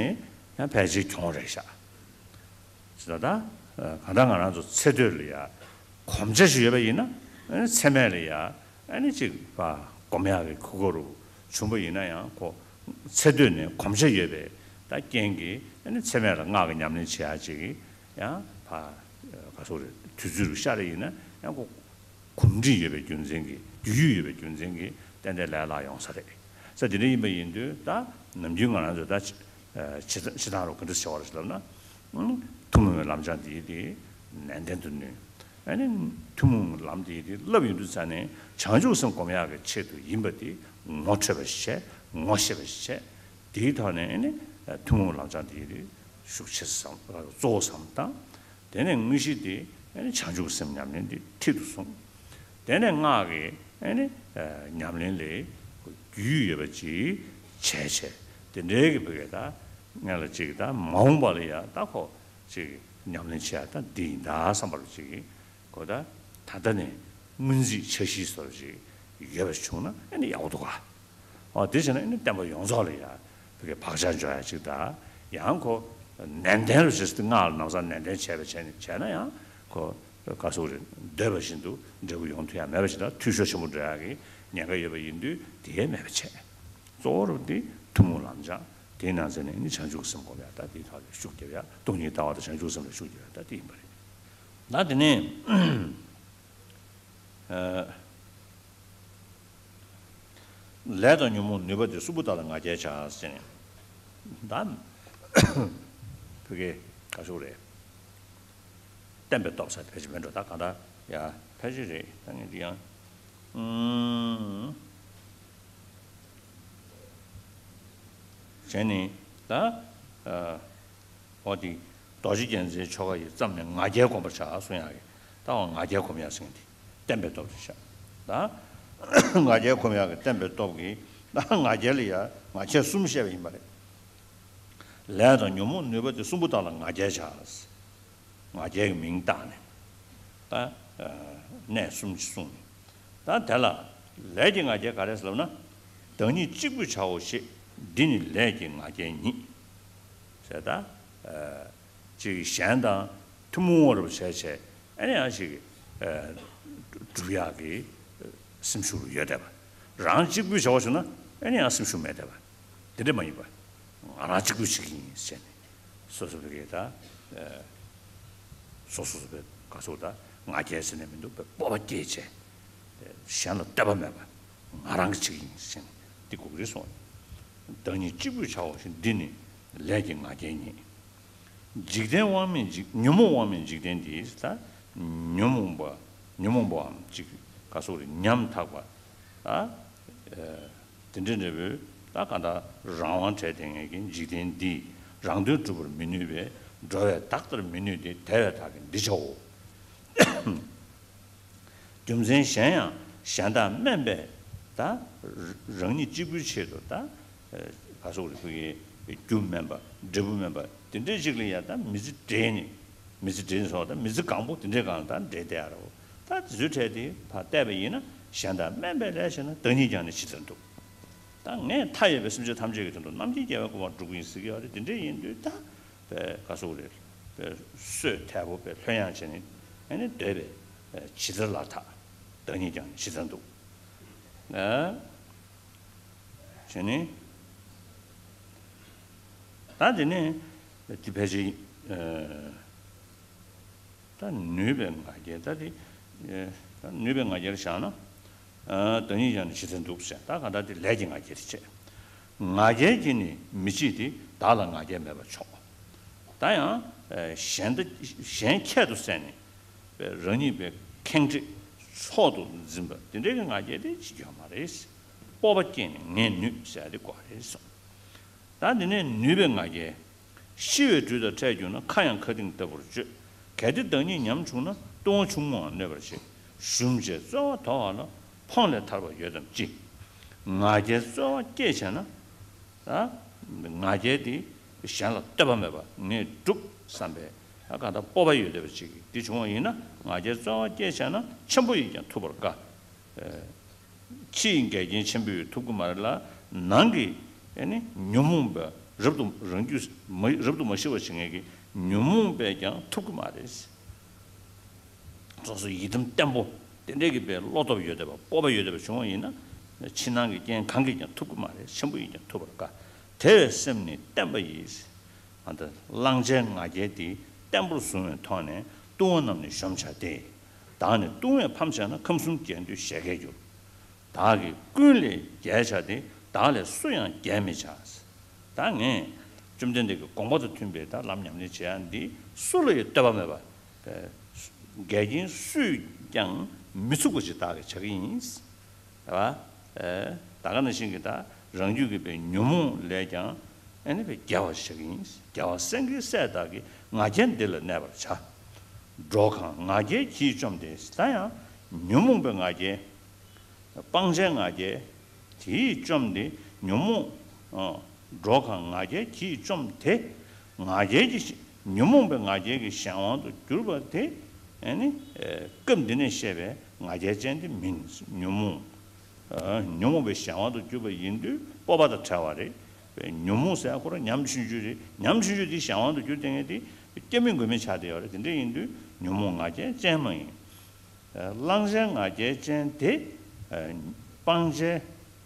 ཡང་ཕལ་ཆེར་གྱོང་རེད་ཤག་ཟེར་ད་ད་གང་ལྟར་ང་རང་ཚོ་ཚེ་སྟོད་ལ་ཡ་གོམས་ཆ་ཞིག་ཡོད་པ་ཡིན་ན་ཚེ་སྨད་ལ་ཡ་ཨ་ནི་ཅིག་ཕར་སྒོམ་ཡག་གི་ཁུར་ཁུར་བྱུང་པ་ཡིན་ན་ཡང་ཁོ་ཚེ་སྟོད་ནས་གོམས་ཆ་ཡོད་པའི་ད་རྐྱེན་གྱིས་ཨ་ནི་ཚེ་སྨད་ལ་སྔགས་ཀྱི་ཉམས་ལེན་བྱེད་ཡག་ཅིག་ཡང་ཕར་ག་སོགས་རེད་དུས་ཚོད་རུ་ཤར་ཡིན་ན་ཡང་ཁོ་གོམས་འདྲིས་ཡོད་པའི་རྒྱུ་མཚན་གྱིས་རྒྱུས་ཡོད་ཡོད་པའི་རྒྱུ་མཚན་གྱིས་ཏན་ཏན་ལས་སླ་ཡོང་ས་རེད། ས་དེ་འདྲ་ཡིན་པ་ཡིན་དུས་ད་ནམ་རྒྱུན་ང་རང་ཚོས་ད་ཕྱི་ཕྱི་ཐང་རུ་ག་འདྲ་བྱ་བ་རེད་ལབ་ན། ཐུན་མོང་བའི་ལམ་སྦྱང་དེ་དེ་ནན་ཏན་དུ་ནུས། ཨ་ནི་ཐུན་མོང་ལམ་དེ་དེ་བསླབ་ཡོང་དུས་ཙ་ནས་བྱང་ཆུབ་སེམས་སྒོམ་ཡག་གི་ཆེད་དུ་ཡིན་པ་དེ་ངོ་འཕྲོད་པ་ཞིག་བྱས། ངོ་ཤེས་པ་ཞིག་བྱས། དེའི་ཐོག་ནས་ཨ་ནི་ཐུན་མོང་ལམ་སྦྱང་དེ་དེ་ཤུགས་ཆེ་ཙམ་གཙོ་བོ་ཙམ་དང་། དེ་ནས་དངོས་གཞི་དེ་ཨ་ནི་བྱང་ཆུབ་སེམས་ཉམས་ལེན་དེ་མཐིལ་དུ་བཟུང་། དེ་ནས་སྔགས་ཀྱི་ཨ་ནི་ཉམས་ལེན་ལས་རྒྱུས་ཡོད་པ་ཅིག་བྱས་བྱས། དེ་འདྲའི་གི་བུ་གས་ད་ངས་ལ་ཅིག་ད་མ་འོངས་པ་ལ་ཡ་ད་ཁོ་ཅིག་ཉམས་ལེན་བྱེད་ཡ་ད་འདི་ཡིན་ད་བསམ་པ་ལ་ཅིག་གི་ཁོ་ད་ད་ལྟ་ནས་སྔོན་རྩིས་འཆར་གཞི་བཟོ་འདྲ་ཅིག་ཡོད་པ་བྱུང་ན་ཨ་ནི་ཡག་པོ་འདུག་ག། ཨོ་དེ་བྱས་ན་ཨ་ནི་བསྟན་པ་ཡོངས་རྫོགས་ལ་ཡ་བུ་གས་བག་ཆགས་འཇོག་ཡ་ཅིག་ད་ཡང་ཁོ་ནན་ཏན་རུ་བྱས་ཏེ་སྔགས་ལ་ལམ་སང་ནན་ཏན་བྱས་པ་བྱས་ནས་བྱས་ན་ཡང་ཁོ་ག་ཟེར་རེད། འདོད་པ་བཞིན་དུ་འབྲས་བུ་ཡོང་ཐུབ་ཡ་མེད་པ་ཞིག་དང་འཐུས་ཤོར་ཆེན་པོ་འགྲོ་ཡ་གི་ཉེན་ཁ་ཡོད་པ་ཡིན་དུས་དེ་མེད་པ་བྱས། གཙོ་བོ་རུ་འདི་ཐུན་མོང་ལམ་སྦྱང་། དེའི་ནང་ཚན་ནས་ནི་བྱང་ཆུབ་སེམས་སྒོམ་ཡ་ད་དེའི་ཐོག་ལ་ཤུགས་རྒྱབ་ཡ། སྟོང་ཉིད་ལྟ་བ་དང་བྱང་ཆུབ་སེམས་ལ་ཤུགས་རྒྱབ་ཡ་ད་དེ་ཡིན་པ་རེད། ད་དེ་ནས་ཨ། ལས་དང་ཉོན་མོངས་ནུས་པ་དེ་གསུམ་པོ་དག་ལ་ང་རྒྱལ་བྱ་ཟེར་ནས། ད་བོད་སྐད་ག་ཤོག་རེད། བསྟན་པའི་སྟོབས་ཟེར་ཕལ་ཆེར་མེད་འགྲོ། ད་གང་ལྟར་ཡ་ཕལ་ཆེར་རེད། ད་ངས་འདི་ཡང་ཨུམ། བྱས་ནས་ད་ཨ། འོ་དེ་རྡོ་རྗེ་རྒྱལ་མཚན་ཆོ་ག་ཡི་ཙམ་ནས་ང་རྒྱལ་བསྒོམ་པར་བྱ་གསུང་ཡག་གི། ད་འོ་ང་རྒྱལ་བསྒོམ་ཡག་ཟེར་མཁན་དེ་བསྟན་པའི་སྟོབས་རེད་ཤག། ད་ང་རྒྱལ་བསྒོམ་ཡག་གི་བསྟན་པའི་སྟོབས་ཀྱིས་ད་ང་རྒྱལ་ལ་ཡ་ང་རྒྱལ་གསུམ་བཤད་པ་ཡིན་པ་རེད། ལས་དང་ཉོན་མོངས་ནུས་པ་དེ་གསུམ་པོ་དག་ལ་ང་རྒྱལ་བྱ། ང་རྒྱལ་གྱི་མིང་བཏགས་ནས་ད་གནས་གསུམ་གྱིས་གསུངས་ནས། ད་དེ་ལ་ལས་ཀྱི་ང་རྒྱལ་ག་རེ་ཟེར་ལབ་ན། བདག་ཉིད་གཅིག་པུས་བྱའོ་ཞེས། འདི་ནི་ལས་ཀྱི་ང་རྒྱལ་ཉིད། ཟེར་ད། ཅིག་གཞན་དང་ཐུན་མོང་བར་བྱས་བྱས་ཨ་ནི་ཡང་ཞིག་སྒྲུབ་ཡག་གི་སེམས་ཤུགས་ཡོད་བསྡད་པ། རང་གཅིག་པུས་བྱའོ་ཞུ་ན་ཨ་ནི་ཡང་སེམས་ཤུགས་མེད་བསྡད་པ། དེ་འདྲ་མ་ཡིན་པ། ང་རང་གཅིག་པུས་བྱེད་ཀྱི་ཡིན་ཟེར་ནས་སོ་སོ་བོད་སྐད་ད། སོ་སོ་སོ་བོད་ག་ཚོད་ད་ང་རྒྱལ་ཟེར་ནས་མི་འདུག་པའི་སྤོབས་པ་སྐྱེས་བྱས། གཞན་ལ་བསྟོད་པ་མེད་པ། ང་རང་གི་བྱེད་ཀྱི་ཡིན་ཟེར་ནས་འདི་གོ་གི་རེད་གསུངས། བདག་ཉིད་གཅིག་པུས་བྱའོ་ཞེས། འདི་ནི་ལས་ཀྱི་ང་རྒྱལ་ཉིད། འཇིག་རྟེན་དབང་མེད་འཇིག་ཉོན་མོངས་དབང་མེད་འཇིག་རྟེན་འདིའི་ད་ཉོན་མོངས་པ་ཉོན་མོངས་པའམ་ཅིག་ག་སོགས་རེ་ཉམ་ཐག་པ་ད། དེ་འདྲ་འདྲ་བོའི་ད་ག་ད་རང་དབང་བྲལ་བསྡད་མཁན་གྱི་འཇིག་རྟེན་འདིས་རང་དོན་སྒྲུབ་པར་མི་ནུས་པས་འགྲོ་བས་བདག་ལྟར་མི་ནུས་ཏེ། དེ་བས་བདག་གིས་འདི་བྱའོ། རྒྱུ་མཚན་གཞན་ཡང་གཞན་དག་དམན་པས་ད་རང་ཉིད་གཅིག་པུའི་ཆེད་དུ་ད་ག་སོགས་རེ་ཕུག་གི་རྒྱུ་དམན་པ་འབྲས་བུ་དམན་པ་དེ་འདྲའི་ཅིག་ལ་ཡ་ད་མི་ཚེ་འབྲེལ་ནས་མི་ཚེ་འབྲེལ་ནས་སོང་ད་མི་ཚེ་གང་པོ་དེ་འདྲའི་སྒང་ལ་ད་འབྲེལ་བསྡད་ཡ་རེད། ད་དེ་ཚོའི་གྲས་དེ་ཕར་བལྟས་པ་ཡིན་ན་གཞན་དག་དམན་པས་ལས་བྱས་ན་བདག་ཉིད་ཀྱང་ནི་ཇི་ལྟར་འདུག། ད་ངས་མཐའ་ཡས་པའི་སེམས་ཅན་ཐམས་ཅད་ཀྱི་དོན་དུ་རྣམ་མཁྱེན་རྒྱལ་བའི་གོ་འཕང་སྒྲུབ་ཀྱི་ཡིན་ཟེར་གྱི་ཡོད་རེད། དེ་འདྲ་ཡིན་དུས་ད་པའི་ག་སོགས་རེད། པའི་སོས་དལ་པོ་པའི་ལྷོད་ཡངས་བྱས་ནས་ཨ་ནི་སྡོད་པའི་ཇི་ལྟར་ལ་ཐག་བདག་ཉིད་ཀྱང་ཇི་ལྟར་འདུག་ན། བྱས་ནས་ད་དེ་ནས་དེ་ཕལ་ཆེར། ད་ནུས་པའི་ང་རྒྱལ་ད་དེ། ད་ནུས་པའི་ང་རྒྱལ་བཞག་ན། བདག་ཉིད་ཀྱང་ནི་ཇི་ལྟར་འདུག་ཟེར་ད་ག་ད་དེ་ལས་ཀྱི་ང་རྒྱལ་དེ་བྱས། ང་རྒྱལ་གྱིས་ནི་མི་འཇིགས་ཏེ། བདག་ལ་ང་རྒྱལ་མེད་པར་ཕྱོགས། ད་ཡང་གཞན་ད་གཞན་ཁྱད་དུ་བསད་ནས་རང་ཉིད་པའི་ཁེངས་དྲེགས་མཆོག་ཏུ་འཛིན་པ་དེ་འདྲའི་གི་ང་རྒྱལ་དེ་ཅི་ཡོད་མ་རེད། སྤོབས་པ་སྐྱེས་ནས་ངས་ནུས་ཟེར་ཡ་དེ་དགོས་རེད་གསུངས། ད་འདི་ནས་ནུས་པའི་ང་རྒྱལ། ཤི་བའི་དུས་དང་འཕྲད་གྱུར་ན། ཁ་ཡང་མཁའ་ལྡིང་ལྟ་བུར་བརྗོད། གལ་ཏེ་བདག་ཉིད་ཉམ་བྱུང་ན། ལྟུང་བ་ཆུང་ངུའང་གནོད་པར་བྱེད། ཞུམ་བྱས་རྩོལ་བ་དོར་བ་ལ། ཕོངས་ལས་ཐར་པ་ཡོད་དམ་ཅི། ང་རྒྱལ་རྩོལ་བ་སྐྱེས་བྱས་ན། ད་ང་རྒྱལ་དེ་གཞན་ལ་ལྟོས་པ་མེད་པ་ངས་སྒྲུབ་བསམ་པའི་ད་ག་ད་སྤོབས་པ་ཡོད་བསྡད་པ་ཅིག་འདི་བྱུང་བ་ཡིན་ན། ང་རྒྱལ་རྩོལ་བ་སྐྱེས་བྱས་ན། ཆེན་པོ་ཡིས་ཀྱང་ཐུབ་པར་དཀའ། ཕྱི་ཡི་འགལ་རྐྱེན་ཆེན་པོས་ཐུབ་ཀྱི་མ་རེད་ལ། ནང་གི་ཨེ་ནི་ཉོན་མོངས་པ་རབ་ཏུ་རང་རྒྱུད་མ་རབ་ཏུ་མ་ཞི་བར་བྱེད་མཁན་གྱི་ཉོན་མོངས་པས་ཀྱང་ཐུབ་ཀྱི་མ་རེད། སོ་སོ་ཡི་དམ་བརྟན་པོ་དེ་འདྲའི་གི་པའི་བློ་སྟོབས་ཡོད་བསྡད་པ་སྤོབས་པ་ཡོད་བསྡད་པ་བྱུང་བ་ཡིན་ན། ཕྱི་ནང་གི་རྐྱེན་གང་གིས་ཀྱང་ཐུབ་ཀྱི་མ་རེད། ཆེན་པོ་ཡིས་ཀྱང་ཐུབ་པར་དཀའ། དེ་བས་སེམས་ནི་བརྟན་པ་ཡིས། ཨ་ད་བླང་བྱའི་ང་རྒྱལ་འདི་བརྟན་པོར་བཟུང་བའི་ཐོག་ནས་ལྟུང་བ་རྣམས་ནི་གཞོམ་བྱ་སྟེ། བདག་ནི་ལྟུང་བས་ཕམ་བྱས་ན། ཁམས་གསུམ་རྒྱལ་འདོད་བཞད་གད་འགྱུར། བདག་གིས་ཀུན་ལས་རྒྱལ་བྱ་སྟེ། བདག་ལས་སུ་ཡང་བརྒལ་མི་བྱ། ད་ངས་བཅོམ་ལྡན་འདས་ཀྱི་དགོངས་པ་དང་མཐུན་པའི་ད་ལམ་ཉམས་ལེན་བྱེད་ཡ་འདི་སུ་ལ་ཡང་ལྟོས་པ་མེད་པ། འགལ་རྐྱེན་སུས་ཀྱང་མི་ཚུགས་པ་ཞིག་བདག་གིས་བྱ་གི་ཡིན། རེད་བ། ད་ག་ནང་བཞིན་གྱི་ད་རང་རྒྱུད་ཀྱི་པའི་ཉོན་མོངས་ལས་ཀྱང་ཨ་ནི་པའི་རྒྱལ་བ་ཞིག་ཡིན། རྒྱལ་བ་སེང་གེའི་སྲས་དག་གིས་ང་རྒྱལ་འདི་ལ་གནས་པར་བྱ། འགྲོ་གང་ང་རྒྱལ་གྱིས་བཅོམ་སྟེ། ད་ཡང་ཉོན་མོངས་པའི་ང་རྒྱལ། སྤང་བྱའི་ང་རྒྱལ་གྱིས་བཅོམ་སྟེ། ཉོན་མོངས་འགྲོ་གང་ང་རྒྱལ་གྱིས་བཅོམ་སྟེ། ང་རྒྱལ་གྱི་ཉོན་མོངས་པའི་ང་རྒྱལ་གྱི་གཞན་དབང་དུ་གྱུར་པ་དེ་ཨ་ནི་སྐབས་འདི་ནས་བཤད་པའི་ང་རྒྱལ་ཅན་དེ་མིན། ཉོན་མོངས། ཨ། ཉོན་མོངས་པའི་གཞན་དབང་དུ་གྱུར་པ་ཡིན་དུས་སྤོབས་པ་དང་བྲལ་བ་རེད། ཉོན་མོངས་ཟེར་ཁོ་རང་ཉམས་ཆུང་ཆུང་རེད། ཉམས་ཆུང་ཆུང་དེ་གཞན་དབང་དུ་གྱུར་བསྡད་མཁན་དེ་སྐྱབས་མེད་མགོན་མེད་ཆགས་བསྡད་ཡོད་རེད། དེ་འདྲ་ཡིན་དུས་ཉོན་མོངས་ང་རྒྱལ་ཅན་མ་ཡིན། ཨ། བླང་བྱའི་ང་རྒྱལ་ཅན་དེ། ཨ། སྤང་བྱའི་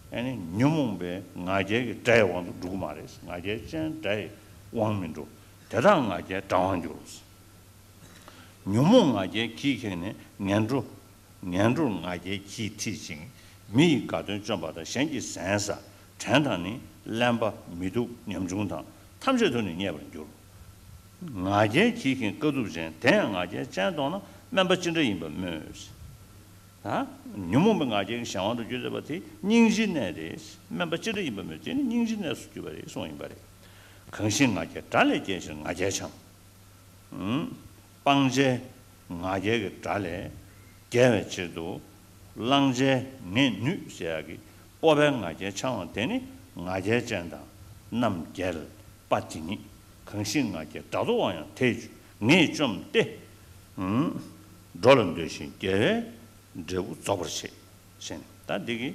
ཨ་ནི་ཉོན་མོངས་པའི་ང་རྒྱལ་གྱི་དགྲ་ཡི་དབང་དུ་འགྲོ་གི་མ་རེད། ང་རྒྱལ་ཅན་དགྲ་ཡི་དབང་མི་འགྲོ། དེ་དག་ང་རྒྱལ་དགྲ་དབང་འགྱུར། ཉོན་མོངས་ང་རྒྱལ་གྱིས་ཁེངས་ནས་ངན་འགྲོ། ངན་འགྲོར་ང་རྒྱལ་གྱིས་ཁྲིད་ཅིང་། མི་ཡི་དགའ་སྟོན་བཅོམ་པ་དང་། གཞན་གྱི་ཟན་ཟ། བྲན་དང་ནི། གླེན་པ། མི་སྡུག་ཉམ་ཆུང་དང་། ཐམས་ཅད་དུ་ནི་བརྙས་པར་འགྱུར། ང་རྒྱལ་གྱིས་ཁེངས་དཀའ་ཐུབ་ཅན། དེ་ཡང་ང་རྒྱལ་ཅན་མཐོང་ན། དམན་པ་ཅི་འདྲ་ཡིན་པ་སྨོས། ད་ཉོན་མོངས་པའི་ང་རྒྱལ་གྱི་གཞན་དབང་དུ་གྱུར་བསྡད་པ་དེ་སྙིང་རྗེའི་གནས་རེད། དམན་པ་ཅི་འདྲ་ཡིན་པ་སྨོས། དེ་ནི་སྙིང་རྗེའི་གནས་སུ་གྱུར་པ་རེད་གསུངས་ཡིན་པ་རེད། གང་ཞིག་ང་རྒྱལ་དགྲ་ལས་རྒྱལ་ཕྱིར་ང་རྒྱལ་འཆང་། སྤང་བྱའི་ང་རྒྱལ་གྱི་དགྲ་ལས་རྒྱལ་བའི་ཕྱིར་དུ། བླང་བྱའི་ངས་ནུས་ཟེར་ཡག་གི་སྤོབས་པའི་ང་རྒྱལ་འཆང་བ་དེ་ནི་ང་རྒྱལ་ཅན་དང་རྣམ་རྒྱལ་པ་དེ་ཉིད། གང་ཞིག་ང་རྒྱལ་དགྲ་ལྡོག་པ་ཡང་དེས་ངས་བཅོམ་སྟེ། འགྲོ་ལ་འདོད་ཅིང་རྒྱལ་བའི་འབྲས་བུ་རྫོགས་པར་བྱེད། ཟེར་ནས་ད་འདི་གི་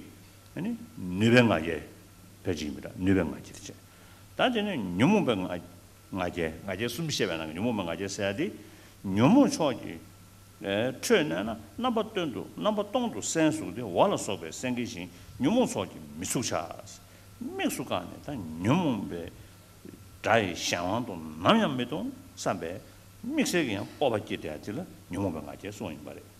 ནུས་པའི་ང་རྒྱལ་ཕལ་ཆེར་ཡིན་པ་འདྲ། ནུས་པའི་ང་རྒྱལ་བྱས། ད་དེ་ནས་ཉོན་མོངས་པའི་ང་ང་རྒྱལ། ང་རྒྱལ་གསུམ་བཤད་པའི་ནང་གི་ཉོན་མོངས་པའི་ང་རྒྱལ་ཟེར་ཡ་དེ། ཉོན་མོངས་ཕྱོགས་ཀྱི་ཁྲོད་གནས་ན་རྣམ་པ་སྟོང་དུ། རྣམ་པ་སྟོང་དུ་སྲན་ཟུག་སྟེ། འོ་ལ་སོགས་པའི་སེང་གེ་བཞིན། ཉོན་མོངས་ཚོགས་ཀྱིས་མི་ཚུགས་བྱ། དམིགས་སུ་བཀར་ནས་ད་ཉོན་མོངས་པའི་དགྲ་ཡི་གཞན་དབང་དུ་ནམ་ཡང་མི་གཏོང་བསམ་པའི་དམིགས་བསལ་གྱི་ཡང་སྤོབས་པ་སྐྱེས་བསྡད་དེ་ལ་ཉོན་མོངས་པའི་ང་རྒྱལ་གསུངས་ཡིན་པ་རེད།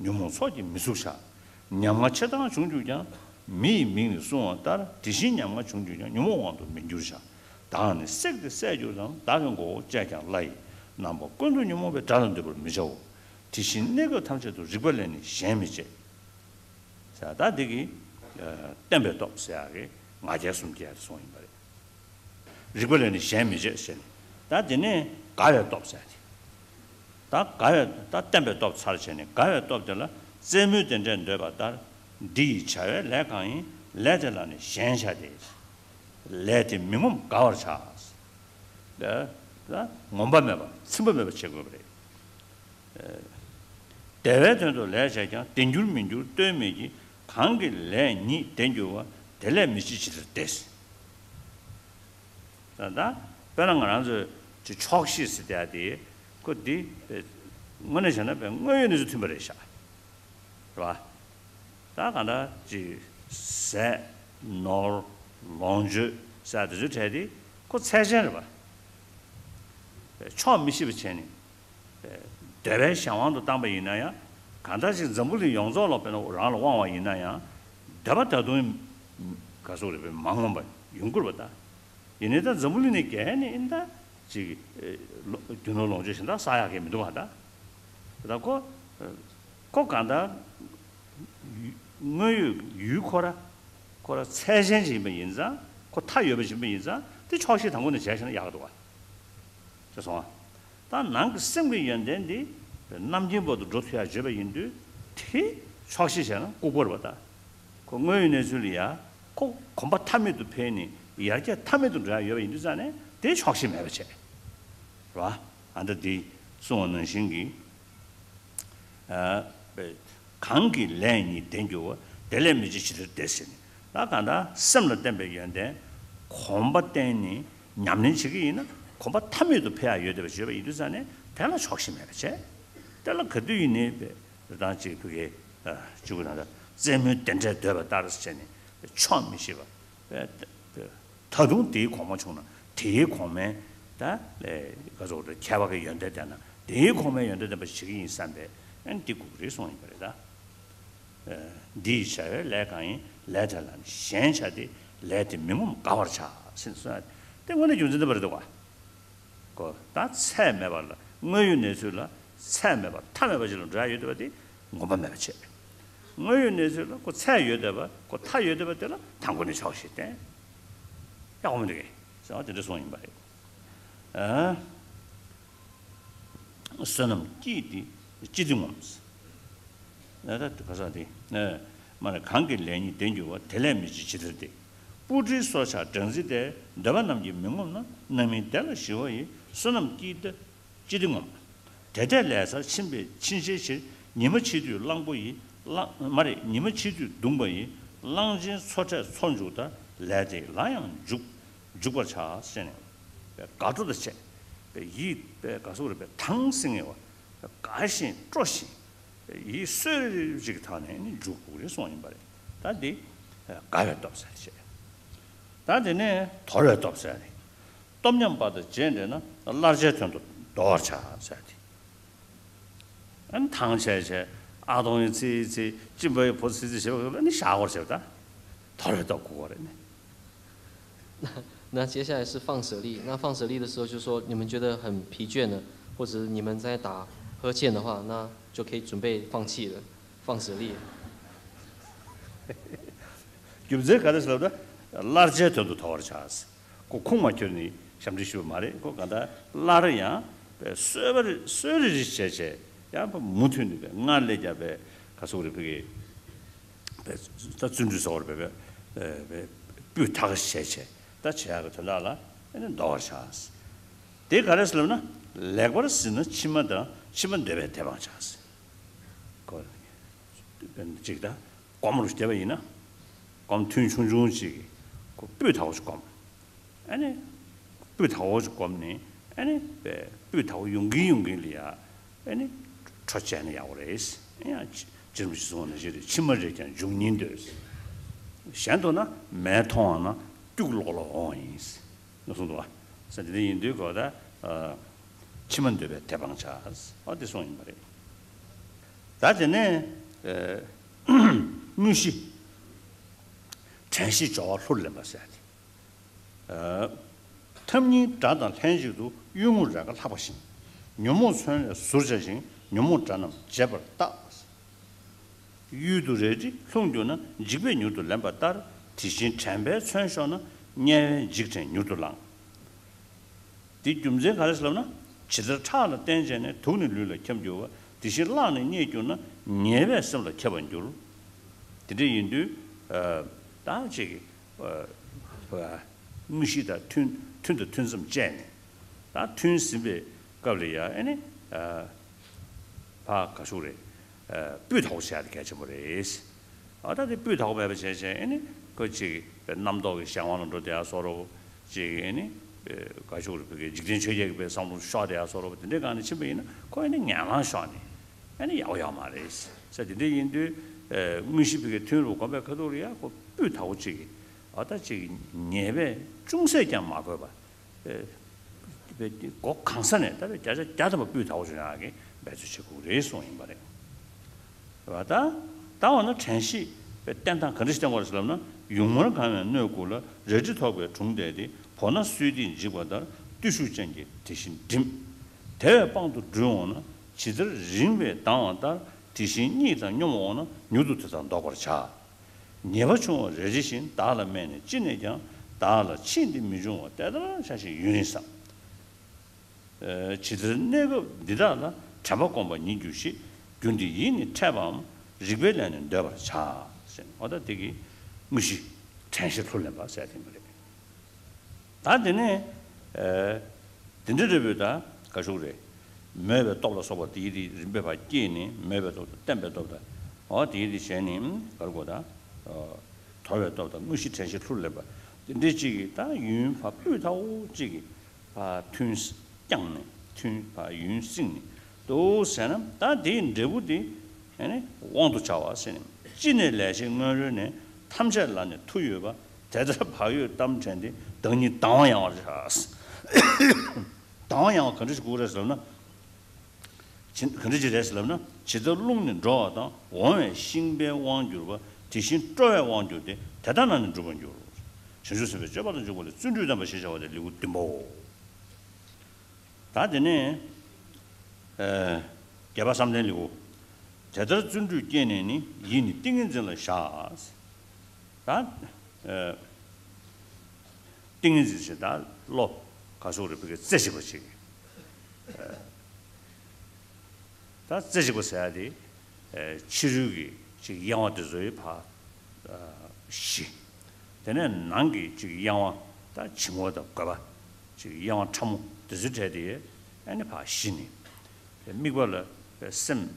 ཉོན་མོངས་ཚོགས་ཀྱིས་མི་ཚུགས་བྱ། ཉམ་ང་ཆེ་ཐང་བྱུང་གྱུར་ཀྱང་། མི་ཡི་མིང་ནི་གསུང་བ་ལྟར། དེ་བཞིན་ཉམ་ང་བྱུང་གྱུར་ཀྱང་། ཉོན་མོངས་དབང་དུ་མི་འགྱུར་བྱ། བདག་ནི་བསྲེགས་ཏེ་བསད་གྱུར་ཀྱང་། བདག་གི་མགོ་བོ་བཅད་ཀྱང་བླའི། རྣམ་པ་ཀུན་ཏུ་ཉོན་མོངས་པའི། དགྲ་ལ་འདུད་པར་མི་བྱའོ། དེ་བཞིན་གནས་སྐབས་ཐམས་ཅད་དུ། རིག་པ་ལས་ནི་གཞན་མི་བྱེད། ཟེར་ད་འདི་གི་བརྟན་པའི་སྟོབས་ཟེར་ཡག་གི་ང་རྒྱལ་གསུམ་སྐྱེ་ཡག་གསུངས་ཡིན་པ་རེད། རིག་པ་ལས་ནི་གཞན་མི་བྱེད་ཟེར་ནས། ད་དེ་ནས་དགའ་བའི་སྟོབས་ཟེར་ཏེ། ད་དགའ་བའི་ད་བརྟན་པའི་སྟོབས་ཚར་བྱས་ནས་དགའ་བའི་སྟོབས་དེ་ལ། རྩེད་མོའི་བདེ་འབྲས་འདོད་པ་ལྟར། འདི་ཡི་བྱ་བའི་ལས་གང་ཡིན། ལས་དེ་ལ་ནི་ཞེན་བྱ་སྟེ། ལས་དེ་མི་ངོམས་དགའ་བར་བྱ། ད་ད་ངོམས་པ་མེད་པ་ཚིམ་པ་མེད་པ་བྱེད་དགོས་པ་རེད། བདེ་བའི་དོན་དུ་ལས་བྱས་ཀྱང་། བདེ་འགྱུར་མི་འགྱུར་ལྟོས་མེད་ཀྱི། གང་གི་ལས་ཉིད་བདེ་འགྱུར་བ། དེ་ལས་མི་འཆི་ཇི་ལྟར་བདེ། ད་ད་དཔེར་ན་ང་རང་ཚོས་ཅིག་ཆོག་ཤེས་ཟེར་བསྡད་དེ། ཁོ་འདི་དངོས་གནས་བྱས་ན་དངོས་ཡོད་གནས་ཚུལ་མཐུན་པ་རེད་ཤག་རེད་བ། ད་གང་ལྟར་ཅིག་ཟས་ནོར་ལོངས་སྤྱོད་ཟེར་དེ་ཚོའི་གྲས་དེ་ཁོ་ཚད་ཅན་རེད་བ། ཆོག་མི་ཤེས་པ་བྱས་ནས། འདོད་པའི་གཞན་དབང་དུ་བཏང་པ་ཡིན་ན་ཡང་། གང་ལྟར་ཅིག་འཛམ་བུ་གླིང་ཡོངས་རྫོགས་ལ་དཔེར་ན་རང་ལ་དབང་བ་ཡིན་ན་ཡང་། འདོད་པ་ད་དུང་ག་ཟེར་རེད་པས། མ་ངོམས་པ་ཡོང་གི་རེད་པ། ད་ཡིན་ནའི་ད་འཛམ་བུ་གླིང་ནས་བརྒལ་ནས་ཨིན་ད་ཅིག་རྒྱུ་ནོར་ལོངས་སྤྱོད་གཞན་དག་བསགས་ཡག་གི་མི་འདུག་བ། ད་ད་ཁོ་ཁོ་གང་ལྟར་དངོས་ཡོད་ཡུལ་ཁོ་ར་ཁོ་ར་ཚད་ཅན་ཅིག་ཡིན་པ་ཡིན་ཙང་། ཁོ་མཐའ་ཡོད་པ་ཅིག་ཡིན་པ་ཡིན་ཙང་། དེ་ཆོག་ཤེས་དང་པོ་ནས་བྱས་ཤེ་ན་ཡག་འདུག་བ། ཤེས་སོང་ང་། ད་ནང་གི་སེམས་ཀྱི་ཡོན་ཏན་འདི་རྣམ་མཁྱེན་བར་དུ་འགྲོ་ཐུབ་ཡག་བརྗོད་པ་ཡིན་དུས། དེ་ཆོག་ཤེས་བྱས་ན་ལྐུགས་པ་རེད་པ། ད་ཁོ་དངོས་ཡོད་གནས་ཚུལ་ལ་ཡ་ཁོ་གོམ་པ་མཐའ་མེད་དུ་འཕེལ་ནས་ཡར་རྒྱས་མཐའ་མེད་དུ་འགྲོ་ཡག་ཡོད་པ་ཡིན་དུས་ཙང་ནས། དེ་ཆོག་ཤེས་མེད་པ་བྱས། རེད་བ། ཨ་ད་འདི་གསུངས་པ་ནང་བཞིན་གྱི། ཨ་གང་གི་ལས་ཉིད་བདེ་འགྱུར་བ། དེ་ལས་མི་འཆི་ཇི་ལྟར་བདེ་ཟེར་ནས། ད་གང་ལྟར་སེམས་ལ་བརྟེན་པའི་ཡོན་ཏན་གོམ་པ་བསྟན་ནས་ཉམས་ལེན་བྱེད་ཀྱི་ཡིན་ན། གོམ་པ་མཐའ་མེད་དུ་འཕེལ་ཡག་ཡོད་བསྡད་པ་བརྗོད་པ་ཡིན་དུས་ཙང་ནས། དེ་ལ་ཆོག་ཤེས་མེད་པ་བྱས། དེ་ལ་ག་དུས་ཡིན་ནའི་རེ་དང་གཅིག་བུ་གའི་ཨ་གཅིག་པུ་ན་ད་རྩེད་མོའི་བདེ་འབྲས་འདོད་པ་ལྟར་ཟེར་ནས་ཆོག་མི་ཤེས་པ། ད་དུང་དེའི་གོང་མ་བྱུང་ན་དེའི་གོང་མའི་ད་ལས་ག་ཚོད་རེད། ཁྱད་པར་གྱི་ཡོན་ཏན་ལྡན་ན་དེའི་གོང་མའི་ཡོན་ཏན་ལྡན་པ་ཞིག་ཡིན་བསམ་པའི་ཨན་འདི་དགོས་ཀྱི་རེད་གསུངས་ཡིན་པ་རེད་ད། འདི་ཡི་བྱ་བའི་ལས་གང་ཡིན། ལས་དེ་ལ་ནི་ཞེན་བྱ་སྟེ། ལས་དེ་མི་ངོམས་དགའ་བར་བྱ། ཟེར་གསུངས་ཡ་དེ་དངོས་གནས་རྒྱུ་མཚན་འདི་པ་རེད་འདུག་ག་གོ་ད་ཚད་མེད་པ་ལ། དངོས་ཡོད་གནས་ཚུལ་ལ་ཚད་མེད་པ་མཐའ་མེད་པ་ཞིག་ལ་འགྲོ་ཡ་ཡོད་བསྡད་པ་དེ་ངོམས་པ་མེད་པ་བྱེད། དངོས་ཡོད་གནས་ཚུལ་ལ་ཁོ་ཚད་ཡོད་བསྡད་པ། ཁོ་མཐའ་ཡོད་བསྡད་པ་དེ་ལ་དང་པོ་ནས་ཆོག་ཤེས་བསྟན། ཡག་པོ་མི་འདུག་གས་ཟེར་བ་དེ་འདྲ་གསུངས་ཡིན་པ་རེད། ཨ། བསོད་ནམས་ཀྱིས་ཏེ་ཅི་སྟེ་ངོམས། ད་ལྟ་ག་ས་དེ། མ་ནི་གང་གིས་ལེགས་ཉེས་བདེ་འགྱུར་བ། དེ་ལས་མི་འཇིགས་ཇི་ལྟར་བདེ། སྤུ་གྲིའི་སྲོག་ཆགས་སྦྲང་རྩི་དེ། འདོད་པ་རྣམས་ཀྱིས་མི་ངོམས་ན། རྣམ་སྨིན་དེ་ལ་ཞི་བ་ཡི། བསོད་ནམས་ཀྱིས་ཏེ་ཅི་སྟེ་ངོམས། དེ་འདྲའི་ལས་སར་ཕྱིན་པའི་ཕྱིན་ཆད་ཕྱིར། ཉི་མ་ཕྱེད་དུས་གླང་པོ་ཡི། གླང་མ་རེད། ཉི་མ་ཕྱེད་དུས་གདུང་པ་ཡི། གླང་ཆེན་མཚོ་ཁྲས་མཚོ་འཇུག་ལྟར། ལས་དེ་ལ་ཡང་འཇུག་འཇུག་པར་བྱ། ཟེར་ནས་དགའ་སྤྲོ་དང་བཅས་པའི་ཡིད་པའི་ག་ཟེར་དགོས་རེད། པའི་དྭངས་སིང་ངེ་བ། དགའ་ཞིང་སྤྲོ་ཞིང་ཡིད་གསོད་རིགས་ཀྱི་ཐོག་ནས་ནི་འཇུག་དགོས་རེད་གསུངས་ཡིན་པ་རེད། ད་འདི་དགའ་བའི་སྟོབས་ཟེར་བྱས། ད་དེ་ནས་དོར་བའི་སྟོབས་ཟེར་རེད། སྟོབས་མཉམ་པ་དང་རྗེས་འབྲེལ་ན། སླར་བྱའི་དོན་དུ་དོར་བར་བྱ་ཟེར་ཏེ། ཨ་ནི་ཐང་ཆད་ཆད། ཨ་དོང་ཡི་ཚི་ཚི། གཅིན་པ་ཡི་བོ་ཚི་ཚི་བྱེད་པ་ལ་ནི་བཞག་པར་བྱེད་པ། ད་དོར་བའི་སྟོབས་དགོས་པ་རེད་ནི། 那接下来是放舍利。那放舍利的时候，就说你们觉得很疲倦了，或者你们在打呵欠的话，那就可以准备放弃了，放舍利。རྒྱུ་མཚན་ག་རེ་ཟེར་ལབ་ན། སླར་བྱའི་དོན་དུ་དོར་བར་བྱ། ཁོ་ཁུངས་མ་འཁྱོལ་ནས་ཞབས་འདྲེན་ཞུས་པ་མ་རེད། ཁོ་གང་ལྟར་སླར་ཡང་གསོལ་བ་རེ་གསོལ་རེ་རེ་བྱས་བྱས། ཡང་མུ་མཐུད་ནས་སྔར་ལས་ཀྱང་ག་ཟེར་དགོས་རེད། ཕ་གི་ད་བརྩོན་འགྲུས་ཟེར་བ་རེད། སྤུས་དག་བྱས་བྱས་ད་བྱེད་ཡག་གི་དོན་དག་ལ་ཨ་ནི་དོར་བར་བྱ། དེ་ག་རེ་ཟེར་ལབ་ན། ལེགས་པར་གཟིགས་ན་མཆི་མ་དང་། མཆི་མ་འདོད་པས་དེ་སྤང་བྱ། ཁོ་ཅིག་ད་སྒོམ་རུ་བསྡད་པ་ཡིན་ན། སྒོམ་ཐུན་ཆུང་ཆུང་ཅིག་ཁོ་སྤུས་དག་པོ་ཅིག་སྒོམ། ཨ་ནི་སྤུས་དག་པོ་ཅིག་སྒོམ་ནས། ཨ་ནི་སྤུས་དག་པོ་ཡོང་གིན་ཡོང་གིན་ལ་ཡ། ཨ་ནི་འཕྲོ་བཅད་ན་ཡག་པོ་རེད། ཡང་རྗེ་རིན་པོ་ཆེས་གསུངས་པ་ནང་བཞིན་རེད། མཆི་མ་རེག་ཀྱང་མཇུག་སྙིང་འདོད། གཞན་དུ་ན་མེ་མཐོང་བ་ན་སྐྱུག་ལོག་ལོག་འོང་བ་ཡིན། ནུ་གསུངས་འདུག་བ། ས་དེ་འདྲ་ཡིན་དུས་གོ་ད། མཆི་མ་འདོད་པས་དེ་སྤང་བྱ། ཨ་དེ་གསུངས་ཡིན་པ་རེད། ད་དེ་ནས་དངོས་གཞི། དྲན་ཤེས་སྦྱོར་བ་ལྷུར་ལེན་པ་ཟེར་ཏེ། ཐབས་གཉིས་དགྲ་དང་ལྷན་ཅིག་ཏུ། གཡུལ་ངོར་རེས་འགའ་ལྷགས་པ་བཞིན། ཉོན་མོངས་མཚོན་ལས་ཟུར་བྱ་ཞིང་། ཉོན་མོངས་དགྲ་རྣམས་བརྗེད་པར་བརྟག། གཡུལ་དུ་རལ་གྲི་ལྷུང་གྱུར་ན། འཇིགས་པས་མྱུར་དུ་ལེན་པ་ལྟར། དེ་བཞིན་དྲན་པས་མཚོན་ཤོར་ན། དམྱལ་བའི་འཇིགས་བྲལ་མྱུར་དུ་ལང་། དེ་རྒྱུ་མཚན་ག་རེ་ཟེར་ལབ་ན། ཇི་ལྟར་ཁྲག་ལ་བརྟེན་བྱས་ནས། དུག་ནི་ལུས་ལ་ཁྱབ་འགྱུར་བ། དེ་བཞིན་གླགས་ནི་རྙེད་གྱུར་ན། ཉེས་པས་སེམས་ལ་ཁྱབ་པར་འགྱུར། དེ་འདྲ་ཡིན་དུས། ད་ཅིག་དངོས་གཞི་དང་མཐུན། མཐུན་དང་མཐུན་ཙམ་བཅས་ནས། ད་མཐུན་ཟིན་པའི་སྐབས་ལ་ཡ། ཨ་ནི། ཕ་ག་ཤུག་རེད། སྤུས་དག་པོ་བྱས་ཏེ་གལ་ཆེན་པོ་རེད། ཨ་ད་དེ་སྤུས་དག་པོ་མེད་པ་བྱས་བྱས། ཨ་ནི་ཁོ་ཅིག་རྣམ་རྟོག་གི་གཞན་དབང་ལ་འགྲོ་བསྡད་ཡ་བཟོ་འདྲ་པོ་ཅིག་ཨ་ནི་ག་ཤུག་རེད། ཕ་གི་འཇིག་རྟེན་ཆོས་བརྒྱད་ཀྱི་བསམ་བློ་ཤོར་བསྡད་ཡ་བཟོ་འདྲ་པོ་དེ་འདྲའི་སྒང་ནས་ཕྱིན་པ་ཡིན་ན། ཁོ་ཨ་ནི་ངན་ལང་ཤོར་ནས། ཨ་ནི་ཡག་པོ་ཡོད་མ་རེད་ཟེར། དེ་འདྲ་ཡིན་དུས། དངོས་གཞི་ཕ་གི་མཐུན་རུ་སྒོམ་པའི་ཁ་ཐུག་ལ་ཡ། ཁོ་སྤུས་དག་པོ་ཅིག་ཨ་ད་ཅིག་ཉེས་པས་ཅུང་ཟད་ཀྱང་མ་གོས་པ། སྒོ་གང་ས་ནས་ད་བརྒྱ་ཆ་བརྒྱ་ཐམ་པ་སྤུས་དག་པོ་བྱུང་ཡག་གི་འབད་རྩོལ་བྱེད་དགོས་རེད་གསུངས་ཡིན་པ་རེད། རེད་བ། ད་ད་འོ་ན་དྲན་ཤེས་པའི་བསྟེན་སྟངས་ག་འདྲ་ཞིག་བསྟེན་དགོས་རེད་ཟེར་ལབ་ན། ཡུངས་མར་གང་བའི་སྣོད་དགུ་ལ། རལ་གྲི་ཐོགས་པའི་དྲུང་བསྡད་དེ། བོར་ན་སོས་དལ་འཇིགས་པ་ལྟར། བརྟུལ་ཞུགས་ཅན་གྱིས་དེ་བཞིན་བསྒྲིམ། དེ་བས་དཔང་དུ་དྲུད་འོང་ན། ཇི་ལྟར་རིང་བས་ལྡང་བ་ལྟར། དེ་བཞིན་གཉིད་དང་སྙོམས་འོང་ན། མྱུར་དུ་དེ་དག་བཟློག་པར་བྱ། ཉེས་པ་ཆུང་བ་རལ་གྲི་བཞིན། བདག་ལ་སྨད་ནས་ཅི་ནས་ཀྱང་། བདག་ལ་ཕྱིས་འདི་མི་འབྱུང་བ། དེ་ལྟར་བྱ་ཞིང་ཡུན་རིང་བསམ། ཇི་ལྟར་གནས་སྐབས་འདི་དག་ལ། དྲན་པ་བསྒོམ་པ་ཉིད་འགྱུར་ཞིང་། རྒྱུ་འདི་ཡིད་ནི་འཕྲད་པའམ། རིག་པའི་ལས་ནི་འདོད་པར་བྱ། ཟེར། འོ་ད་དེ་གི་དངོས་གཞི་དྲན་ཤེས་ལྷུར་ལེན་པ་ཟེར་དེ་མ་རེད། ད་དེ་ནས་ཨ་དེ་འདྲ་རེད་པས། ད་ག་ཤུག་རེད། མོས་པའི་སྟོབས་ལ་སོགས་པ་དེའི་དེ་རིམ་པས་ཕར་སྐྱེས་ནས། མོས་པའི་སྟོབས་དང་བརྟན་པའི་སྟོབས་དང་། འོ་དེའི་དེ་བྱས་ནས་ག་རེ་དགོས། ད་དོར་བའི་སྟོབས་དང་དངོས་གཞི་དྲན་ཤེས་ལྷུར་ལེན་པ་དེ་འདྲ་ཅིག་གིས། ད་ཡུན་ཕར་སྤུས་དག་པོ་ཅིག་གིས་ཕར་ཐུན་བསྐྱངས་ནས། ཐུན་ཕར་ཡུན་བསྲིངས་ནས་འདུག་ཟེར་ན། ད་དེའི་འབྲས་བུ་དེ་ཨ་ནི་དབང་དུ་བྱ་བ་ཟེར་ནས། ཅི་ནས་ལས་བྱེད་སྔོན་རོལ་ནས། ཐམས་ཅད་ལ་ནི་མཐུ་ཡོད་པ། དེ་ལྟར་བག་ཡོད་གཏམ་དྲན་ཏེ། བདག་ཉིད་དང་བ་ཡང་བར་བྱ། དང་བ་ཡང་བ་ག་འདྲ་ཞིག་དགོས་རེད་ཟེར་ན། ག་འདྲ་ཅིག་རེད་ཟེར་ལབ་ན། ཇི་ལྟར་རླུང་ནི་འགྲོ་བ་དང་། འོང་བས་ཤིང་པའི་དབང་གྱུར་པ། དེ་བཞིན་སྤྲོ་བས་དབང་གྱུར་ཏེ། དེ་ལྟ་ན་ནི་འགྲུབ་པར་འགྱུར། བྱང་ཆུབ་སེམས་དཔའི་སྤྱོད་པ་དང་འཇུག་པ་ལས། བརྩོན་འགྲུས་དམ་པ་ཞེས་བྱ་བ་སྟེ་ལེའུ་བདུན་པའོ། ད་དེ་ནས་ཨ་རྒྱས་པ་བསམ་གཏན་ལེའུ། དེ་ལྟར་བརྩོན་འགྲུས་བསྐྱེད་ནས་ནི། ཡིད་ནི་ཏིང་ངེ་འཛིན་ལ་བཞག། ད་ཨ་ཏིང་ངེ་འཛིན་ཞེས་ད་བློ་ག་ཟེར་རེད། བོད་སྐད་རྩེ་གཅིག་པ་ཅིག་ད་རྩེ་གཅིག་པ་ཟེར་ཡ་དེ་ཕྱི་རོལ་གྱི་ཅིག་གཡེང་བ་དེ་ཚོའི་ཕར་ཞི། དེ་ནས་ནང་གི་ཅིག་གཡེང་བ་ད་བྱིང་བ་དང་རྒོད་པ། ཅིག་གཡེང་བ་ཕྲ་མོ་དེ་ཚོའི་གྲས་དེ་ཨ་ནི་ཕར་ཞི་ནས། དམིགས་པ་ལ་སེམས་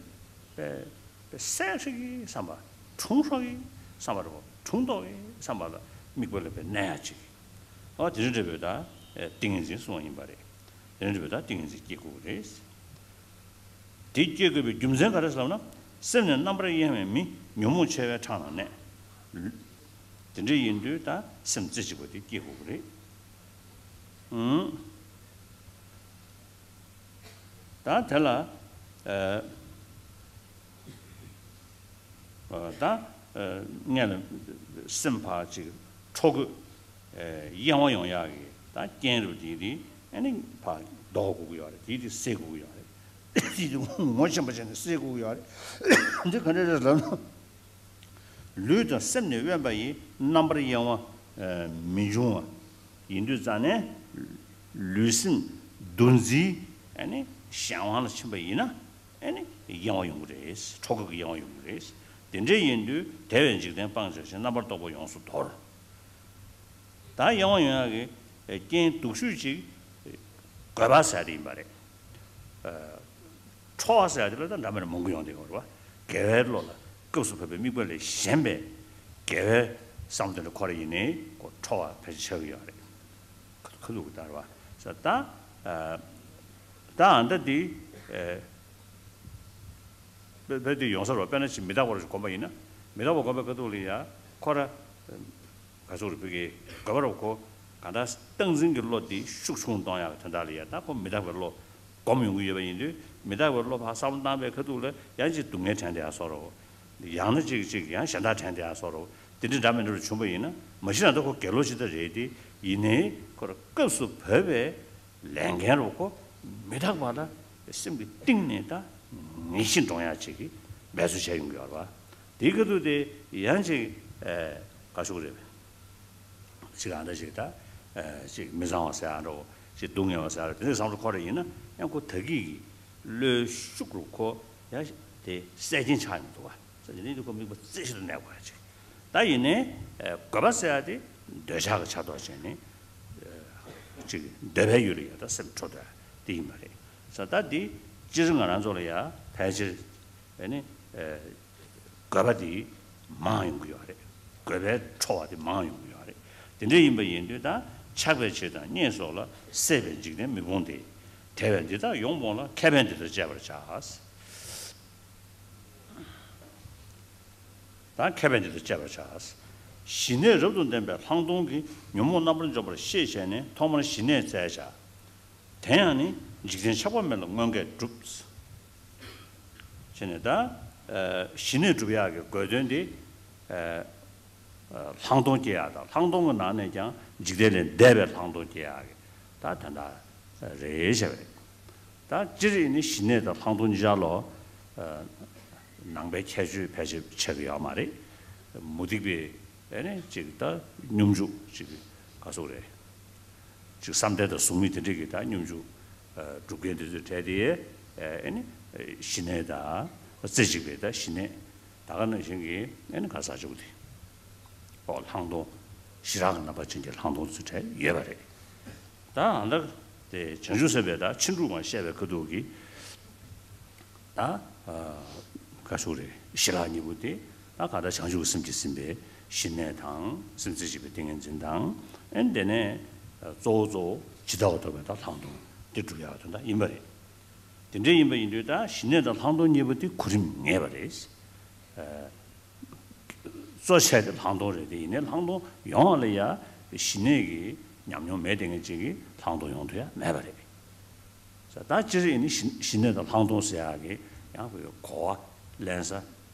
པས་གསལ་ཧྲིག་གི་བསམ་པ། དྲུང་ཧྲག་གི་བསམ་པ་རེད་པ། དྲུང་ཏོག་གི་བསམ་པ་ལ་དམིགས་པ་ལ་གནས་ཡ་ཅིག་ཨོ་དེ་འདྲ་འདྲ་བོའི་ད་ཏིང་ངེ་འཛིན་གསུངས་པ་ཡིན་པ་རེད། དེ་འདྲ་འདྲ་བོའི་ད་ཏིང་ངེ་འཛིན་སྐྱེ་དགོས་ཀྱི་རེད། དེ་སྐྱེ་དགོས་པའི་རྒྱུ་མཚན་ག་རེ་ཟེར་ལབ་ན། སེམས་ནི་རྣམ་པར་གཡེང་བས་མི། ཉོན་མོངས་ཆེ་བས་ཕྲག་ན་གནས། དེ་འདྲ་ཡིན་དུས་ད་སེམས་རྩེ་གཅིག་པ་དེ་སྐྱེ་དགོས་ཀྱི་རེད། ཨུམ། ད་དེ་ལ་ཨ་ད་ཨ་སྔོན་ལ་སེམས་ཕར་ཅིག་འཕྲོ་དགོས། ཨ་གཡེང་བ་ཡོང་ཡག་གི་ད་རྐྱེན་རུ་དེ་དེ་ཨ་ནི་ཕར་ལྡོག་དགོས་ཀྱི་ཡོད་རེད། དེ་དེ་སེལ་དགོས་ཀྱི་ཡོད་རེད། དེ་དེ་ངོ་ཤེས་པ་བྱས་ནས་སེལ་དགོས་ཀྱི་ཡོད་རེད། འདི་ག་འདྲ་རེད་ལབ་ན། ལུས་དང་སེམས་ནི་དབེན་པ་ཡིས། རྣམ་པར་གཡེང་བ་མི་འབྱུང་བ། ཡིན་དུས་རྩ་ནས་ལུས་སེམས་འདུ་འཛིའི་ཨ་ནི་གཞན་དབང་ལ་ཕྱིན་པ་ཡིན་ན། ཨ་ནི་གཡེང་བ་ཡོང་གི་རེད། འཕྲོ་འགག་གི་གཡེང་བ་ཡོང་གི་རེད། དེ་འདྲ་ཡིན་དུས་དེ་བས་འཇིག་རྟེན་སྤང་བྱ་ཞིང་། རྣམ་པར་རྟོག་པ་ཡོངས་སུ་དོར། ད་གཡེང་བ་ཡོང་ཡག་གི་རྐྱེན་སྡུག་ཤོས་ཅིག་རྒོད་པ་ཟེར་དེ་ཡིན་པ་རེད། ཁྲོ་བ་ཟེར་ཡ་དེ་ལ་ད་འདྲ་མི་འདྲ་མང་པོ་ཡོང་བསྡད་ཡོད་རེད་བ། དགེ་བའི་བློ་ལ་སྐབས་སུ་བབ་པའི་དམིགས་པ་ལས་གཞན་པའི་དགེ་བའི་བསམ་དོན་ལ་ཁོ་རང་ཡིན་ནའི་ཁོ་ཁྲོ་བ་ཕལ་ཆེར་ཆགས་ཀྱི་ཡོད་རེད། ཁ་ཁ་ཐུག་གི་ད་རེད་བ། ས་ད་ཨ་ད་ཨ་ད་དེ་ཨ་བོད་བོད་དེ་ཡོང་ས་རེད་བ། དཔེར་ན་ཅིག་མི་རྟག་པ་རུ་ཞིག་བསྒོམ་པ་ཡིན་ན། མི་རྟག་པ་བསྒོམ་པའི་ཁ་ཐུག་ལ་ཡ་ཁོ་ར། ག་ཚོད་རེད། བོད་ཀྱི་དགོས་པ་རུ་ཁོ་གང་ལྟར་སྟངས་འཛིན་གྱི་བློ་དེ་ཤུགས་ཆུང་གཏོང་ཡག་གི་དོན་དག་ལ་ཡ། ད་ཁོ་མི་རྟག་པའི་བློ་སྒོམ་ཡོང་གི་ཡོད་པ་ཡིན་དུས། མི་རྟག་པའི་བློ་ཕར་བསམ་བློ་བཏང་བའི་ཁ་ཐུག་ལ་ཡང་ཅིག་སྡུག་བསྔལ་དྲན་བསྡད་ཡག་བཟོ་འདྲ་བོ། ཡང་ན་ཅིག་ཅིག་ཡང་གཞན་དག་དྲན་བསྡད་ཡག་བཟོ་འདྲ་བོ། དེ་འདྲ་འདྲ་མི་འདྲ་བ་བྱུང་བ་ཡིན་ན། མ་གཞི་ནང་དུ་ཁོ་དགེ་སློང་ཞིག་ད་རེད་དེ། ཡིན་ནའི་ཁོ་ར་སྐབས་སུ་བབ་པའི་ལས་འགན་རུ་ཁོ་མི་རྟག་པ་ལ་སེམས་ཀྱི་གཏིང་ནས་ད་ངེས་ཤེས་འདྲོངས་ཡག་ཅིག་གི་འབད་རྩོལ་བྱས་ཡོང་གི་ཡོད་རེད་བ། དེའི་ཁ་ཐུག་དེ་ཡང་ཅིག་ཨེ་ག་ཞུ་གི་རེད། ཅིག་ཨ་འདྲ་ཞིག་ད་ཨེ་ཅིག་མི་བཟང་བ་ཟེར་ཨ་འདྲ་བོ། ཅིག་སྡུག་བསྔལ་བ་ཟེར་ཨ་འདྲ་བོ། དེ་འདྲའི་བསམ་བློ་འཁོར་རེ་ཡིན་ན་ཡང་ཁོ་ད་གི་གི་བློའི་ཤུགས་རུ་ཁོ་ཡང་དེ་སད་ཀྱིན་ཆགས་ཡོང་འདུག་བ། ས་དེ་ནས་འདི་ཁོ་དམིགས་པ་རྩེ་གཅིག་ཏུ་གནས་དགོས་ཡ་ཅིག་ད་ཡིན་ནའི་ཨེ་དགོས་པ་ཟེར་ཡ་དེ་འདོད་ཆགས་ཀྱི་ཆ་ཐོག་བྱས་ནས་ཨེ་ཅིག་འདོད་པའི་ཡུལ་ལ་ཡ་ད་སེམས་འཕྲོ་འདོད་དེ་ཡིན་པ་རེད། ས་ད་འདི་སྤྱིར་ང་རང་ཚོ་ལ་ཡ་ཕལ་ཆེར་ཨེ་ནི་ཨེ་དགོས་པ་དེ་མང་ཡོང་གི་ཡོད་རེད། དགོས་པའི་འཕྲོ་བ་དེ་མང་ཡོང་གི་ཡོད་རེད། དེ་འདྲ་ཡིན་པ་ཡིན་དུས་ད་ཆགས་པའི་ཕྱིར་དང་བརྙས་སོགས་ལ། སྲེད་པས་འཇིག་རྟེན་མི་སྤོང་སྟེ། དེ་བས་འདི་དག་ཡོངས་སྤོང་ལ། ཁ་ཕན་འདི་དང་བཅས་པར་བྱ། ད་ཁ་ཕན་འདི་དང་བཅས་པར་བྱ། ཞི་གནས་རབ་ཏུ་ལྡན་པའི་ལྷག་མཐོང་གིས་ཉོན་མོངས་རྣམ་པར་འཇོམས་པར་ཤེས་བྱས་ནས། ཐོག་མར་ཞི་གནས་བཙལ་བྱ། དེ་ཡང་ནི་འཇིག་རྟེན་ཆགས་པ་མེད་ལ་མངོན་དགས་འགྲུབ། བྱས་ནས་ད་ཨ་ཞི་གནས་སྒྲུབ་ཡག་གི་དགོས་དོན་དེ་ཨ་ལྷག་མཐོང་སྐྱེ་ཡག་དང་། ལྷག་མཐོང་གི་ནང་ནས་ཀྱང་འཇིག་རྟེན་ལས་འདས་པའི་ལྷག་མཐོང་སྐྱེ་ཡག་གི་ད་དོན་དག་རེད་བྱས་པ་རེད། ད་སྤྱིར་ཡིན་ནི་ཞི་གནས་དང་ལྷག་མཐོང་གཉིས་ཆར་ལོ་ནང་པའི་ཁྱད་ཆོས་ཕལ་ཆེར་ཆགས་ཀྱི་ཡོད་མ་རེད། མུ་སྟེགས་པའི་ཨེ་ནི་ཅིག་ད་སྙོམས་འཇུག་ཅིག་ག་ཟེར་རེད། ཅིག་བསམ་གཏན་དང་གཟུགས་མེད་དེ་འདྲ་གི་ད་སྙོམས་འཇུག་སྒྲུབ་མཁན་དེ་ཚོའི་གྲས་དེ་ཨེ་ནི་ཞི་གནས་དང་རྩེ་གཅིག་པའི་ད་ཞི་གནས། ད་ག་ནང་བཞིན་གྱི་ཨེ་ནི་ག་ས་ཆུ་དེ་ཨོ་ལྷག་མཐོང་ཞི་རགས་ཀྱི་རྣམ་པ་ཅན་གྱི་ལྷག་མཐོང་ཚུལ་གྲས་ཡོད་པ་རེད། ད་ཨ་ད་དེ་བྱང་ཆུབ་སེམས་དཔའི་ད་ཕྱིན་དྲུག་མ་བཤད་པའི་ཁ་ཐུག་གི་ད་ག་ཟེར་རེད། ཞི་ལྷག་གཉིས་པོ་དེ་ད་ག་ད་བྱང་ཆུབ་ཀྱི་སེམས་ཀྱིས་ཟིན་པའི་ཞི་གནས་དང་། སེམས་རྩེ་གཅིག་པའི་ཏིང་ངེ་འཛིན་དང་། ཨེ་ནི་དེ་ནས་གཙོ་བོ་གཙོ་བོ་ཇི་ལྟ་བ་རྟོགས་པའི་ད་ལྷག་མཐོང་དེ་སྒྲུབ་ཡག་དོན་དག་ཡིན་པ་རེད། དེ་འདྲ་ཡིན་པ་ཡིན་དུས་ད་ཞི་གནས་དང་ལྷག་མཐོང་གཉིས་པོ་དེ་གོ་རིམ་ངེས་པ་རེད། གཙོ་ཆེ་དེ་ལྷག་མཐོང་རེད་དེ། ཡིན་ནའི་ལྷག་མཐོང་ཡོང་བ་ལ་ཡ་ཞི་གནས་ཀྱི་ཉམས་མྱོང་མེད་དེ་ངེས་ཅིག་གིས་ལྷག་མཐོང་ཡོང་ཐུབ་ཡ་མེད་པ་རེད། ད་སྤྱིར་ཡིན་ནི་ཞི་ཞི་གནས་དང་ལྷག་མཐོང་ཟེར་ཡག་གི་ཡང་གོ་བ་ལེན་ས་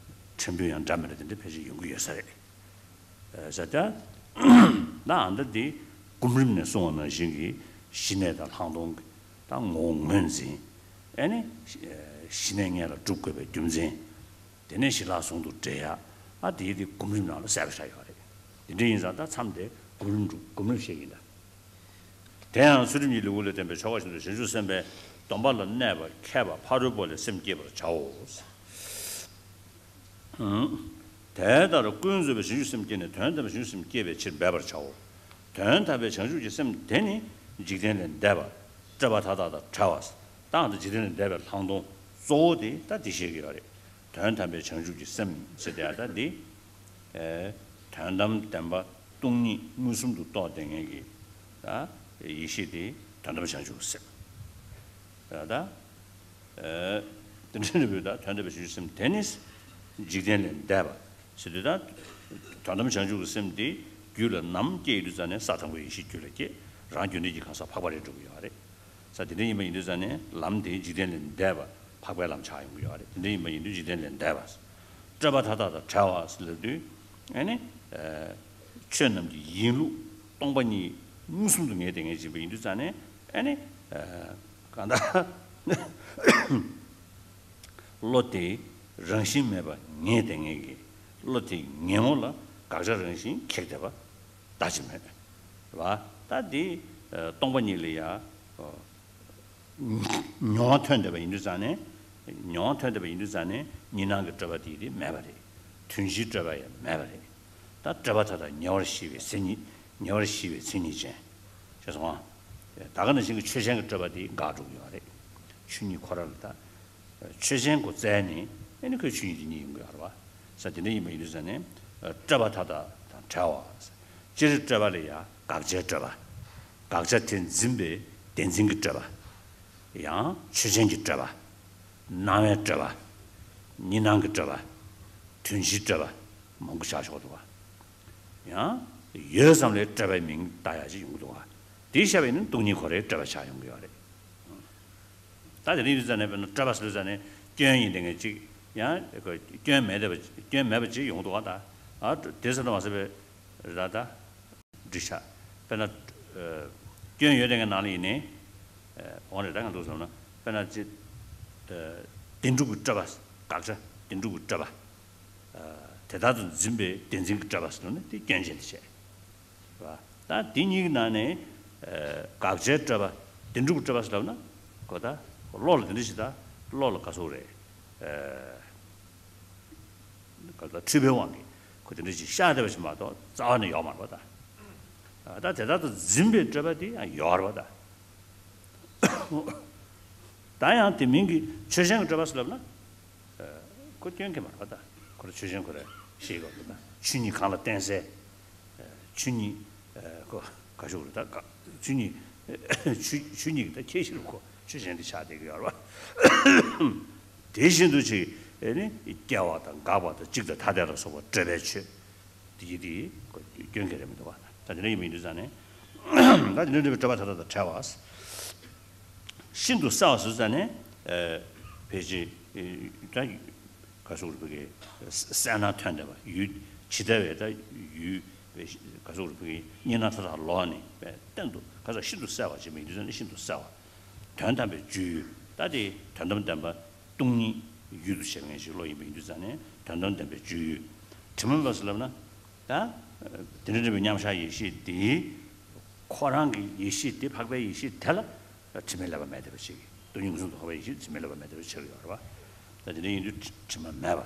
ཕྲན་བུ་ཡང་འདྲ་མི་འདྲ་དེ་འདྲ་ཕལ་ཆེར་ཡོང་གི་ཡོད་ས་རེད། ཟེར་ཏེ། ད་ཨ་འདི་འདི་སྒོམ་རིམ་ནས་གསུངས་པ་ནང་བཞིན་གྱི་ཞི་གནས་དང་ལྷག་མཐོང་གི་ད་ངོ་བོ་ངོས་འཛིན། ཨེ་ནི་ཞི་གནས་ངེས་ལ་སྒྲུབ་དགོས་པའི་རྒྱུ་མཚན། དེ་ནས་ཞི་ལྷག་ཟུང་དུ་འབྲེལ་ཡག་ཨ་དེའི་དེ་སྒོམ་རིམ་ནང་ལ་གསལ་པོ་ཆགས་ཡོད་རེད། དེ་འདྲ་ཡིན་ཙང་ད་མཚམས་དེ་སྒོམ་རིམ་སྒྲུབ་སྒོམ་རིམ་བཤད་ཡིན་ད། དེ་ཡང་ཚུལ་ཁྲིམས་ཀྱི་ལེའུ་ལས་བསྟན་པའི་ཆོ་ག་བཞིན་དུ་བྱང་ཆུབ་སེམས་དཔའི་སྡོམ་པ་ལ་གནས་པ་མཁས་པ་ཕ་རོལ་པོ་ལས་སེམས་བསྐྱེད་པར་བྱའོ། དེ་ལྟར་ཀུན་རྫོབ་པའི་བྱང་ཆུབ་སེམས་བསྐྱེད་ནས་དོན་དམ་པའི་བྱང་ཆུབ་སེམས་བསྐྱེད་པའི་ཕྱིར་འབད་པར་བྱའོ། དོན་དམ་པའི་བྱང་ཆུབ་ཀྱི་སེམས་དེ་ནི་འཇིག་རྟེན་ལས་འདས་པ་སྤྲོས་པ་མཐའ་དག་དང་བྲལ་བ། ད་ལྟ་འཇིག་རྟེན་ལས་འདས་པའི་ལྷག་མཐོང་གཙོ་བོ་དེ་ད་འདི་བཤད་ཀྱི་ཡོད་རེད། དོན་དམ་པའི་བྱང་ཆུབ་ཀྱི་སེམས་ཟེར་དེ་ད་འདི། དོན་དམ་བདེན་པ་སྟོང་ཉིད་མངོན་སུམ་དུ་རྟོགས་བསྡད་མཁན་གྱི་ད་ཡེ་ཤེས་དེ་དོན་དམ་བྱང་ཆུབ་ཀྱི་སེམས། ད། དེ་འདྲ་རེད་པས། ད་དོན་དམ་པའི་བྱང་ཆུབ་སེམས་དེ་ནི་འཇིག་རྟེན་ལས་འདས་པ་ཟེར་དུས་ད། དོན་དམ་བྱང་ཆུབ་ཀྱི་སེམས་དེ་རྒྱུད་ལ་ནམ་སྐྱེས་ཡོང་དུས་ཙ་ནས་ས་དང་པོའི་ཡེ་ཤེས་རྒྱུད་ལ་སྐྱེས། རང་རྒྱུད་འདྲེས་ཀྱི་གང་ཟག་འཕགས་པ་རེད་འགྲོ་གི་ཡོད་རེད། ས་དེ་འདྲ་ཡིན་པ་ཡིན་དུས་ཙ་ནས་ལམ་དེ་འཇིག་རྟེན་ལས་འདས་པ་འཕགས་པའི་ལམ་ཆགས་ཡོང་གི་ཡོད་རེད། དེ་འདྲ་ཡིན་པ་ཡིན་དུས་འཇིག་རྟེན་ལས་འདས་པ། སྤྲོས་པ་མཐའ་དག་དང་བྲལ་བ་ཟེར་ལབ་དུས། ཨ་ནི། ཆོས་རྣམས་ཀྱི་ཡིན་ལུགས་སྟོང་པ་ཉིད་མངོན་སུམ་དུ་ངེས་བསྡད་མཁན་ཅིག་ཡིན་པ་ཡིན་དུས་ཙ་ནས་ཨ་ནི། གང་ལྟར། བློ་དེ་རང་བཞིན་མེད་པ་ངེས་བསྡད་མཁན་གྱི་བློ་དེ་ངེས་ངོ་ལ་དགག་བྱ་རང་བཞིན་ཁེགས་བསྡད་པ་ལྟ་ཅི་སྨོས། རེད་བ། ད་འདི་སྟོང་པ་ཉིད་ལ་ཡ། མྱོང་བ་ཐོན་བསྡད་པ་ཡིན་དུས་ཙང་ནས། མྱོང་བ་ཐོན་བསྡད་པ་ཡིན་དུས་ཙང་ནས་གཉིས་སྣང་གི་སྤྲོས་པ་དེ་དེ་མེད་པ་རེད། དོན་སྤྱིའི་སྤྲོས་པ་ཡང་མེད་པ་རེད། ད་སྤྲོས་པ་མཐའ་དག་ཉེ་བར་ཞི་བའི་མཚན་ཉིད། ཉེ་བར་ཞི་བའི་མཚན་ཉིད་ཅན། ཤེས་སོང་ངམ། ད་ག་ནང་བཞིན་གྱི་ཆོས་ཅན་གྱི་སྤྲོས་པ་དེ་འགག་འགྲོ་གི་ཡོད་རེད། ཆོས་ཉིད་ཁོ་རང་ལ་ད། ཆོས་ཅན་གྱི་རྩལ་ནི་ཨེ་ནི་ཁོའི་ཆོས་ཉིད་དེ་ཉིད་ཡོང་གི་ཡོད་རེད་བ། ས་དེ་འདྲ་ཡིན་པ་ཡིན་དུས་ཙང་ནས། སྤྲོས་པ་མཐའ་དག་དང་བྲལ་བ། སྤྱིར་སྤྲོས་པ་ལ་ཡང་དགག་བྱའི་སྤྲོས་པ། དགག་བྱ་དེ་འཛིན་པའི་བདེན་འཛིན་གྱི་སྤྲོས་པ། ཡང་ཆོས་ཅན་གྱི་སྤྲོས་པ། སྣང་བའི་སྤྲོས་པ། གཉིས་སྣང་གི་སྤྲོས་པ། དོན་སྤྱིའི་སྤྲོས་པ། མང་པོ་ཆགས་ཆོག་འདུག་བ། ཡང་། ཡོད་ཙམ་ལས་སྤྲོས་པའི་མིང་བཏགས་ཡག་ཅིག་ཡོང་གི་འདུག་བ། དེའི་ཤ་བའི་ནི་སྟོང་ཉིད་ཁོ་རའི་སྤྲོས་པ་ཆགས་ཡོང་གི་ཡོད་རེད། ད་དེ་རིང་ཡིན་ཙང་ནས་དཔེར་ན་སྤྲོས་པ་ཟེར་ཙང་ནས་སྐྱོན་ཡིན་དེ་ངས་ཅིག་ཡང་སྐྱོན་མེད་པ་སྐྱོན་མེད་པ་ཅིག་ཡོང་གི་འདུག་བ། ད་ཨ་དེ་ཟེར་ན་མ་ཟེར་བའི་ར་ད་འགྲིག་ཤག་དཔེར་ན་སྐྱོན་ཡོད་དེ་ངའི་ནང་ལ་ཡིན་ནའི་འོང་རེད། ད་ང་འདུག་བསམ་ན་དཔེར་ན་ཅིག་བདེན་གྲུབ་ཀྱི་སྤྲོས་པ། དགག་བྱ་བདེན་གྲུབ་ཀྱི་སྤྲོས་པ། དེ་ལྟར་དུ་འཛིན་པའི་བདེན་འཛིན་གྱི་སྤྲོས་པ་ཟེར་ནས་དེ་སྐྱོན་ཅན་དེ་བྱས། རེད་བ། ད་དེ་གཉིས་ཀྱི་ནང་ནས་དགག་བྱའི་སྤྲོས་པ་བདེན་གྲུབ་ཀྱི་སྤྲོས་པ་ཟེར་ལབ་ན། གོ་ད་བློ་ལ་དེ་འདྲ་ཞིག་ད་བློ་ལ་ག་ཟེར་རེད། ག་ད་འཁྲུལ་པའི་དབང་གིས་ཁོ་དེ་འདྲ་ཞིག་ཤར་བསྡད་པ་ཞིག་མ་གཏོགས་རྩ་བ་ནས་ཡོད་མ་རེད་བ་ད། ད་དེ་ལྟར་དུ་འཛིན་པའི་སྤྲོས་པ་དེ་ཡང་ཡོད་རེད་བ་ད། ད་ཡང་དེ་མིན་གྱི་ཆོས་ཅན་གྱི་སྤྲོས་པ་ཟེར་ལབ་ན། ཁོ་སྐྱོན་གྱི་མ་རེད་པ་ད། ཁོ་རང་ཆོས་ཅན་ཁོ་རང་ཤེས་དགོས་པ་ད། ཆོས་ཉིད་གང་ལ་བརྟེན་སའི། ཆོས་ཉིད། ཁོ་ག་ཞུ་རེད་ད་ག་ཆོས་ཉིད། ཆོས་ཆོས་ཉིད་ཀྱི་ད་ཁྱད་གཞིར་ཁོ་ཆོས་ཅན་དེ་ཆགས་བསྡད་ཀྱི་ཡོད་རེད་བ། དེ་བཞིན་དུ་ཅིག་ཨེ་ནི་སྐྱེ་བ་དང་འགག་པ་དང་འཇིག་དང་ཐ་དད་ལ་སོགས་པ་སྤྲོས་པའི་ཆོས། དེ་ཡི་དེ་སྐྱོན་གྱི་རེད་མི་འདུག་བ། ད་དེ་འདྲ་ཡིན་མི་འདུག་ཙང་ནས། ད་དེ་འདྲ་འདྲ་བའི་སྤྲོས་པ་ཐ་དད་དང་བྲལ་བ། ཤིན་ཏུ་གསལ་བ་ཟེར་ཙང་ནས། ཕལ་ཆེར། ད། ག་ཟེར་དགོས་རེད་བོད་སྐད། གསལ་སྣང་ཐོན་བསྡད་པ་ཡུལ་ཇི་ལྟ་བའི་ད་ཡུལ། ག་ཟེར་དགོས་རེད་བོད་སྐད་གཉིས་སྣང་མཐའ་དག་ལོག་ནས་གཏན་དུ་ག་ས་ཤིན་ཏུ་གསལ་བ་ཅིག་མི་འདུག་ཙང་ནས་ཤིན་ཏུ་གསལ་བ། དོན་དམ་པའི་སྤྱོད་ཡུལ་ད་དེ་དོན་དམ་བདེན་པ། སྟོང་ཉིད་ཡུལ་དུ་བྱེད་མཁན་ཞིག་བློ་ཡིན་པ་ཡིན་དུས་ཙང་ནས་དོན་དམ་བདེན་པའི་སྤྱོད་ཡུལ། དྲི་མ་མེད་པ་ཟེར་ལབ་ན། ད། དེ་འདྲ་འདྲ་བའི་མཉམ་གཞག་ཡེ་ཤེས་དེ། ཁོ་རང་གི་ཡེ་ཤེས་དེ་འཕགས་པའི་ཡེ་ཤེས་དེ་ལ། དྲི་མས་བསླད་པ་མེད་བསྡད་པ་ཞིག་སྟོང་ཉིད་མངོན་སུམ་དུ་འཕགས་པའི་ཡེ་ཤེས་དྲི་མས་བསླད་པ་མེད་བསྡད་པ་ཆགས་ཡོད་རེད་བ། ད་དེ་འདྲ་ཡིན་དུས་དྲི་མ་མེད་པ།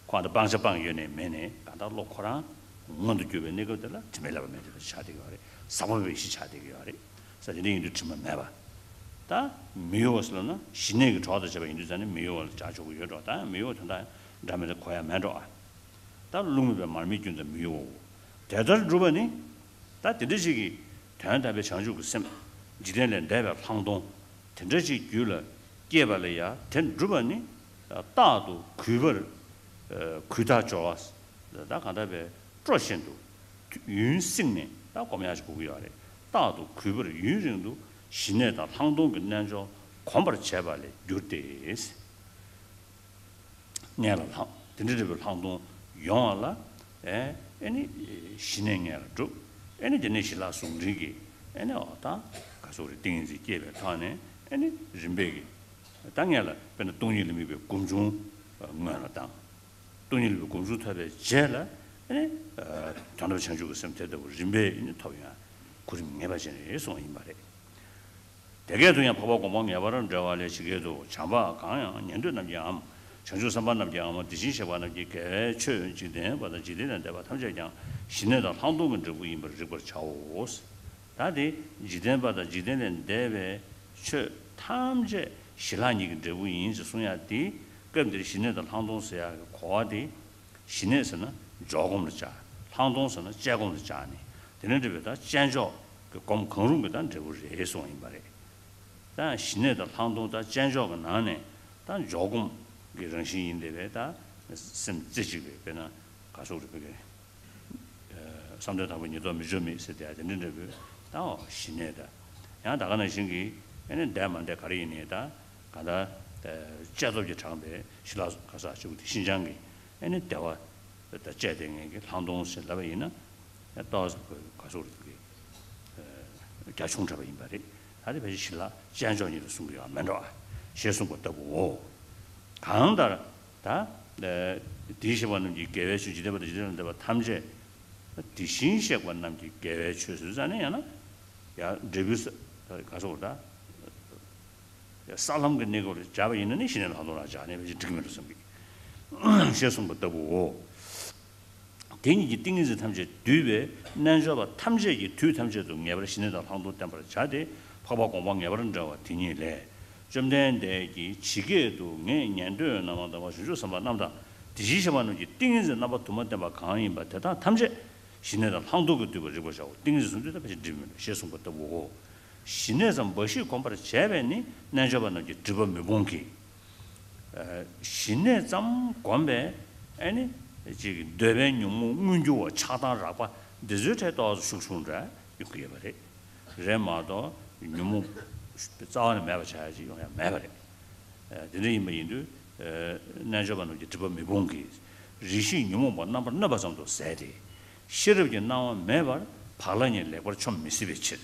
ཁོ་ད་སྤང་བྱ་སྤངས་ཡོད་ནས་མེད་ནས་གང་ལྟར་བློ་ཁོ་རང་མངོན་དུ་གྱུར་པའི་གནས་སྐབས་དེ་ལ་དྲི་མས་བསླད་པ་མེད་བསྡད་པ་ཆགས་བསྡད་ཀྱི་ཡོད་རེད། ཟག་མེད་པའི་ཡེ་ཤེས་ཆགས་བསྡད་ཀྱི་ཡོད་རེད། ས་དེ་འདྲ་ཡིན་དུས་དྲི་མ་མེད་པ། ད་མི་གཡོ་བ་ཟེར་ལབ་ན་ཞི་གནས་ཀྱི་གྲོགས་དང་བཅས་པ་ཡིན་དུས་ཙང་ནས་མི་གཡོ་བ་ལ་བྱ་ཆོག་གི་ཡོད་འགྲོ། ད་ཡང་མི་གཡོ་བ་དོན་དག་འདྲ་མི་འདྲ་གོ་ཡ་མེད་འགྲོ་ཨ། ད་བློ་མེད་པའི་མར་མེའི་རྒྱུན་དང་མི་གཡོ་བའོ། དེ་ལྟར་སྒྲུབ་པ་ནི། ད་དེ་འདྲ་ཞིག་གིས་དོན་དམ་པའི་བྱང་ཆུབ་ཀྱི་སེམས། འཇིག་རྟེན་ལས་འདས་པའི་ལྷག་མཐོང་། དེ་འདྲ་ཞིག་རྒྱུད་ལ་སྐྱེས་པ་ལ་ཡང་དེ་སྒྲུབ་པ་ནི། རྟག་ཏུ་གུས་པར། གུས་ཐག་སྦྱོར་བ། ད་གང་ལྟར་བའི་སྤྲོ་བཞིན་དུ། ཡུན་བསྲིངས་ནས་ད་སྒོམ་ཡག་ཅིག་དགོས་ཀྱི་ཡོད་རེད། རྟག་ཏུ་གུས་པར་ཡུན་རིང་དུ་ཞི་གནས་དང་ལྷག་མཐོང་གི་རྣལ་འབྱོར་ གོམས་པར་བྱས་པ་ལས་འགྱུར་ཏེ། མངལ་ལ་ལྷག་དེ་འདྲ་འདྲ་བའི་ལྷག་མཐོང་ཡོང་བ་ལ། ཨེ་ཨེ་ནི་ཞི་གནས་མངལ་ལ་སྒྲུབ། ཨེ་ནི་དེ་ནས་ཞི་ལྷག་ཟུང་འབྲེལ་གྱི་ཨེ་ནི་འོ་ད་ག་སོགས་རེད། ཏིང་ངེ་འཛིན་སྐྱེས་པའི་ཐོག་ནས་ཨེ་ནི་རིམ་པས་ཀྱི་ད་མངལ་ལ་དཔེར་ན་སྟོང་ཉིད་ལ་དམིགས་པའི་སྒོམ་བྱུང་སྔོན་ལ་བཏང་། སྟོང་ཉིད་ལ་དམིགས་པའི་སྒོམ་བྱུང་ཐོབ་པའི་རྗེས་ལ་ཨེ་ནི་དོན་དམ་བྱང་ཆུབ་ཀྱི་སེམས་དེ་ལྟ་བུ་རིམ་པས་ཨེ་ནི་ཐོབ་ཡོང་གོ་རིམ་ངེས་པ་ཅན་རེད་གསུངས་པ་ཡིན་པ་རེད། དེ་སྐད་དུ་ཡང་འཕགས་པ་གོ་འཕང་ངེས་པར་འབྲེལ་བ་ལས་ཇི་སྐད་དུ། བྱམས་པ་གང་ཡང་ཉན་ཐོས་རྣམས་ཀྱིའམ། བྱང་ཆུབ་སེམས་དཔའ་རྣམས་ཀྱིའམ། དེ་བཞིན་གཤེགས་པ་རྣམས་ཀྱི་དགེ་བའི་ཆོས་འཇིག་རྟེན་པ་དང་འཇིག་རྟེན་ལས་འདས་པ་ཐམས་ཅད་ཀྱང་ཞི་གནས་དང་ལྷག་མཐོང་གི་འབྲས་བུ་ཡིན་པར་རིག་པར་བྱའོ། ད་དེ་འཇིག་རྟེན་པ་དང་འཇིག་རྟེན་ལས་འདས་པའི་ཆོས་ཐམས་ཅད་ཞི་ལྷག་གཉིས་ཀྱི་འབྲས་བུ་ཡིན་ཞེས་གསུང་ཡ་དེ། སྐབས་འདིར་ཞི་གནས་དང་ལྷག་མཐོང་ཟེར་ཡ་གི་གོ་བ་དེ། ཞི་གནས་ཟེར་ན་འཇོག་སྒོམ་ལ་བྱ། ལྷག་མཐོང་ཟེར་ན་དཔྱད་སྒོམ་ལ་བྱ་ནས། དེ་ནས་འབྲེལ་བའི་ད་དཔྱད་འཇོག་གི་སྒོམ་གང་རུང་གི་ད་འབྲས་བུ་རེད་གསུངས་ཡིན་པ་རེད། ད་ཞི་གནས་དང་ལྷག་མཐོང་ད་དཔྱད་འཇོག་གི་ནང་ནས་ད་འཇོག་སྒོམ་གྱི་རང་བཞིན་ཡིན་བསྡད་པས། ད་སེམས་རྩེ་གཅིག་པའི་དཔེར་ན་ག་སོགས་རེད་པས། བསམ་གཏན་དང་པོ་ཉིད་རྟོགས་མི་འགྱུར་མེད་ཟེར་དེ་དེ་འདྲ་འདྲ་བོའི་ད་འོ་ཞི་གནས་ད། ཡང་ད་ག་ནང་བཞིན་གྱི་ཨེ་ནི་འདས་མ་འདས་ག་རེ་ཡིན་ནའི་ད་ག་ད་བསྐྱེད་རྫོགས་ཀྱི་དྲངས་པའི་ཞི་ལྷག་ག་ས་ཆུ་དེ་ཤིན་སྦྱངས་ཀྱི་ཨེ་ནི་བདེ་བ་ད་སྤྱད་དེ་ངེས་ཀྱི་ལྷག་མཐོང་ཟེར་ལབ་པ་ཡིན་ན། ཏོག་ཙམ་ག་སོགས་རེད་ཀྱི་རྒྱ་ཆུང་དྲགས་པ་ཡིན་པ་རེད། ད་དེ་ཕལ་ཆེར་ཞི་ལྷག་དཔྱད་འཇོག་གཉིས་ལ་གསུང་གི་ཡོད་མེད་འགྲོ་ཞེས་གསུངས་པ་ལྟ་བུའོ། གང་ལྟར་ད་དེ་བཞིན་གཤེགས་པ་རྣམས་ཀྱི་དགེ་བའི་ཆོས་འཇིག་རྟེན་པ་དང་འཇིག་རྟེན་ལས་འདས་པ་ཐམས་ཅད། དེ་བཞིན་གཤེགས་པ་རྣམས་ཀྱི་དགེ་བའི་ཆོས་ཟེར་ཙང་ནས་ཡང་ན་ཡང་འབྲས་བུའི་ས་ག་སོགས་ད། ས་ལམ་གྱི་གནས་སྐབས་ལ་སྦྱར་བ་ཡིན་ན་ནི་ཞི་གནས་ལྷག་མཐོང་ལ་སྦྱར་ནས་བས་ཅི་འགྲིག་མི་འགྲོ་བསམ་གྱི་ཞེས་གསུངས་པ་ལྟ་བུའོ། དེ་ཉིད་ཀྱི་ཏིང་ངེ་འཛིན་ཐམས་ཅད་བསྡུས་པའི་རྣལ་འབྱོར་པ་ཐམས་ཅད་ཀྱིས་དུས་ཐམས་ཅད་དུ་ངེས་པར་ཞི་གནས་དང་ལྷག་མཐོང་བསྟེན་པར་བྱ་སྟེ། འཕགས་པ་གོ་འཕང་ངེས་པར་འབྲེལ་བ་དེ་ཉིད་ལས། བཅོམ་ལྡན་འདས་ཀྱིས་ཇི་སྐད་དུ། ངས་ཉན་ཐོས་རྣམས་དང་བྱང་ཆུབ་སེམས་དཔའ་རྣམས་དང་དེ་བཞིན་གཤེགས་པ་རྣམས་ཀྱི་ཏིང་ངེ་འཛིན་རྣམ་པ་དུ་མ་བསྟེན་པ་གང་ཡིན་པ་དེ་དག་ཐམས་ཅད་ཞི་གནས་དང་ལྷག་མཐོང་གིས་བསྡུས་པར་རིག་པར་བྱའོ། ཏིང་ངེ་འཛིན་ཟུང་འབྲེལ་ལྟ་བུ་ཞིག་འགྲིག་མི་འགྲོ་ཞེས་གསུངས་པ་ལྟ་བུའོ། ཞི་གནས་ཙམ་འབའ་ཞིག་གོམས་པར་བྱས་པས་ནི་རྣལ་འབྱོར་པ་རྣམས་ཀྱི་སྒྲིབ་པ་མི་སྤོང་གི། ཞི་གནས་ཙམ་གོམས་པས་ཨེ་ནི་ཅིག་འདོད་པའི་ཉོན་མོངས་མངོན་གྱུར་བ་ཆགས་སྡང་རགས་པ་འདི་ཚོའི་གྲས་ཏོག་ཙམ་ཤུགས་ཆུང་འདྲ་ཡོང་གི་ཡོད་པ་རེད། རེད་མ་གཏོགས་ཉོན་མོངས་རྩ་བ་ནས་མེད་པ་བྱ་ཡ་ཅིག་ཡོང་ཡ་མེད་པ་རེད། དེ་འདྲ་ཡིན་པ་ཡིན་དུས། རྣལ་འབྱོར་པ་རྣམས་ཀྱི་སྒྲིབ་པ་མི་སྤོང་གི། རེ་ཞིག་ཉོན་མོངས་པ་རྣམ་པར་གནོན་པ་ཙམ་དུ་ཟད་དེ། ཤེས་རབ་ཀྱི་སྣང་བ་མེད་པར་བག་ལ་ཉལ་ལེགས་པར་ཆོམས་མི་སྲིད་པའི་ཕྱིར།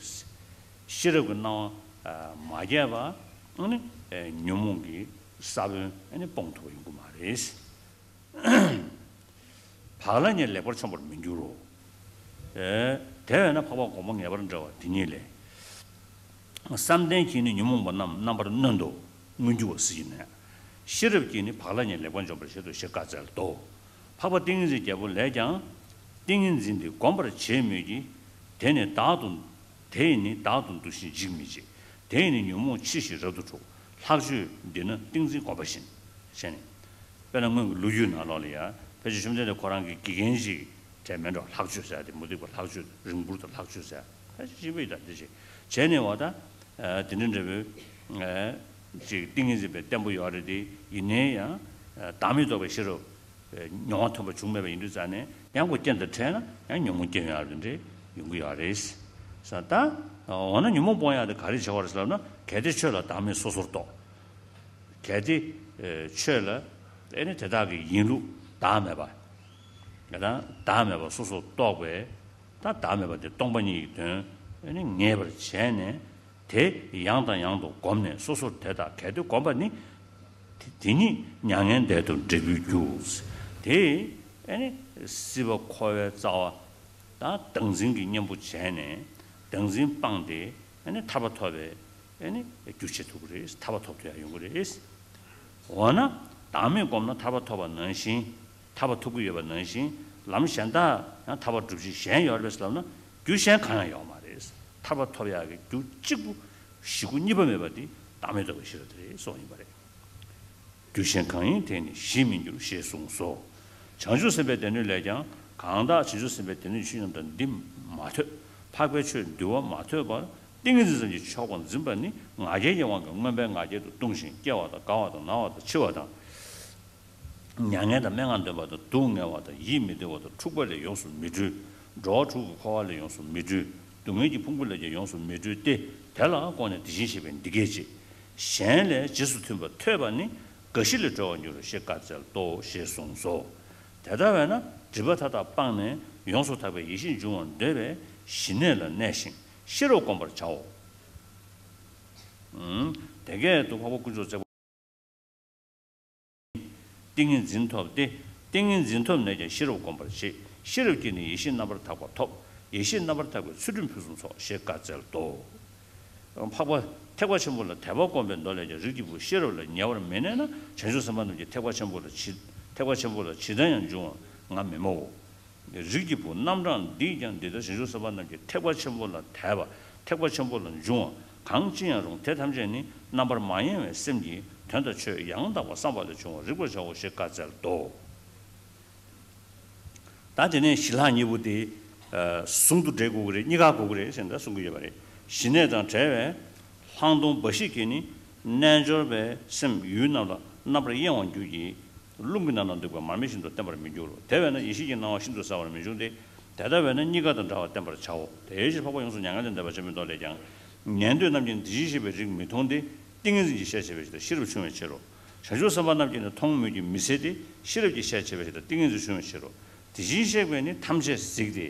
ཤེས་རབ་ཀྱི་སྣང་བ་མ་རྒྱས་པ་ཨ་ནི་ཉོན་མོངས་ཀྱི་ས་བོན་ཨ་ནི་སྤོང་ཐུབ་པ་ཡོང་གི་མ་རེད། བག་ལ་ཉལ་ལེགས་པར་ཆོམས་པར་མི་འགྱུར་རོ། དེ་བས་ན་འཕགས་པ་གོ་འཕང་ངེས་པར་འབྲེལ་བ་དེ་ཉིད་ལས། བསམ་གཏན་གྱིས་ནི་ཉོན་མོངས་པ་རྣམས་རྣམ་པར་གནོན་ཏོ། མངོན་གྱུར་བ་སྲིད་ཀྱི་ནས། ཤེས་རབ་ཀྱིས་ནི་བག་ལ་ཉལ་ལེགས་པར་འཇོམས་པར་བྱེད་དོ་ཞེས་བཀའ་སྩལ་ཏོ། འཕགས་པ་ཏིང་ངེ་འཛིན་རྒྱལ་པོ་ལས་ཀྱང་། ཏིང་ངེ་འཛིན་འདི་གོམས་པར་བྱེད་མོད་ཀྱི། དེ་ནི་བདག་ཏུ། དེས་ནི་བདག་ཏུ་འདུ་ཞིང་འཇིགས་མི་བྱེད། དེས་ནི་ཉོན་མོངས་ཕྱི་ཞིང་རབ་ཏུ་འཁྲུག། ལྷག་སྤྱོད་འདི་ནི་ཏིང་འཛིན་བསྒོམ་པ་བཞིན། ཞེས་ནས། དཔེར་ན་སྔོན་གྱི་ལོ་རྒྱུས་ནང་ལོགས་ལ་ཡང་ཕལ་ཆེར་བཅོམ་ལྡན་འདས་ཁོ་རང་གི་དགེ་རྒན་ཞིག་བྱས་མེད་འགྲོ། ལྷག་སྤྱོད་ཟེར་ཡ་དེ་མུ་སྟེགས་པ་ལྷག་སྤྱོད་རིང་འབུར་དང་ལྷག་སྤྱོད་ཟེར་ཡ་ཕལ་ཆེར་ཤེས་པ་ཡི་དྭགས་འདི་ཞིག་བྱས་ནས་བ་ད། དེ་འདྲ་འདྲ་བོའི་ཅིག་ཏིང་ངེ་འཛིན་པའི་བརྟན་པོ་ཡོད་རེད་དེ། ཡིན་ནའི་ཡང་བདག་མེད་རྟོགས་པའི་ཤེས་རབ་མྱོང་བ་ཐོན་པ་བྱུང་མེད་པ་ཡིན་དུས་ཙང་ནས་ཡང་ཁོ་རྐྱེན་དང་འཕྲད་ན་ཡང་ཉོན་མོངས་སྐྱེ་ཡོང་ཡ་རེད་འདྲ་ཡོང་གི་ཡོད་རེད། ས་ད། འོ་ན་ཉོན་མོངས་སྤོང་ཡ་དེ་ག་རེ་བྱེད་པ་རེད་ཟེར་ལབ་ན། གལ་ཏེ་ཆོས་ལ་བདག་མེད་སོ་སོར་རྟོག་གལ་ཏེ་ཆོས་ལ་ཨེ་ནི་དེ་དག་གི་ཡིན་ལུགས་བདག་མེད་པ། ང་དང་བདག་མེད་པ་སོ་སོར་རྟོག་པས་ད་བདག་མེད་པ་དེ་སྟོང་པ་ཉིད་ཀྱི་དོན་ཨེ་ནི་ངེས་པར་བྱས་ནས། དེ་ཡང་དང་ཡང་དུ་བསྒོམས་ནས་སོ་སོར་དེ་དག་གལ་ཏེ་བསྒོམས་པ་ནི། དེ་དེ་ཉིད་མྱ་ངན་འདས་དང་འབྲས་བུར་འགྱུར། དེ་ཨེ་ནི་སྲིད་པ་འཁོར་བའི་རྩ་བ་དང་བདག་འཛིན་གྱི་གཉེན་པོ་བྱས་ནས་བདག་འཛིན་སྤངས་ཏེ་ཨེ་ནི་ཐར་པ་ཐོབ་པའི་ཨེ་ནི་རྒྱུ་བྱེད་ཐུབ་ཀྱི་རེད། ཐར་པ་ཐོབ་ཐུབ་ཡ་ཡོང་གི་རེད། འོ་ན་བདག་མེད་བསྒོམས་ན་ཐར་པ་ཐོབ་པ་ནང་བཞིན། ཐར་པ་ཐོབ་ཀྱི་ཡོད་པ་ནང་བཞིན་ལམ་གཞན་དག་ཡང་ཐར་པ་སྒྲུབ་བྱེད་གཞན་ཡོད་རེད་པས་ལབ་ན། རྒྱུ་གཞན་གང་ཡང་ཡོད་མ་རེད། ཐར་པ་ཐོབ་ཡག་གི་རྒྱུ་གཅིག་པུ་གཞི་སྒོ་གཉིས་པ་མེད་པ་དེ་བདག་མེད་རྟོགས་པའི་ཤེས་རབ་དེ་རེད་གསུངས་ཡིན་པ་རེད། རྒྱུ་གཞན་གང་ཡིན་དེ་ནི་གཞི་མི་འགྱུར་ཞེས་གསུངས་སོ། བྱང་ཆུབ་སེམས་དཔའི་སྡེ་སྣོད་ལས་ཀྱང་། གང་དག་བྱང་ཆུབ་སེམས་དཔའི་སྡེ་སྣོད་ཆོས་ཉིད་རྣམ་དག་འདི་མ་ཐོས། འཕགས་པའི་ཆོས་འདུལ་བ་མ་ཐོས་པར། ཏིང་ངེ་འཛིན་ཙམ་གྱིས་ཆོག་པར་འཛིན་པ་ནི་ང་རྒྱལ་གྱི་དབང་གིས་མངོན་པའི་ང་རྒྱལ་དུ་ལྟུང་ཞིང་སྐྱེ་བ་དང་རྒ་བ་དང་ན་བ་དང་འཆི་བ་དང་། མྱ་ངན་དང་སྨྲེ་སྔགས་འདོན་པ་དང་སྡུག་བསྔལ་བ་དང་ཡིད་མི་བདེ་བ་དང་འཁྲུག་པ་ལས་ཡོངས་སུ་མི་གྲོལ། འགྲོ་བ་དྲུག་གི་འཁོར་བ་ལས་ཡོངས་སུ་མི་གྲོལ། སྡུག་བསྔལ་གྱི་ཕུང་པོ་ལས་ཀྱང་ཡོངས་སུ་མི་གྲོལ་ཏེ། དེ་ལ་དགོངས་ནས་དེ་བཞིན་གཤེགས་པས་འདི་སྐད་ཅེས། གཞན་ལས་རྗེས་སུ་མཐུན་པ་ཐོས་པ་ནི་དགའ་བཞི་ལས་གྲོལ་བར་འགྱུར་ཞེས་བཀའ་སྩལ་ཏོ་ཞེས་གསུངས་སོ། དེ་ལྟ་བས་ན་སྒྲིབ་པ་མཐའ་དག་སྤངས་ནས་ཡོངས་སུ་དག་པའི་ཡེ་ཤེས་འབྱུང་བར་འདོད་པས་ཞི་གནས་ལ་གནས་ཤིང་ཤེས་རབ་བསྒོམ་པར་བྱའོ། ཨུམ། དེ་སྐད་དུ་འཕགས་པ་དཀོན་མཆོག་བརྩེགས་པ། ཏིང་ངེ་འཛིན་ཐོབ་སྟེ། ཏིང་ངེ་འཛིན་ཐོབ་ནས་ཀྱང་ཤེས་རབ་བསྒོམ་པར་བྱེད། ཤེས་རབ་ཀྱིས་ནི་ཡེ་ཤེས་རྣམ་པར་དག་པ་ཐོབ། ཡེ་ཤེས་རྣམ་པར་དག་པས་ཚུལ་ཁྲིམས་ཕུན་སུམ་ཚོགས་ཞེས་བཀའ་སྩལ་ཏོ། འཕགས་པ་ཐེག་པ་ཆེན་པོ་ལ་དད་པ་བསྒོམ་པའི་མདོ་ལས་ཀྱང་རིགས་ཀྱི་བུ་ཤེས་རབ་ལ་ཉེ་བར་མི་གནས་ན་བྱང་ཆུབ་སེམས་དཔའ་རྣམས་ཀྱིས་ཐེག་པ་ཆེན་པོ་ལ་ཇི་ཐེག་པ་ཆེན་པོ་ལ་ཇི་ལྟར་ཡང་འབྱུང་བར་ང་མི་སྨྲའོ། རིགས་ཀྱི་བུ་རྣམ་གྲངས་འདིས་ཀྱང་འདི་ལྟར་བྱང་ཆུབ་སེམས་དཔའ་རྣམས་ཀྱིས་ཐེག་པ་ཆེན་པོ་ལ་དད་པ་ཐེག་པ་ཆེན་པོ་ལ་འབྱུང་བ་གང་ཅི་ཡང་རུང་དེ་ཐམས་ཅད་ནི་རྣམ་པར་མ་གཡེང་བའི་སེམས་ཀྱིས་དོན་དང་ཆོས་ཡང་དག་པར་བསམ་པ་ལས་བྱུང་བར་རིག་པར་བྱའོ་ཞེས་བཀའ་སྩལ་ཏོ། ད་དེ་ནས་ཞི་ལྷག་གཉིས་པོ་དེ་ཟུང་དུ་འབྲེལ་དགོས་ཀྱི་རེད། གཉིས་ཀ་དགོས་ཀྱི་རེད་ཟེར་ནས་གསུང་གི་ཡོད་པ་རེད། ཞི་གནས་དང་བྲལ་བའི་ལྷག་མཐོང་འབའ་ཞིག་གིས་ནི་རྣལ་འབྱོར་པའི་སེམས་ཡུལ་རྣམས་ལ་རྣམ་པར་གཡེང་བར་འགྱུར་གྱི། རླུང་གི་ནང་ན་འདུག་པ་མར་མེ་བཞིན་དུ་བརྟན་པར་མི་འགྱུར་རོ། དེ་བས་ན་ཡེ་ཤེས་ཀྱི་སྣང་བ་ཤིན་ཏུ་གསལ་བར་མི་འབྱུང་སྟེ། དེ་ལྟ་བས་ན་གཉིས་ཀ་དང་བྲལ་བ་བསྟན་པར་བྱའོ། དེའི་ཕྱིར་འཕགས་པ་ཡོངས་སུ་མྱ་ངན་ལས་འདས་པ་ཆེན་པོའི་མདོ་ལས་ཀྱང་། ཉན་ཐོས་རྣམས་ཀྱིས་དེ་བཞིན་གཤེགས་པའི་རིགས་མི་མཐོང་སྟེ། ཏིང་ངེ་འཛིན་གྱི་ཤས་ཆེ་བའི་ཕྱིར་དང་ཤེས་རབ་ཆུང་བའི་ཕྱིར་རོ། བྱང་ཆུབ་སེམས་དཔའ་རྣམས་ཀྱིས་ནི་མཐོང་མོད་ཀྱི་མི་ཟད་དེ། ཤེས་རབ་ཀྱི་ཤས་ཆེ་བའི་ཕྱིར་དང་ཏིང་ངེ་འཛིན་ཆུང་བའི་ཕྱིར་རོ། དེ་བཞིན་གཤེགས་པས་ནི་ཐམས་ཅད་གཟིགས་ཏེ།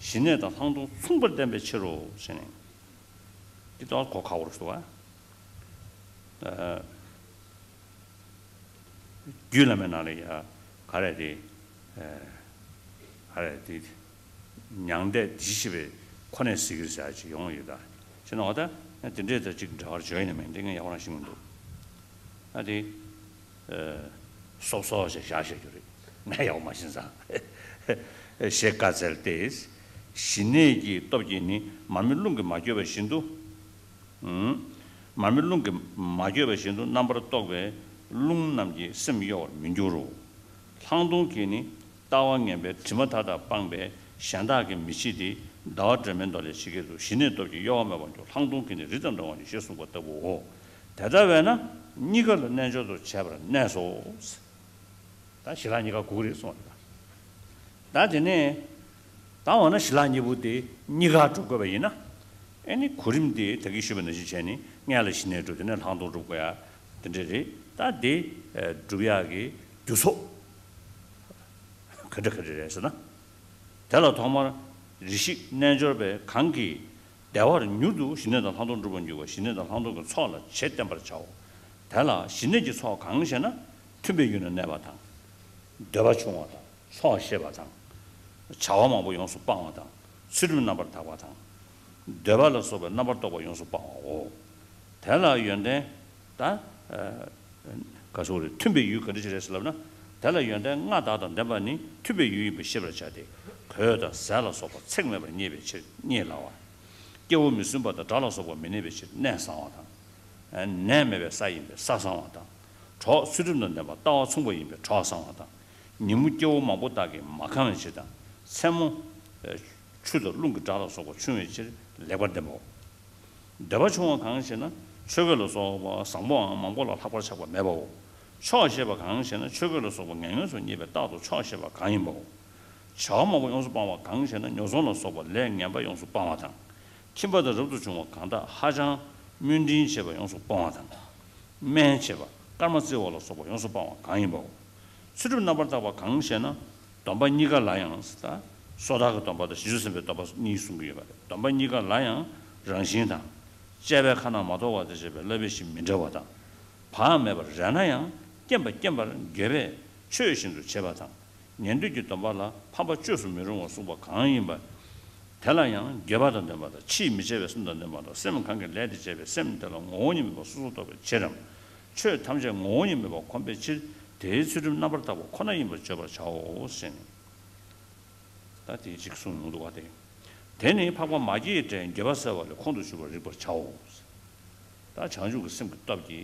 ཞི་གནས་དང་ལྷག་མཐོང་མཚུངས་པར་བསྟན་པའི་ཕྱིར་རོ་ཞེས་ནས། འདི་ལྟར་གོ་ཁག་པོ་རེད་འདུག་བ། རྒྱུད་བླ་མའི་ནང་ལ་ཡ་ག་རེ་དེ། ག་རེ་དེ། མྱང་འདས་དེ་ཤེས་པའི་ཁོ་ནས་གཟིགས་ཀྱི་ཟེར་ཅིག་ཡོང་ཡོད་ད། ཅེ་ན་འོ་ད་དེ་འདྲས་ད་ཅིག་འདྲ་བར་བརྗོད་ཡིན་ན་མིན་དེ་ངས་ཡག་པོ་རང་ཤེས་མི་འདུག་ཨ་དེ། སོབ་སོབ་ཞེས་བཞག་བཞག་རྒྱུ་རེད། ངས་ཡག་པོ་མ་ཤེས་ཙང་། ཞེས་བཀའ་སྩལ་ཏེ། ཞི་གནས་ཀྱི་སྟོབས་ཀྱིས་ནི་མར་མེ་རླུང་གིས་མ་བསྐྱོད་པ་བཞིན་དུ། མར་མེ་རླུང་གིས་མ་བསྐྱོད་པ་བཞིན་དུ་རྣམ་པར་རྟོག་པའི་རླུང་རྣམས་ཀྱིས་སེམས་གཡོ་བར་མི་འགྱུར་རོ། ལྷག་མཐོང་གིས་ནི་ལྟ་བ་ངན་པའི་དྲི་མ་མཐའ་དག་སྤངས་པས་གཞན་དག་གིས་མི་ཕྱེད་དེ། ཟླ་བ་སྒྲོན་མེའི་མདོ་ལས་ཇི་སྐད་དུ་ཞི་གནས་སྟོབས་ཀྱིས་གཡོ་བ་མེད་པར་འགྱུར། ལྷག་མཐོང་གིས་ནི་རི་དང་འདྲ་བར་འགྱུར་ཞེས་གསུངས་པ་ལྟ་བུའོ། དེ་ལྟ་བས་ན་གཉིས་ཀ་ལ་རྣལ་འབྱོར་དུ་བྱས་པར་གནས་སོ། ད་ཞི་ལྷག་གཉིས་ཀ་དགོས་ཀྱི་རེད་གསུངས་པ་རེད། ད་དེ་ནས་ད་འོ་ན་ཞི་ལྷག་གཉིས་པོ་དེ་གཉིས་ཀ་སྒྲུབ་དགོས་པ་ཡིན་ན། ཨེ་ནི་གོ་རིམ་དེ་ད་གིན་ཞུས་པ་ནང་བཞིན་བྱས་ནས་སྔོན་ལ་ཞི་གནས་སྒྲུབ། དེ་ནས་ལྷག་མཐོང་སྒྲུབ་དགོས་ཡ་དེ་འདྲ་རེད། ད་དེ་སྒྲུབ་ཡག་གི་རྒྱུ་ཚོགས་ག་འདྲ་ག་འདྲ་རེད་ཟེར་ན། དེ་ལ་ཐོག་མར་རེ་ཞིག་རྣལ་འབྱོར་པས་གང་གིས་བདེ་བར་མྱུར་དུ་ཞི་གནས་དང་ལྷག་མཐོང་འགྲུབ་པར་འགྱུར་བ་ཞི་གནས་དང་ལྷག་མཐོང་གི་ཚོགས་ལ་རྗེས་བསྟན་པར་བྱའོ། དེ་ལ་ཞི་གནས་ཀྱི་ཚོགས་གང་ཞེ་ན། མཐུན་པའི་ཡུལ་ན་གནས་པ་དང་། འདོད་པ་ཆུང་བ་དང་ཆོག་ཤེས་པ་དང་། བྱ་བ་མང་པོ་ཡོངས་སུ་སྤང་བ་དང་། ཚུལ་ཁྲིམས་རྣམ་པར་དག་པ་དང་། འདོད་པ་ལ་སོགས་པའི་རྣམ་པར་རྟོག་པ་ཡོངས་སུ་སྤང་བའོ། དེ་ལ་ཡོན་ཏན་ད། ག་སོགས་རེད། མཐུན་པའི་ཡུལ་ག་འདྲ་ཞིག་རེད་ཟེར་ལབ་ན། དེ་ལ་ཡོན་ཏན་ལྔ་དག་དང་ལྡན་པ་ནི་མཐུན་པའི་ཡུལ་ཡིན་པར་ཤེས་པར་བྱ་སྟེ། གོས་དང་ཟས་ལ་སོགས་པ་ཚེགས་མེད་པར་རྙེད་པའི་ཕྱིར་རྙེད་སླ་བ། སྐྱེ་བོ་མི་སྲུན་པ་དང་དགྲ་ལ་སོགས་པ་མི་གནས་པའི་ཕྱིར་གནས་བཟང་བ་དང་། ནད་མེད་པའི་ས་ཡིན་པས་ས་བཟང་བ་དང་། གྲོགས་ཚུལ་ཁྲིམས་དང་ལྡན་པ་ལྟ་བ་མཚུངས་པ་ཡིན་པས་གྲོགས་བཟང་བ་དང་། ཉིན་མོ་སྐྱེ་བོ་མང་པོ་དག་གིས་མ་ཁེངས་པའི་ཕྱིར་དང་། མཚན་མོ། ཆུ་དང་རླུང་གི་དགྲ་ལ་སོགས་པ་ཆུང་བའི་ཕྱིར་ལེགས་པར་ལྡན་པའོ། འདོད་པ་ཆུང་བ་གང་ཞེ་ན། ཆོས་གོས་ལ་སོགས་པ་བཟང་པོའང་མང་པོ་ལ་ལྷག་པར་ཆགས་པ་མེད་པའོ། ཆོག་ཤེས་པ་གང་ཞེ་ན། ཆོས་གོས་ལ་སོགས་པ་ངན་ངོན་སུ་རྙེད་པས་རྟག་ཏུ་ཆོག་ཤེས་པ་གང་ཡིན་པའོ། བྱ་བ་མང་པོ་ཡོངས་སུ་སྤང་བ་གང་ཞེ་ན། ཉོ་ཚོང་ལ་སོགས་པ་ལས་ངན་པ་ཡོངས་སུ་སྤང་བ་དང་། ཁྱིམ་པ་དང་རབ་ཏུ་བྱུང་བ་གང་དག་ཧ་ཅང་སྨོན་འདྲིན་བྱེད་པ་ཡོངས་སུ་སྤང་བ་དང་། སྨན་བྱེད་པ་སྐར་མ་བཙིར་བ་ལ་སོགས་པ་ཡོངས་སུ་སྤང་བ་གང་ཡིན་པའོ། ཚུལ་ཁྲིམས་རྣམ་པར་དག་པ་གང་ཞེ་ན། སྡོམ་པ་གཉིས་ཀ་ལ་ཡང་། ད་སོ་ཐར་གྱི་སྡོམ་པ་དང་བྱང་ཆུབ་སེམས་དཔའི་སྡོམ་པ་གཉིས་གསུང་གི་ཡོད་པ་རེད། སྡོམ་པ་གཉིས་ཀ་ལ་ཡང་རང་བཞིན་དང་། བཅས་པའི་ཁ་ན་མ་ཐོ་བ་དང་བཅས་པའི་བསླབ་པའི་གཞི་མི་འདྲ་བ་དང་། བག་མེད་པར་རེ་ན་ཡང་རྐྱེན་པས་རྐྱེན་པས་འགྱོད་པས་ཆོས་བཞིན་དུ་བྱེད་པ་དང་། ཉན་ཐོས་ཀྱི་སྡོམ་པ་ལ་ཕམ་པ་བཅོས་སུ་མི་རུང་བ་གསུངས་པ་གང་ཡིན་པ། དེ་ལ་ཡང་འགྱོད་པ་དང་ལྡན་པ་དང་། ཕྱིས་མི་བྱ་བའི་སེམས་དང་ལྡན་པ་དང་། སེམས་གང་གིས་ལས་དེ་བྱས་པའི་སེམས་དེ་ལ་ངོ་བོ་ཉིད་མེད་པ་སོ་སོར་རྟོག་པའི་ཕྱིར་རམ། ཆོས་ཐམས་ཅད་ངོ་བོ་ཉིད་མེད་པར་གོམས་པའི་ཕྱིར་དེའི་ཚུལ་ཁྲིམས་རྣམ་པར་དག་པ་ཁོ་ན་ཡིན་པར་བརྗོད་པར་བྱའོ་ཞེས་ནས། ད་དེ་གཅིག་གསུངས་ཡོང་འདུག་བ་དེ། དེ་ནི་འཕགས་པ་མ་སྐྱེས་དགྲས་འགྱོད་པ་བསལ་བ་ལས་ཁོང་དུ་ཆུད་པར་རིག་པར་བྱའོ། ད་བྱང་ཆུབ་ཀྱི་སེམས་ཀྱི་སྟོབས་ཀྱི་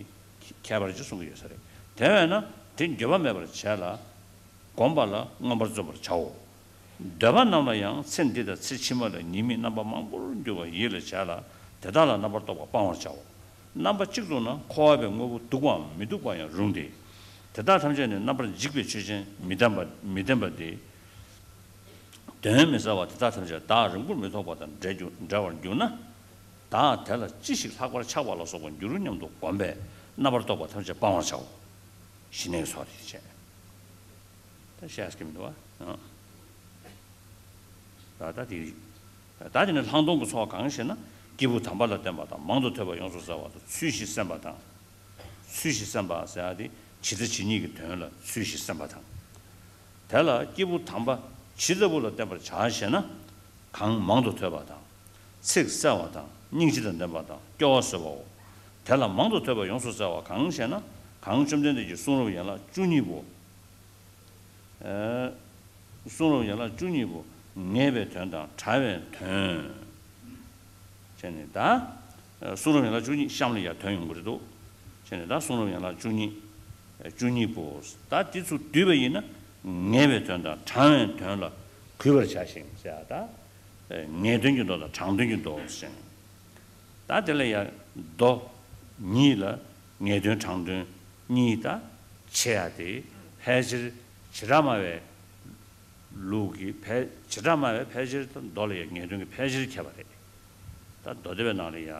ཁྱད་པར་ཅིག་གསུང་གི་ཡོད་ས་རེད། དེ་བས་ན་དེ་འགྱོད་པ་མེད་པར་བྱས་ལ། བསྒོམ་པ་ལ་མངོན་པར་བརྩོན་པར་བྱའོ། འདོད་པ་རྣམས་ལ་ཡང་ཚེ་འདི་དང་ཚེ་ཕྱི་མ་ལ་ཉེས་དམིགས་རྣམ་པ་མང་པོར་འགྱུར་བ་ཡིད་ལ་བྱས་ལ། དེ་དག་ལ་རྣམ་པར་རྟོག་པ་སྤང་བར་བྱའོ། རྣམ་པ་གཅིག་ཏུ་ན་འཁོར་བ་པའི་དངོས་པོ་སྡུག་པའམ་མི་སྡུག་པ་ཡང་རུང་སྟེ། དེ་དག་ཐམས་ཅད་ནི་རྣམ་པར་འཇིག་པའི་ཆོས་ཅན་མི་ལྡན་པ་མི་ལྡན་པ་སྟེ། དོན་མི་གསལ་བ་དེ་དག་ཐམས་ཅད་བདག་རིང་པོར་མི་ཐོགས་པ་དང་འབྲལ་འགྱུར་འབྲལ་བར་འགྱུར་ན། བདག་དེ་ལ་ཅི་ཞིག་ལྷག་པར་ཆགས་པ་ལ་སོགས་པ་འགྱུར་སྙམ་དུ་བསྒོམས་པས་རྣམ་པར་རྟོག་པ་ཐམས་ཅད་སྤང་བར་བྱའོ། ཞི་གནས་ཀྱི་ཚོགས་དེ་བྱས། ད་བཤད་ཀྱི་མི་འདུག་བ། ད་ད་དེ་ད་དེ་ནི་ལྷག་མཐོང་གི་ཚོགས་གང་ཞེ་ན། སྐྱེས་བུ་དམ་པ་ལ་བརྟེན་པ་དང་མང་དུ་ཐོས་པ་ཡོངས་སུ་བཙལ་བ་དང་ཚུལ་བཞིན་སེམས་པ་དང་། ཚུལ་བཞིན་སེམས་པ་ཟེར་ཡ་དེ་ཇི་ལྟ་ཇི་སྙེད་ཀྱི་དོན་ལ་ཚུལ་བཞིན་སེམས་པ་དང་། དེ་ལ་སྐྱེས་བུ་དམ་པ་ཇི་ལྟ་བུ་ལ་བརྟེན་པར་བྱ་ཞེ་ན། གང་མང་དུ་ཐོས་པ་དང་། ཚིག་གསལ་བ་དང་སྙིང་རྗེ་དང་ལྡན་པ་དང་སྐྱོ་བ་བཟོད་པའོ། དེ་ལ་མང་དུ་ཐོས་པ་ཡོངས་སུ་བཙལ་བ་གང་ཞེ་ན། གང་བཅོམ་ལྡན་འདས་ཀྱི་གསུང་རབ་ཡན་ལག་བཅུ་གཉིས་པོ། ཨ་གསུང་རབ་ཡན་ལག་བཅུ་གཉིས་པོ་ངེས་པའི་དོན་དང་བྲལ་བའི་དོན། བྱས་ནས་ད། གསུང་རབ་ཡན་ལག་བཅུ་གཉིས་གཤམ་ལ་ཡང་དོན་ཡོང་གི་རེད་འདུག་བྱས་ནས་ད་གསུང་རབ་ཡན་ལག་བཅུ་གཉིས། བཅུ་གཉིས་པོ། ད་དེ་ཚོ་བསྡུས་པ་ཡིན་ན་ངེས་པའི་དོན་དང་དྲང་བའི་དོན་ལ་གུས་པར་བྱ་ཞིང་ཟེར་ཡ་ད། ངེས་དོན་གྱི་མདོ་དང་དྲང་དོན་གྱི་མདོ་ཞེས། ད་དེ་ལ་ཡང་མདོ་ཉིད་ལ་ངེས་དོན་དྲང་དོན་གཉིས་ད་ཕྱེ་ཡ་དེ་ཕལ་ཆེར་བྱེ་བྲག་སྨྲ་བའི་ལུགས་ཀྱི་ཕལ་བྱེ་བྲག་སྨྲ་བའི་ཕལ་ཆེར་དང་མདོ་ལ་ཡང་ངེས་དོན་གྱི་ཕལ་ཆེར་ཁྱད་པར་རེད། ད་མདོ་སྡེ་པའི་ནང་ལ་ཡང་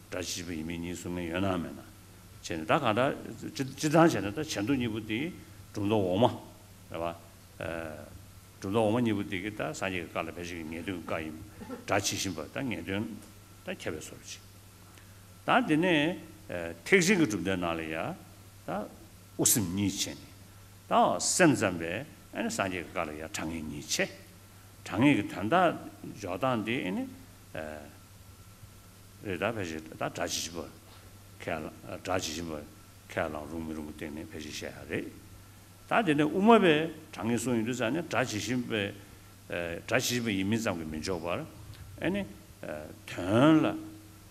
སྒྲ་ཇི་བཞིན་པ་ཡིན་མིན་གཉིས་གསུང་མཁན་ཡོད་ན་མེད་ན་བྱས་ནས་ད་གང་ལྟར་སྤྱི་སྤྱི་བཏང་བྱས་ན་ད་བྱེ་མདོ་གཉིས་པོ་དེ་གྲུབ་མདོ་འོག་མ་རེད་བ། གྲུབ་མདོ་འོག་མ་གཉིས་པོ་དེ་གི་ད་སངས་རྒྱས་ཀྱི་བཀའ་ལ་ཕལ་ཆེར་ངེས་དོན་གྱི་བཀའ་ཡིན། སྒྲ་ཇི་བཞིན་པ་ད་ངེས་དོན་ད་ཁྱབ་པའི་བཟོ་འདྲ་ཅིག་ད་དེ་ནས་ཐེག་ཆེན་གྱི་གྲུབ་མཐའི་ནང་ལ་ཡ་ད་དབུ་སེམས་གཉིས་ཕྱེ་ནས་ད་སེམས་ཙམ་པས་ཨ་ནི་སངས་རྒྱས་ཀྱི་བཀའ་ལ་ཡ་དྲང་ངེས་གཉིས་ཕྱེ། དྲང་ངེས་ཀྱི་དོན་དག་འཇོག་སྟངས་དེ་ཨ་ནི་རེད། ད་ཕལ་ཆེར་ད་སྒྲ་ཇི་བཞིན་པ་ཁས་བླངས་སྒྲ་ཇི་བཞིན་པ་ཁས་བླངས་རུང་མི་རུང་གི་སྟེང་ནས་ཕལ་ཆེར་བཤད་ཡ་རེད། ད་དེ་ནས་དབུ་མ་པས་དྲང་ངེས་གསུངས་ཡོང་དུས་ཙང་ནས་སྒྲ་ཇི་བཞིན་པའི་སྒྲ་ཇི་བཞིན་པ་ཡིན་མིན་ཙམ་གྱིས་མི་འཇོག་པར་ཨ་ནི་དོན་ལ་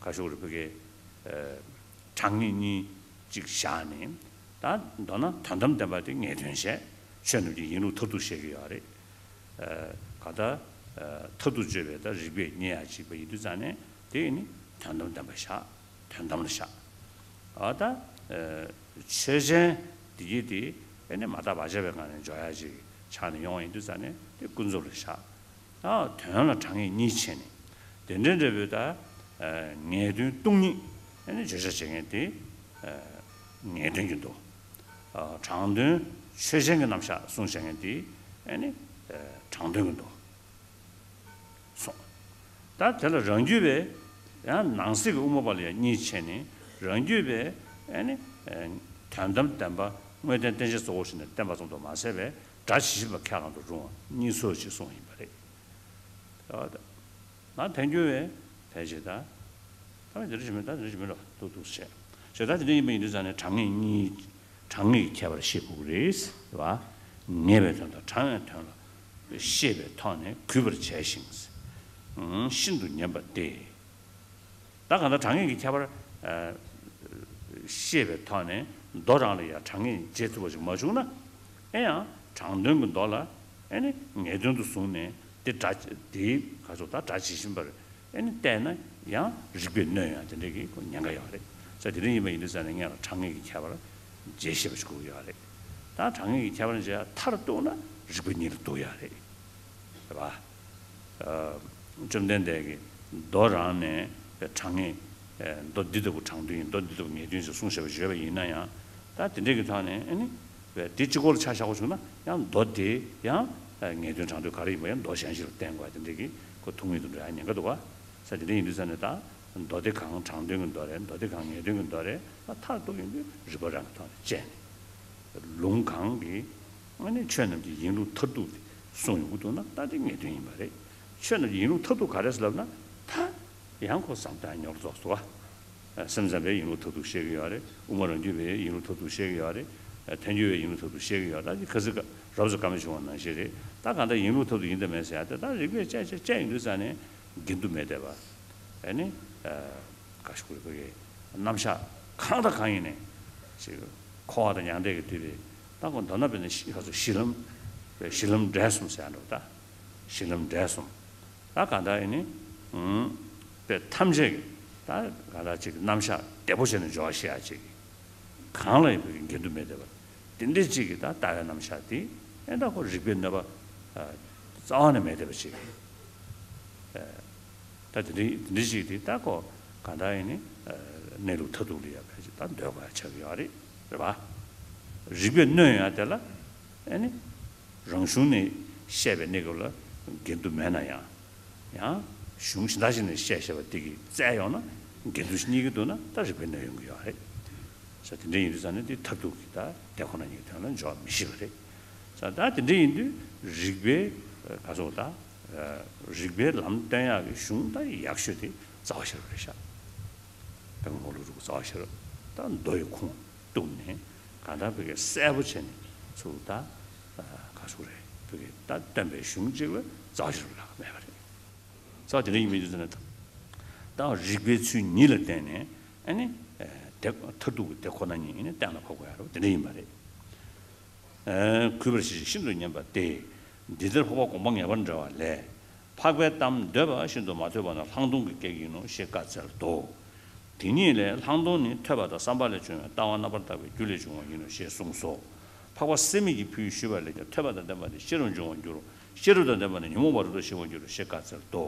ཁ་ཤོག་རེ་ཕ་གི་དྲང་ངེས་གཉིས་གཅིག་བཞག་ནས་ད་མདོར་ན་དོན་དམ་བདེན་པ་དེ་ངེས་དོན་བཤད། ཆོས་རྣམས་ཀྱི་ཡིན་ལུགས་མཐར་ཐུག་བཤད་ཀྱི་ཡོད་རེད། ག་ད་མཐར་ཐུག་དཔྱོད་པའི་ད་རིགས་པས་རྙེད་ཡ་གཅིག་པ་ཡིན་དུས་ཙང་ནས་དེ་ནི་དོན་དམ་བདེན་པ་བཞག་དོན་དམ་ལ་བཞག་ཨ་ད། ཆོས་ཅན་འདི་གྱིས་དེ་ཨེ་ནི་མ་དག་བག་ཆགས་པའི་ངང་ནས་འཇོག་ཡ་ཅིག་ཆགས་ནས་ཡོང་བ་ཡིན་དུས་ཙང་ནས་དེ་ཀུན་རྫོབ་ལ་བཞག་ཨ་དོན་ལ་དྲང་ངེས་གཉིས་ཕྱེ་ནས་དེ་འདྲའི་འབྲས་བུ་ད་ངེས་དོན་སྟོང་ཉིད་ཨེ་ནི་བརྗོད་བྱ་བྱེད་མཁན་དེ་ངེས་དོན་གྱི་མདོ། དྲང་དོན་ཆོས་ཅན་གྱི་རྣམ་གཞག་གསུང་བྱེད་མཁན་དེ་ཨེ་ནི་དྲང་དོན་གྱི་མདོ། སོང་། ད་དེ་ལ་རང་རྒྱུད་པས་ཡང་ནང་གསེས་ཀྱི་དབུ་མ་པ་ལ་ཡང་གཉིས་ཕྱེ་ནས་རང་རྒྱུད་པས་ཨེ་ནི་དོན་དམ་བདེན་པ་དངོས་བསྟན་བསྟན་བྱའི་གཙོ་བོར་བྱས་ནས་བསྟན་པ་ཙམ་དུ་མ་ཟད་པའི་སྒྲ་ཇི་བཞིན་པ་ཁས་བླངས་དུ་རུང་བ་གཉིས་སུ་ཅིག་གསུངས་ཡིན་པ་རེད། ད་ཐལ་འགྱུར་བས་ཕལ་ཆེར་ད། ད་བས་འདི་འདྲ་ཞིག་མིན་ད་འདི་འདྲ་ཞིག་མིན་ལ་ཏུག་ཏུག་བྱས། བྱས་ད་དེ་འདྲ་ཡིན་པ་ཡིན་དུས་ཙང་ནས་དྲང་ངེས་གཉིས་དྲང་ངེས་ཀྱི་ཁྱད་པར་ཤེས་དགོས་ཀྱི་རེད་ཟེར་བ། ངེས་པའི་དོན་དང་དྲང་བའི་དོན་ལ་ཤེས་པའི་ཐོག་ནས་གུས་པར་བྱས་ཤིང་། ཤིན་ཏུ་ཉན་པ་སྟེ། ད་གང་ལྟར་དྲང་ངེས་ཀྱི་ཁྱད་པར་ཤེས་པའི་ཐོག་ནས་མདོ་རང་ལ་ཡང་དྲང་ངེས་འབྱེད་ཐུབ་པ་ཞིག་མ་བྱུང་ན། ཨེ་ཡང་དྲང་དོན་གྱི་མདོ་ལ་ཨེ་ནི་ངེས་དོན་དུ་བཟུང་ནས་དེ་སྒྲ་དེའི་ག་ཚོད་ད་སྒྲ་ཇི་བཞིན་པར་ཨེ་ནི་བལྟས་ན་ཡང་རིགས་པས་གནོད་ཡོང་དེ་འདྲའི་གི་ཉེན་ཁ་ཡོད་རེད། ས་དེ་འདྲ་ཡིན་པ་ཡིན་དུས་ཙང་ནས་སྔོན་ལ་དྲང་ངེས་ཀྱི་ཁྱད་པར་འབྱེད་ཤེས་པ་ཞིག་དགོས་ཀྱི་ཡོད་རེད། ད་དྲང་ངེས་ཀྱི་ཁྱད་པར་འབྱེད་ཡ་མཐར་གཏུགས་ན་རིགས་པ་གཉིས་ལ་གཏུགས་ཡ་རེད། རེད་པ། བཅོམ་ལྡན་འདས་ཀྱིས་མདོ་རང་ནས་དྲང་ངེས། མདོ་འདི་ལྟ་བུ་དྲང་དོན་ཡིན་མདོ་འདི་ལྟ་བུ་ངེས་དོན་ཞེས་གསུངས་བཞག་པ་བརྗོད་པ་ཡིན་ན་ཡང་། ད་དེ་འདྲའི་གི་ཐོག་ནས་ཨ་ནི། དེ་གཅིག་པོ་ལ་ཆ་བཞག་པ་བྱུང་ན་ཡང་མདོ་དེ་ཡང་ངེས་དོན་དྲང་དོན་ག་རེ་ཡིན་པ་ཡང་མདོ་གཞན་ཞིག་ལ་བརྟེན་དགོས་དེ་འདྲའི་གི་ཁོ་ཐུག་ངེས་དུ་འགྲོ་ཡ་ཉེན་ཁ་འདུག་ག་ས་དེ་འདྲ་ཡིན་དུས་ཙང་ནས་ད་མདོ་དེ་གང་དྲང་དོན་གྱི་མདོ་རེད། མདོ་དེ་གང་ངེས་དོན་གྱི་མདོ་རེད། ད་མཐར་གཏུགས་ཡོང་དུས་རིགས་པ་རང་གི་ཐོག་ནས་དཔྱད་ནས། ལུང་གང་གིས་ཨ་ནི་ཆོས་རྣམས་ཀྱི་ཡིན་ལུགས་མཐར་ཐུག་དེ་གསུངས་ཡོང་གི་འདུག་ན་ད་དེ་ངེས་དོན་ཡིན་པ་རེད། ཆོས་རྣམས་ཀྱི་ཡིན་ལུགས་མཐར་ཐུག་ག་རེ་ཟེར་ལབ་ན་ད་ཡང་ཁོ་བསམ་བཏང་ཉོག་རྫོགས་སོ། སེམས་ཙམ་པས་ཡིན་ལུགས་མཐར་ཐུག་བཤད་ཀྱི་ཡོད་རེད། དབུ་མ་རང་རྒྱུད་པས་ཡིན་ལུགས་མཐར་ཐུག་བཤད་ཀྱི་ཡོད་རེད། ཐལ་འགྱུར་བས་ཡིན་ལུགས་མཐར་ཐུག་བཤད་ཀྱི་ཡོད་རེད། ད་ཁ་སང་རབ་ཙམ་བཀའ་མོལ་བྱུང་བ་ནང་བཞིན་རེད། ད་གང་ལྟར་ཡིན་ལུགས་མཐར་ཐུག་ཡིན་དང་མིན་ཟེར་ཡ་དེ་ད་རིགས་པས་དཔྱད་དཔྱད་དཔྱད་ཡོང་དུས་ཙང་ནས་འགལ་འདུ་མེད་བསྡད་པ། ཨ་ནི། ག་ཞིག་དགོས་པའི་རྣམ་གཞག་གང་དང་གང་ཡིན་ནས་ཅིག་འཁོར་བ་དང་མྱང་འདས་ཀྱི་དུས་པའི་ད་ཁོ་མདོར་ན་དཔེར་ན་གཞི་གཞི་ལམ་གཞི་ལམ་འབྲས་གསུམ་ཟེར་ཡ་འགྲོ་ད། གཞི་ལམ་འབྲས་གསུམ། ད་གང་ལྟར་ཡིན་ནི། དཔེ་ཐམས་ཅད་ཀྱི་ད་གང་ལྟར་ཅིག་རྣམ་གཞག་བདེ་པོ་བྱས་ནས་འཇོག་ཤེས་ཡ་ཅིག་གང་ལ་ཡིན་པའི་འགལ་འདུ་མེད་བསྡད་པ། དེ་འདྲའི་ཅིག་གི་ད་ལྟ་བའི་རྣམ་གཞག་དེ་ཨེ་ད་ཁོ་རིགས་པས་གནོད་པ་རྩ་བ་ནས་མེད་བསྡད་པ་ཅིག་ད་དེ་འདྲའི་དེ་འདྲའི་ཅིག་དེ་ད་ཁོ་ གང་ལྟར་ཡིན་ནི་གནས་ལུགས་མཐར་ཐུག་ལ་ཡང་ཕལ་ཆེར་ད་འདོད་དགོས་ཡ་ཆགས་ཀྱི་ཡོད་རེད། རེད་པ། རིགས་པས་གནོན་ཡ་དེ་ལ་ཨེ་ནི་རང་གཞུང་ནས་བཤད་པའི་གནས་སྐབས་ལ་འགལ་འདུ་མེད་ན་ཡང་། ཡང་གཞུང་གཞན་དག་ཅིག་ནས་བཤད་བཞག་པ་དེ་གིས་བཙལ་ཡོང་ན་འགལ་འདུ་ཞིག་རྙེད་ཀྱི་འདུག་ན་ད་རིགས་པས་གནོན་ཡོང་གི་ཡོད་རེད། ས་དེ་འདྲ་ཡིན་དུས་ཙང་ནས་འདི་མཐར་ཐུག་གི་ད་དེ་ཁོ་ན་ཉིད་ཀྱི་དོན་ལ་འཇོག་མི་ཤེས་པ་རེད། ས་ད་དེ་འདྲ་ཡིན་དུས་རིགས་པའི་ག་ཚོད་ད་རིགས་པའི་ལམ་སྟོན་ཡག་གི་གཞུང་ད་ཡག་ཤོས་དེ་རྩ་བ་ཤེས་རབ་རེད་ཤག་དཔེ་མ་ལུགས་རུ་རྩ་བ་ཤེས་རབ་ད་མདོ་ཡི་ཁུངས་གཏུགས་ནས་གང་ལྟར་བོད་སྐད་གསལ་པོ་བྱས་ནས་ཚུར་ད་ག་ཚོད་རེད་བོད་སྐད་ད་སྟོན་པའི་གཞུང་གཅིག་ལ་རྩ་བ་ཤེས་རབ་ལྷག་མེད་པ་རེད། རྩ་བ་དེ་འདྲ་ཡིན་མིན་དུས་ཙམ་ན། ད་རིགས་པའི་ཚུལ་ཉིད་ལ་བརྟེན་ནས་ཨ་ནི། དེ་མཐར་ཐུག་གི་དེ་ཁོ་ན་ཉིད་ཡིན་ནས་གཏན་ལ་ཕབ་དགོས་ཡ་རེད་དེ་འདྲ་ཡིན་པ་རེད། གུས་པར་བྱེད་ཅིང་ཤིན་ཏུ་ཉན་པ་སྟེ། འདི་ལྟར་འཕགས་པ་དགོངས་པ་ངེས་པར་འགྲེལ་བ་ལས། འཕགས་པའི་གཏམ་འདོད་པ་ཤིན་ཏུ་མ་ཐོས་པ་ན་ལྷག་མཐོང་གི་སྐད་ཡིན་ནོ་ཞེས་བཀའ་སྩལ་ཏོ། དེ་ཉིད་ལས་ལྷག་མཐོང་ནི་ཐོས་པ་དང་བསམ་པ་ལས་བྱུང་བའི་ལྟ་བ་རྣམ་པར་དག་པའི་རྒྱུ་ལས་བྱུང་བ་ཡིན་ནོ་ཞེས་གསུངས་སོ། འཕགས་པ་སད་མི་གིས་ཕུལ་ཞུས་པ་ལས་ཀྱང་ཐོས་པ་དང་ལྡན་པ་ནི་ཤེས་རབ་འབྱུང་བར་འགྱུར་རོ། ཤེས་རབ་དང་ལྡན་པ་ནི་ཉོན་མོངས་པ་རབ་ཏུ་ཞི་བར་འགྱུར་རོ་ཞེས་བཀའ་སྩལ་ཏོ།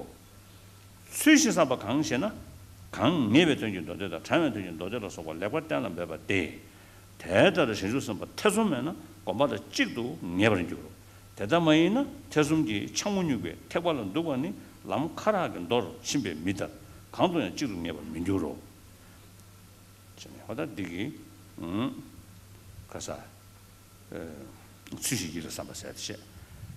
ཚུལ་བཞིན་བསམ་པ་གང་ཞེ་ན། གང་ངེས་པའི་དོན་གྱི་མདོ་སྡེ་དང་དྲང་བའི་དོན་གྱི་མདོ་སྡེ་ལ་སོགས་པ་ལེགས་པར་གཏན་ལ་འབེབས་པ་སྟེ། དེ་ལྟར་བྱང་ཆུབ་སེམས་དཔའ་ཐེ་ཚོམ་མེད་ན་སྒོམ་པ་དང་གཅིག་ཏུ་ངེས་པར་འགྱུར་རོ། དེ་ལྟ་མ་ཡིན་ན་ཐེ་ཚོམ་གྱིས་འཕྱང་བ་སྨྱུག་པའི་ཐེག་པ་ལ་འདུག་པ་ནི་ལམ་ཁ་རག་གི་མདོར་ཕྱིན་པའི་མི་ལྟར་གང་དུ་ཡང་གཅིག་ཏུ་ངེས་པར་མི་འགྱུར་རོ། ཅེས་ནས་ཧོ་ད་འདི་གི་ཁ་ས། ཚུལ་བཞིན་ཡིད་ལ་བསམ་པ་ཟེར་ཏེ་བཤད།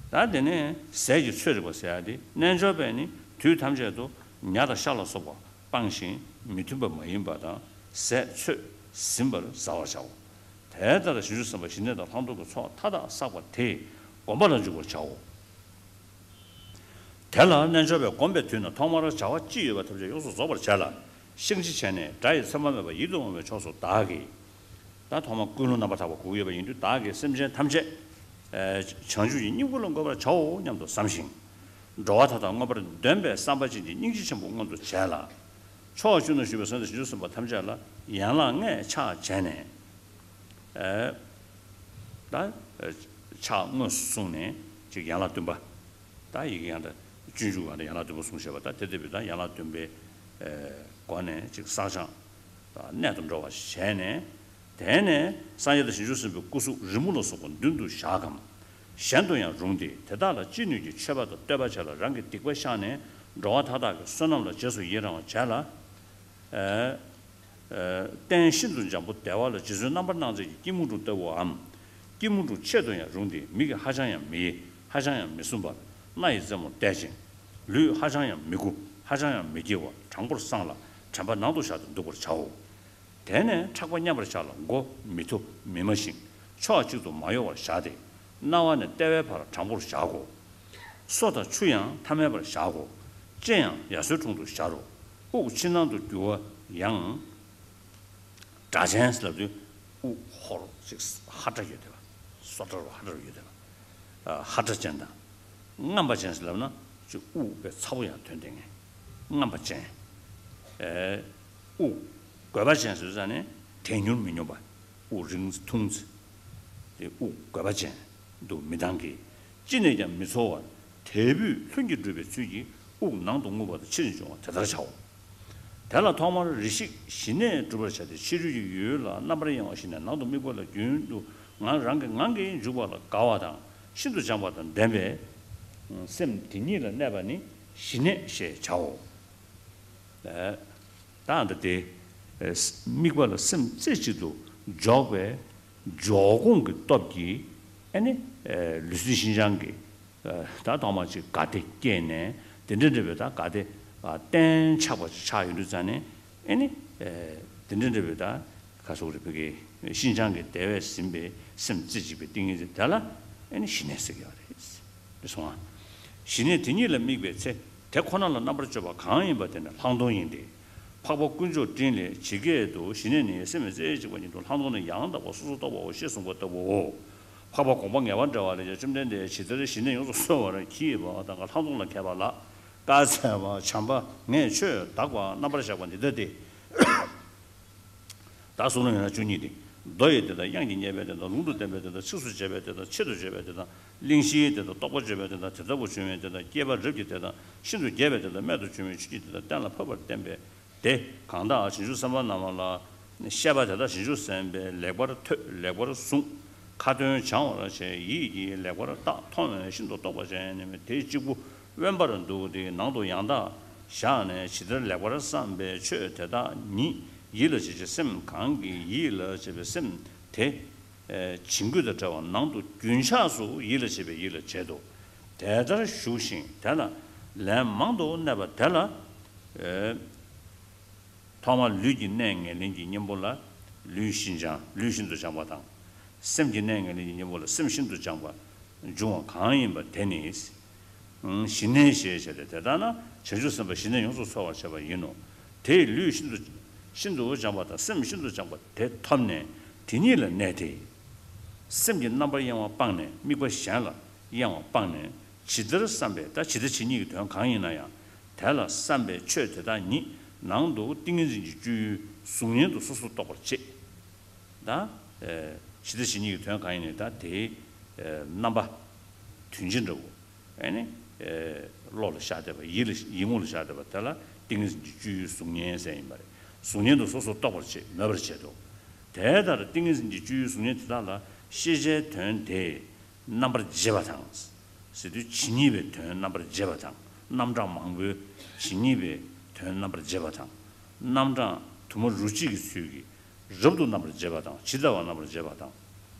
ད་དེ་ནས་ཟས་ཀྱི་ཚོད་རིག་པ་ཟེར་ཡ་དེ་རྣལ་འབྱོར་པས་ནི་དུས་ཐམས་ཅད་དུ་ཉ་དང་ཤ་ལ་སོགས་པ་སྤང་ཞིང་མི་མཐུན་པ་མ་ཡིན་པ་དང་ཟས་ཚོད་ཟིན་པར་བཟའ་བར་བྱའོ། དེ་ལྟར་བྱང་ཆུབ་སེམས་དཔའ་ཞི་གནས་དང་ལྷག་མཐོང་གི་ཚོགས་མཐའ་དག་བསགས་པ་དེས་སྒོམ་པ་ལ་འཇུག་པར་བྱའོ། དེ་ལ་རྣལ་འབྱོར་པས་བསྒོམས་པའི་དུས་ན་ཐོག་མར་བྱ་བ་ཅི་ཡོད་པ་ཐམས་ཅད་ཡོངས་སུ་རྫོགས་པར་བྱས་ལ། བཤགས་ཕྱིར་བྱས་ནས་དགྲ་ཡི་མཚན་མ་མེད་པ་ཡིད་དུ་འོང་བའི་ཕྱོགས་སུ་བདག་གིས། ད་ཐོག་མར་ཀུན་སློང་རྣམ་པར་དག་པ་དགོས་ཀྱི་ཡོད་པ་ཡིན་དུས་བདག་གིས་སེམས་ཅན་ཐམས་ཅད། བྱང་ཆུབ་ཀྱི་སྙིང་པོ་ལ་འགོད་པར་བྱའོ་སྙམ་དུ་བསམ་ཞིང་། འགྲོ་བ་མཐའ་དག་མངོན་པར་འདོན་པའི་བསམ་པ་ཅན་གྱི་སྙིང་རྗེ་ཆེན་པོ་མངོན་དུ་བྱས་ལ། ཕྱོགས་བཅུ་ན་བཞུགས་པའི་སངས་རྒྱས་བྱང་ཆུབ་སེམས་དཔའ་ཐམས་ཅད་ལ་ཡན་ལག་ལྔས་ཕྱག་བྱས་ནས། ད་ཕྱག་དངོས་སུ་བཟུང་ནས་ཅིག་ཡན་ལག་བདུན་པ། ད་ཡི་གེ་ཡང་དང་སྤྱོད་འཇུག་ཡང་དང་ཡན་ལག་བདུན་པ་གསུངས་བཞག་པ་ད་དེ་ལྟ་བུའི་ད་ཡན་ལག་བདུན་པའི་སྒོ་ནས་ཅིག་བསགས་སྦྱང་གནད་དུ་འགྲོ་བ་བྱས་ནས། དེ་ནས་སངས་རྒྱས་དང་བྱང་ཆུབ་སེམས་དཔའི་སྐུ་གཟུགས་རི་མོ་ལ་སོགས་པ་མདུན་དུ་བཞག་གམ། གཞན་དུ་ཡང་རུང་སྟེ་དེ་དག་ལ་ཅི་ནུས་ཀྱིས་མཆོད་པ་དང་བསྟོད་པ་བྱས་ལ་རང་གི་སྡིག་པ་བཤགས་ནས་འགྲོ་བ་མཐའ་དག་གི་བསོད་ནམས་ལ་རྗེས་སུ་ཡི་རང་བ་བྱས་ལ། རྟེན་ཤིན་ཏུ་འཇམ་པོ་བདེ་བ་ལ་རྗེ་བཙུན་རྣམ་པར་སྣང་མཛད་ཀྱི་སྐྱིལ་མོ་ཀྲུང་ལྟ་བུའམ། སྐྱིལ་མོ་ཀྲུང་ཆེད་དུ་ཡང་རུང་སྟེ་མིག་གིས་ཧ་ཅང་ཡང་མི་དབྱེ་ཧ་ཅང་ཡང་མི་སྲུན་པར་སྣ་ཡི་རྩེ་མོར་བལྟས་ཤིང་། ལུས་ཧ་ཅང་ཡང་མི་མགུ་ཧ་ཅང་ཡང་མི་སྐྱེ་བར་དྲང་པོར་སངས་ལ་དྲན་པ་ནང་དུ་བཞག་སྟེ་འདུག་པར་བྱའོ། དེ་ནས་ཕྲག་པ་མཉམ་པར་བཞག་ལ་མགོ་མི་མཐོ་མི་དམའ་ཞིང་ཕྱོགས་གཅིག་ཏུ་མ་གཡོ་བར་བཞག་སྟེ། རྣ་བ་ནས་ལྟེ་བའི་བར་དྲང་པོར་བཞག་གོ། སོ་དང་མཆུ་ཡང་ཐ་མལ་པར་བཞག་གོ། ལྕེ་ཡང་ཡ་སོའི་དྲུང་དུ་བཞག་རོ། དབུགས་ཕྱི་ནང་དུ་རྒྱུ་བ་ཡང་། སྒྲ་གཅན་ལབ་དུས་དབུགས་ཧོར་ཅིག་ཧ་སྒྲ་ཡོད་དེ་བ། སོ་སྒྲ་རུ་ཧ་སྒྲ་རུ་ཡོད་དེ་བ། ཧ་སྒྲ་ཅན་དང་། རྔམ་པ་ཅན་ལབ་ན་ཅིག་དབུགས་པའི་ཚ་བོ་ཡང་ཐོན་དེ་ངེས། རྔམ་པ་ཅན། དབུགས་རྒོད་པ་ཅན་ཟེར་ཙང་ནས་དལ་མྱུར་མི་སྙོམས་པ། དབུགས་རིང་ཐུང་ཙི། དེ་དབུགས་རྒོད་པ་ཅན་དུ་མི་ལྡང་གི། ཅི་ནས་ཀྱང་མི་འཚོ་བར་དལ་བུས་ལྷུན་གྱིས་གྲུབ་པའི་ཚུལ་གྱིས་དབུགས་ནང་དུ་རྔུབ་པ་དང་ཕྱིར་འབྱུང་བ་དེ་ལྟར་བྱའོ། དེ་ལ་ཐོག་མར་རེ་ཞིག་ཞི་གནས་བསྒྲུབ་པར་བྱ་སྟེ་ཕྱི་རོལ་གྱི་ཡུལ་ལ་རྣམ་པར་གཡེང་བ་ཞིག་ནས་ནང་དུ་དམིགས་པ་ལ་རྒྱུན་དུ་ངང་རང་གི་ངང་གིས་འཇུག་པ་ལ་དགའ་བ་དང་ཤིན་ཏུ་སྦྱངས་པ་དང་ལྡན་པའི་སེམས་དེ་ཉིད་ལ་གནས་པ་ནི་ཞི་གནས་ཞེས་བྱའོ། ད་ལྟ་དེ། དམིགས་པ་ལ་སེམས་རྩེ་གཅིག་ཏུ་འཇོག་པའི་འཇོག་སྒོམ་གྱི་སྟོབས་ཀྱིས་ཨ་ནི། ལུས་སེམས་ཤིན་སྦྱངས་ཀྱི། ད་ཐོག་མ་ཅིག་དགའ་བདེ་སྐྱེས་ནས་དེ་འདྲ་འདྲ་བའི་ད་དགའ་བདེ་གཏན་ཆགས་པ་ཅིག་ཆགས་ཡོང་དུས་ཙང་ནས་ཨ་ནི། དེ་འདྲ་འདྲ་བའི་ད་ག་སོགས་རེ་བོད་ཀྱི་ཤིན་སྦྱངས་ཀྱི་བདེ་བས་ཟིན་པའི་སེམས་རྩེ་གཅིག་པའི་ཏིང་ངེ་འཛིན་དེ་ལ་ཨ་ནི་ཞི་གནས་ཟེར་གྱི་ཡོད་རེད། དེ་སོང་ང་། ཞི་གནས་དེ་ཉིད་ལ་དམིགས་པའི་ཚེ་དེ་ཁོ་ན་ལ་རྣམ་པར་དཔྱོད་པ་གང་ཡིན་པ་དེ་ནི་ལྷག་མཐོང་ཡིན་ཏེ། འཕགས་པ་དཀོན་མཆོག་སྤྲིན་ལས་ཇི་སྐད་དུ་ཞི་གནས་ནི་སེམས་ཡང་རྩེ་གཅིག་པ་ཉིད་དུ་ལྷག་མཐོང་ནི་ཡང་དག་པར་སོ་སོར་རྟོག་པའོ་ཞེས་གསུངས་པ་ལྟ་བུའོ། འཕགས་པ་དགོངས་པ་ངེས་པར་འགྲེལ་བ་ལས་ཀྱང་བཅོམ་ལྡན་འདས་ཇི་ལྟར་ཞི་གནས་ཡོངས་སུ་གསོལ་བར་བགྱི་བ་དང་ལྷག་མཐོང་ལ་མཁས་པ་ལ། བཀའ་སྩལ་པ། བྱམས་པ་ངས་ཆོས་དག་པ་རྣམ་པར་གཞག་པ་འདི་ལྟ་སྟེ། ད་གསུང་རབ་ཡན་ལག་བཅུ་གཉིས་ཏེ། མདོ་ཡི་དེ་དང་དབྱངས་ཀྱི་སྙན་པའི་དེ་དང་ལུང་དུ་བསྟན་པའི་དེ་དང་ཚིགས་སུ་བཅད་པའི་དེ་དང་ཆེད་དུ་བརྗོད་པའི་དེ་དང་གླེང་གཞིའི་དེ་དང་རྟོགས་པ་བརྗོད་པའི་དེ་དང་དེ་ལྟ་བུ་བྱུང་བའི་དེ་དང་བསྐྱེད་པ་རབ་ཀྱི་དེ་དང་ཤིན་ཏུ་རྒྱས་པའི་དེ་དང་རྨད་དུ་བྱུང་བའི་ཆོས་ཀྱི་དེ་དང་གཏན་ལ་ཕབ་པར་བསྟན་པའི་ དེ་གང་དག་བྱང་ཆུབ་སེམས་དཔའ་རྣམས་ལ་བཤད་པ་དེ་དག་བྱང་ཆུབ་སེམས་དཔས་ལེགས་པར་ཐོས། ལེགས་པར་གཟུང་། ཁ་ཏོན་བྱང་བར་བྱས། ཡིད་ཀྱིས་ལེགས་པར་བརྟགས། མཐོང་བས་ཤིན་ཏུ་རྟོགས་པར་བྱས་ནས། དེ་གཅིག་པུ་དབེན་པར་འདུག་སྟེ་ནང་དུ་ཡང་དག་བཞག་ནས་ཇི་ལྟར་ལེགས་པར་བསམས་པའི་ཆོས་དེ་དག་ཉིད་ཡིད་ལ་བྱེད་ཅིང་། སེམས་གང་གིས་ཡིད་ལ་བྱེད་པའི་སེམས་དེ་བྱིང་རྒོད་དང་བྲལ་བ་ནང་དུ་རྒྱུན་ཆགས་སུ་ཡིད་ལ་བྱེད་པའི་ཡིད་ལ་བྱེད་དོ། དེ་ལྟར་ཞུགས་ཤིང་དེ་ལ་ལན་མང་དུ་གནས་པ་དེ་ལ། ཐོག་མར་ལུས་ཀྱི་གནས་ངན་ལེན་གྱི་གཉེན་པོ་ལ་ལུས་ཤིན་སྦྱངས། ལུས་ཤིན་ཏུ་སྦྱངས་པ་དང་། སེམས་ཀྱི་གནས་ངན་ལེན་གྱི་གཉེན་པོ་ལ་སེམས་ཤིན་ཏུ་སྦྱངས་པ་འབྱུང་བ་གང་ཡིན་པ་དེ་ནི། ཞི་གནས་ཞེས་བྱ་སྟེ། དེ་ལྟར་ན་བྱང་ཆུབ་སེམས་དཔའ་ཞི་གནས་ཡོངས་སུ་ཚོལ་བར་བྱེད་པ་ཡིན་ནོ། དེས་ལུས་ཤིན་ཏུ་ཤིན་ཏུ་སྦྱངས་པ་དང་སེམས་ཤིན་ཏུ་སྦྱངས་པ་དེ་ཐོབ་ནས་དེ་ཉིད་ལ་གནས་ཏེ། སེམས་ཀྱི་རྣམ་པར་གཡེང་བ་སྤངས་ནས་དམིགས་པ་གཞན་ལ་གཡེང་བ་སྤངས་ནས། ཇི་ལྟར་བསམ་པའི། ད་ཇི་ལྟ་ཇི་སྙེད་ཀྱི་དོན་གང་ཡིན་ན་ཡང་། དེ་ལ་བསམ་པའི་ཆོས་དེ་དག་ཉིད་ནང་དུ་ཏིང་ངེ་འཛིན་གྱི་སྤྱོད་ཡུལ་གཟུགས་བརྙན་དུ་སོ་སོར་རྟོགས་པར་བྱེད། ད་ཇི་ལྟ་ཇི་སྙེད་ཀྱི་དོན་གང་ཡིན་ན་ད་དེའི་རྣམ་པ་དོན་སྤྱི་འདྲ་བོ། ཨེ་ནི། བློ་ལ་ཤར་བསྡད་པ། ཡིད་ལ་ཡིད་ངོ་ལ་ཤར་བསྡད་པ་དེ་ལ་ཏིང་ངེ་འཛིན་གྱི་སྤྱོད་ཡུལ་གཟུགས་བརྙན་ཟེར་ཡིན་པ་རེད། གཟུགས་བརྙན་དུ་སོ་སོར་རྟོགས་པར་བྱེད། མོས་པར་བྱེད་དོ། དེ་ལྟར་ཏིང་ངེ་འཛིན་གྱི་སྤྱོད་ཡུལ་གཟུགས་བརྙན་དེ་དག་ལ་ཤེས་བྱའི་དོན་དེ་རྣམ་པར་འབྱེད་པ་དང་། ཟེར་དུས་ཇི་སྙེད་པའི་དོན་རྣམ་པར་འབྱེད་པ་དང་། རྣམ་གྲངས་མང་པོའི་ཇི་སྙེད་པའི་དོན་རྣམ་པར་འབྱེད་པ་དང་། རྣམ་གྲངས་དུ་མ་རུ་གཅིག་གི་ཚུལ་གྱིས་རབ་ཏུ་རྣམ་པར་འབྱེད་པ་དང་། ཇི་ལྟ་བ་རྣམ་པར་འབྱེད་པ་དང་།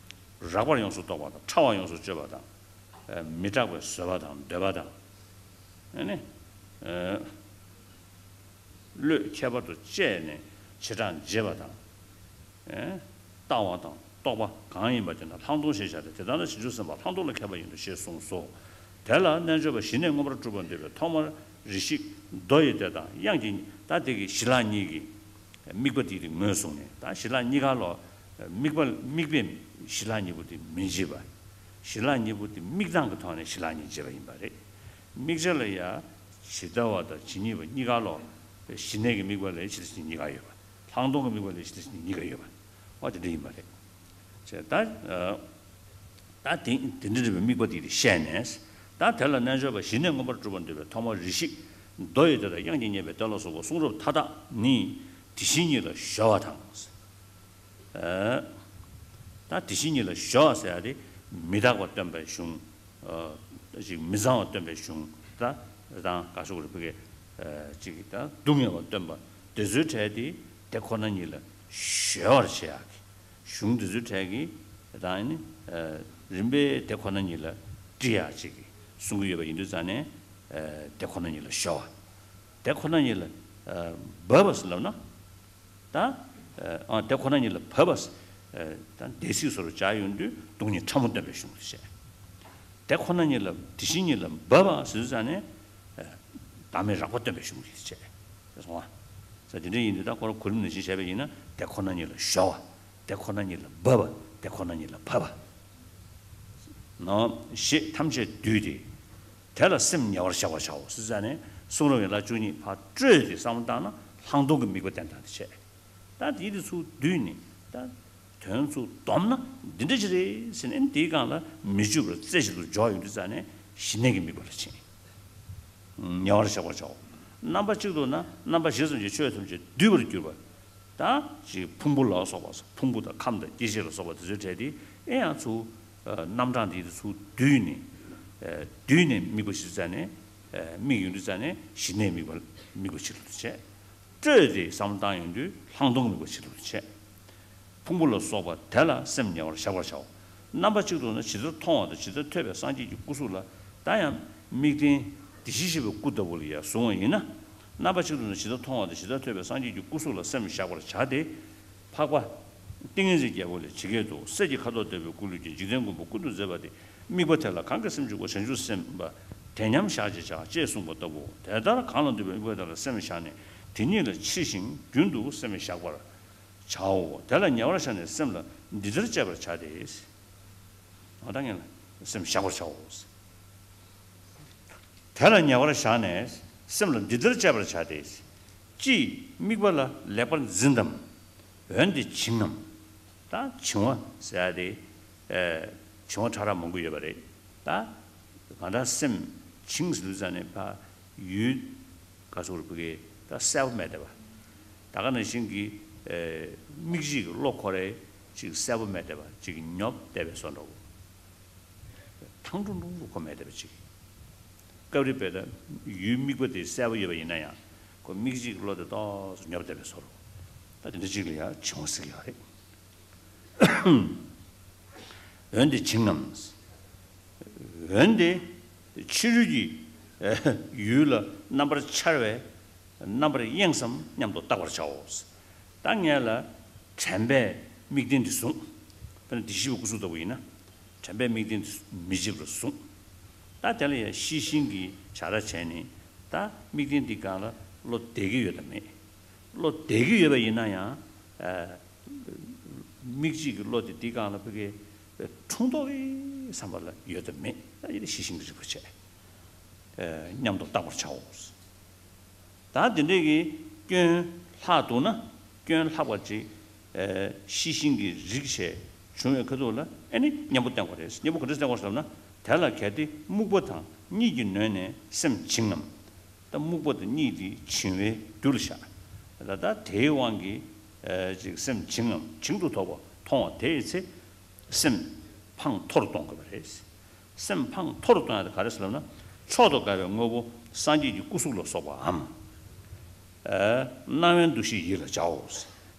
རགས་པར་ཡོངས་སུ་རྟོག་པ་དང་། ཕྲ་བ་ཡོངས་སུ་གཅོད་པ་དང་། མི་སྐྲག་པའི་བཟོད་པ་དང་། འདོད་པ་དང་། ཨ་ནི། བློས་ཁྱད་པར་དུ་བཅད་ནས་བྱེ་བྲག་འབྱེད་པ་དང་། ལྟ་བ་དང་རྟོག་པ་གང་ཡིན་པ་དེ་ནི་ལྷག་མཐོང་ཞེས་བྱ་སྟེ། དེ་ལྟར་ན་བྱང་ཆུབ་སེམས་དཔའ་ལྷག་མཐོང་ལ་མཁས་པ་ཡིན་ནོ་ཞེས་གསུངས་སོ། དེ་ལ་རྣལ་འབྱོར་པ་ཞི་གནས་མངོན་པར་སྒྲུབ་པར་འདོད་པས་ཐོག་མར་རེ་ཞིག་མདོ་ཡི་སྡེ་དང་དབྱངས་ཀྱི། ད་དེ་གི་ཞི་ལྷག་གཉིས་ཀྱི་དམིགས་པ་དེ་དེ་ངོས་བཟུང་ནས། ད་ཞི་ལྷག་གཉིས་ཀ་ལོ། དམིགས་པ་དམིགས་པས་ཞི་ལྷག་གཉིས་པོ་དེ་མི་བྱེད་པ། ཞི་ལྷག་གཉིས་པོ་དེ་དམིགས་སྟངས་ཀྱི་ཐོག་ནས་ཞི་ལྷག་གཉིས་བྱེད་པ་ཡིན་པ་རེད། དམིགས་བྱ་ལ་ཡ། ཇི་ལྟ་བ་དང་ཇི་སྙེད་པ་གཉིས་ཀ་ལོ། ཞི་གནས་ཀྱི་དམིགས་པ་ལ་ཇི་ལྟ་ཇི་སྙེད་གཉིས་ཀ་ཡོད་པ། ལྷག་མཐོང་གི་དམིགས་པ་ལ་ཇི་ལྟ་ཇི་སྙེད་གཉིས་ཀ་ཡོད་པ། འོ་དེ་འདྲ་ཡིན་པ་རེད། ཅེས་ད། ད་དེ་དེ་འདྲ་རེད་པའི་དམིགས་པ་དེ་དེ་བཤད་ནས། ད་དེ་ལ་རྣལ་འབྱོར་པ་ཞི་གནས་མངོན་པར་སྒྲུབ་པར་འདོད་པས་ཐོག་མར་རེ་ཞིག་མདོ་ཡི་སྡེ་དང་དབྱངས་ཀྱིས་བསྙད་པའི་སྡེ་ལ་སོགས་པ་གསུང་རབ་མཐའ་དག་ནི་དེ་བཞིན་ཉིད་ལ་སྦྱོར་བ་དང་། ད་དེ་བཞིན་ཉིད་ལ་སྦྱོར་བ་ཟེར་ཡ་དེ་མི་རྟག་པ་སྟོན་པའི་གཞུང་། ཅིག་མི་གཙང་བ་སྟོན་པའི་གཞུང་། ད་དང་ག་ཤོག་རེ་ཕུ་གེ། ཅིག་ད་སྡུག་བསྔལ་བ་སྟོན་པ་དེ་ཚོའི་གྲས་དེ་དེ་ཁོ་ན་ཉིད་ལ་སྦྱོར་བར་བྱེད་ཡག་གི་གཞུང་དེ་ཚོའི་གྲས་ཀྱི་ད་ནི་རིམ་པས་དེ་ཁོ་ན་ཉིད་ལ་དཀྲི་ཡག་ཅིག་གི་གསུང་གི་ཡོད་པ་ཡིན་དུས་ཙང་ནས། དེ་ཁོ་ན་ཉིད་ལ་སྦྱོར་བ། དེ་ཁོ་ན་ཉིད་ལ་འབབ་པ་ཟེར་ལབ་ན། ད་ཨ་དེ་ཁོ་ན་ཉིད་ལ་བབ་པ། ད་འདས་ཚིག་སོགས་སྦྱར་ཡོང་དུས་སྡུག་བསྔལ་ཕྲ་མོ་སྟོན་པའི་གཞུང་དུ་བྱས། དེ་ཁོ་ན་ཉིད་ལ་དེ་བཞིན་ཉིད་ལ་འབབ་པ་ཟེར་དུས་ཙང་ནས། བདག་མེད་རགས་པ་སྟོན་པའི་གཞུང་དུ་བྱས། དེ་སོང་བ། ས་དེ་འདྲ་ཡིན་དུས་ད་ཁོ་རང་གོ་རིམ་ནང་བཞིན་བྱས་པ་ཡིན་ན། དེ་ཁོ་ན་ཉིད་ལ་སྦྱོར་བ། དེ་ཁོ་ན་ཉིད་ལ་འབབ་པ། དེ་ཁོ་ན་ཉིད་ལ་བབ་པ། ནོ། ཞེས་ཐམས་ཅད་བསྡུས་ཏེ། དེ་ལ་སེམས་ཉེ་བར་གཞག་པར་བྱའོ་ཟེར་ཙང་ནས། གསུང་རབ་ཡན་ལག་བཅུ་གཉིས་ཕར་སྤྲོས་ཏེ་བསམ་བློ་བཏང་ན་ལྷག་མཐོང་གི་དམིགས་པ་བསྟན་སྟངས་དེ་བྱས། ད་དེའི་དེ་ཚུར་བསྡུས་ནས་ད་དོན་ཚུར་བསྡོམས་ན་འདི་འདྲ་ཅིག་རེད་ཟེར་ནས། དེའི་སྒང་ལ་མི་འཇུག་པར་རྩེ་གཅིག་ཏུ་འཇོག་ཡོང་དུས་ཙང་ནས་ཞི་གནས་ཀྱི་དམིགས་པ་ལ་ཕྱིན། ཉེ་བར་གཞག་པར་བྱའོ། རྣམ་པ་གཅིག་ཏུ་ན་རྣམ་པ་བཞི་ཙམ་གྱིས་ཆོས་ཐམས་ཅད་བསྡུས་པར་གྱུར་པ། ད་ཅིག་ཕུང་པོ་ལ་སོགས་པ། ཕུང་པོ་དང་ཁམས་དང་སྐྱེ་མཆེད་ལ་སོགས་པ་དེ་ཚོའི་གྲས་དེ་ཨེ་ཡང་ཚུར་རྣམ་གྲངས་དེ་ཚུར་བསྡུས་ནས། བསྡུས་ནས་དམིགས་པ་ཞིག་ཙ་ནས། དམིགས་ཡོང་དུས་ཙ་ནས་ཞི་གནས་དམིགས་པ། དམིགས་པ་ཕྱི་ལོག་ཏུ་བྱས། སྤྲོས་ཏེ་བསམ་བློ་བཏང་ཡོང་དུས་ལྷག་མཐོང་གི་དམིགས་པ་ཕྱི་ལོག་ཏུ་བྱས། ཕུང་པོ་ལ་སོགས་པ་དེ་ལ་སེམས་ཉེ་བར་གཞག་པར་བྱའོ། རྣམ་པ་གཅིག་ཏུ་ན་ཇི་ལྟར་མཐོང་བ་དང་ཇི་ལྟར་ཐོས་པའི་སངས་རྒྱས་ཀྱི་སྐུ་གཟུགས་ལ་ད་ཡང་དམིགས་རྟེན་དེ་བཞིན་གཤེགས་པའི་སྐུ་ལྟ་བུ་ལ་ཡང་བཟུང་བ་ཡིན་ན། རྣམ་པ་གཅིག་ཏུ་ན་ཇི་ལྟར་མཐོང་བ་དང་ཇི་ལྟར་ཐོས་པའི་སངས་རྒྱས་ཀྱི་སྐུ་གཟུགས་ལ་སེམས་བཞག་པར་བྱ་སྟེ། འཕགས་པ་ཏིང་ངེ་འཛིན་རྒྱལ་པོ་ལས་ཇི་སྐད་དུ། གསེར་གྱི་ཁ་དོག་ལྟ་བུའི་སྐུ་ལུས་ཀྱིས། འཇིག་རྟེན་མགོན་པོ་ཀུན་ཏུ་མཛེས་པ་སྟེ། དམིགས་པ་དེ་ལ་གང་གིས་སེམས་འཇུག་གོ། བྱང་ཆུབ་སེམས་དཔའ་དེ་མཉམ་བཞག་ཅེས་བྱ། ཅེས་གསུངས་པ་ལྟ་བུའོ། དེ་ལྟར་གང་ལ་འདུད་པའི་དམིགས་པ་དེ་ལ་སེམས་བཞག་ནས་དེ་ཉིད་ལ་ཕྱིར་ཞིང་རྒྱུན་དུ་སེམས་བཞག་པར་བྱའོ། དེ་ལ་ཉེ་བར་བཞག་ནས་སེམས་ལ་འདི་ལྟར་དཔྱད་པར་བྱ་སྟེ། ཨ་ད་ངེས་ལ་སེམས་བཞག་པར་བྱའོ། དེ་ལ་ཉེ་བར་བཞག་ནས་སེམས་ལ་འདི་ལྟར་དཔྱད་པར་བྱ་སྟེ། ཅི། དམིགས་པ་ལ་ལེགས་པར་འཛིན་ཏམ། འོན་ཏེ་བྱིང་ངམ། ད་བྱིང་བ་ཟེར་ཡ་དེ། ཨེ། བྱིང་བ་ཕྲ་རགས་མང་པོ་ཡོད་པ་རེད། ད་གང་ལྟར་སེམས་བྱིང་ཟེར་དུས་ཙ་ནས་ཕར་ཡུལ་ག་ཚོད་རེ་ཕུ་གེ་ད་གསལ་པོ་མེད་བསྡད་པ། ད་ག་ནང་བཞིན་གྱི་ཨེ་མིག་གཅིག་གི་བློ་ཁོ་རའི་ཅིག་གསལ་པོ་མེད་བསྡད་པ་ཅིག་ཉོབ་བསྡད་པའི་བཟོ་འདྲ་བོ། ཐང་ཀྲུང་ཀྲུང་དུ་ཁོ་མེད་བསྡད་པ་ཅིག་སྐབས་རེ་བལྟས་ན་ཡུལ་དམིགས་པ་དེ་གསལ་པོ་ཡོད་པ་ཡིན་ན་ཡང་ཁོ་མིག་གཅིག་གི་བློ་དེ་ཏོག་ཙམ་ཉོབ་བསྡད་པའི་བཟོ་འདྲ་བོ། ད་དེ་འདྲ་ཅིག་ལ་ཡང་བྱིང་བ་ཟེར་གྱི་ཡོད་རེད། འོན་ཏེ་བྱིང་ངམ། འོན་ཏེ་ཕྱི་རོལ་གྱི་ཡུལ་ལ་རྣམ་པར་འཆར་བའི་རྣམ་པར་གཡེང་སམ་སྙམ་དུ་བརྟག་པར་བྱའོ། ད་ངས་ལ་དྲན་པས་དམིགས་རྟེན་འདི་བཟུང་། དཔེར་ན་བདེ་གཤེགས་པའི་སྐུ་གཟུགས་ལྟ་བུ་ཡིན་ན། དྲན་པས་དམིགས་རྟེན་འདི་མི་བརྗེད་པར་བཟུང་། ད་དེ་ལ་ཡང་ཤེས་བཞིན་གྱིས་བྱ་ར་བྱས་ནས་ད་དམིགས་རྟེན་འདི་སྒང་ལ་བློ་བསྡད་ཀྱི་ཡོད་དམ་མེད། བློ་བསྡད་ཀྱི་ཡོད་པ་ཡིན་ན་ཡང་། མིག་གཅིག་གི་བློ་དེ་འདི་སྒང་ལ་ཕ་གི་འཁྲུངས་ཐོག་གི་བསམ་པ་ལ་ཡོད་དམ་མེད། ད་ཡིན་ན་ཤེས་བཞིན་གྱི་རིག་པ་བྱས། ཨེ་སྙམ་དུ་བརྟག་པར་བྱའོ། ད་དེ་འདྲའི་གི་སྐྱོན་ལྷག་འདུག་ན་སྐྱོན་ལྷག་པ་ཅིག་ཨེ་ཤེས་བཞིན་གྱི་རིག་བྱས་བྱུང་བའི་ཁ་ཐུག་ལ་ཨེ་ནི་གཉེན་པོ་བསྟེན་དགོས་རེད། གཉེན་པོ་ག་འདྲ་བསྟེན་དགོས་ཟེར་ལབ་ན། དེ་ལ་གལ་ཏེ་རྨུགས་པ་དང་གཉིད་ཀྱིས་ནོན་ནས་སེམས་བྱིང་ངམ། ད་རྨུགས་པ་དང་གཉིད་དེ་བྱིང་བའི་རྒྱུ་ལ་བཞག་ད་ལྟ་དེའི་དབང་གིས་ཨེ་ཅིག་སེམས་བྱིང་ངམ་བྱིང་དུ་དོགས་པ་མཐོང་བ་དེའི་ཚེ་སེམས་འཕང་མཐོ་རུ་གཏོང་དགོས་པ་རེད། སེམས་འཕང་མཐོ་རུ་གཏོང་ཡ་དེ་ག་རེ་ཟེར་ལབ་ན། མཆོག་ཏུ་དགའ་བའི་དངོས་པོ་སངས་རྒྱས་ཀྱི་སྐུ་གཟུགས་ལ་སོགས་པའམ། ཨེ་སྣང་བའི་འདུ་ཤེས་ཡིད་ལ་བྱའོ།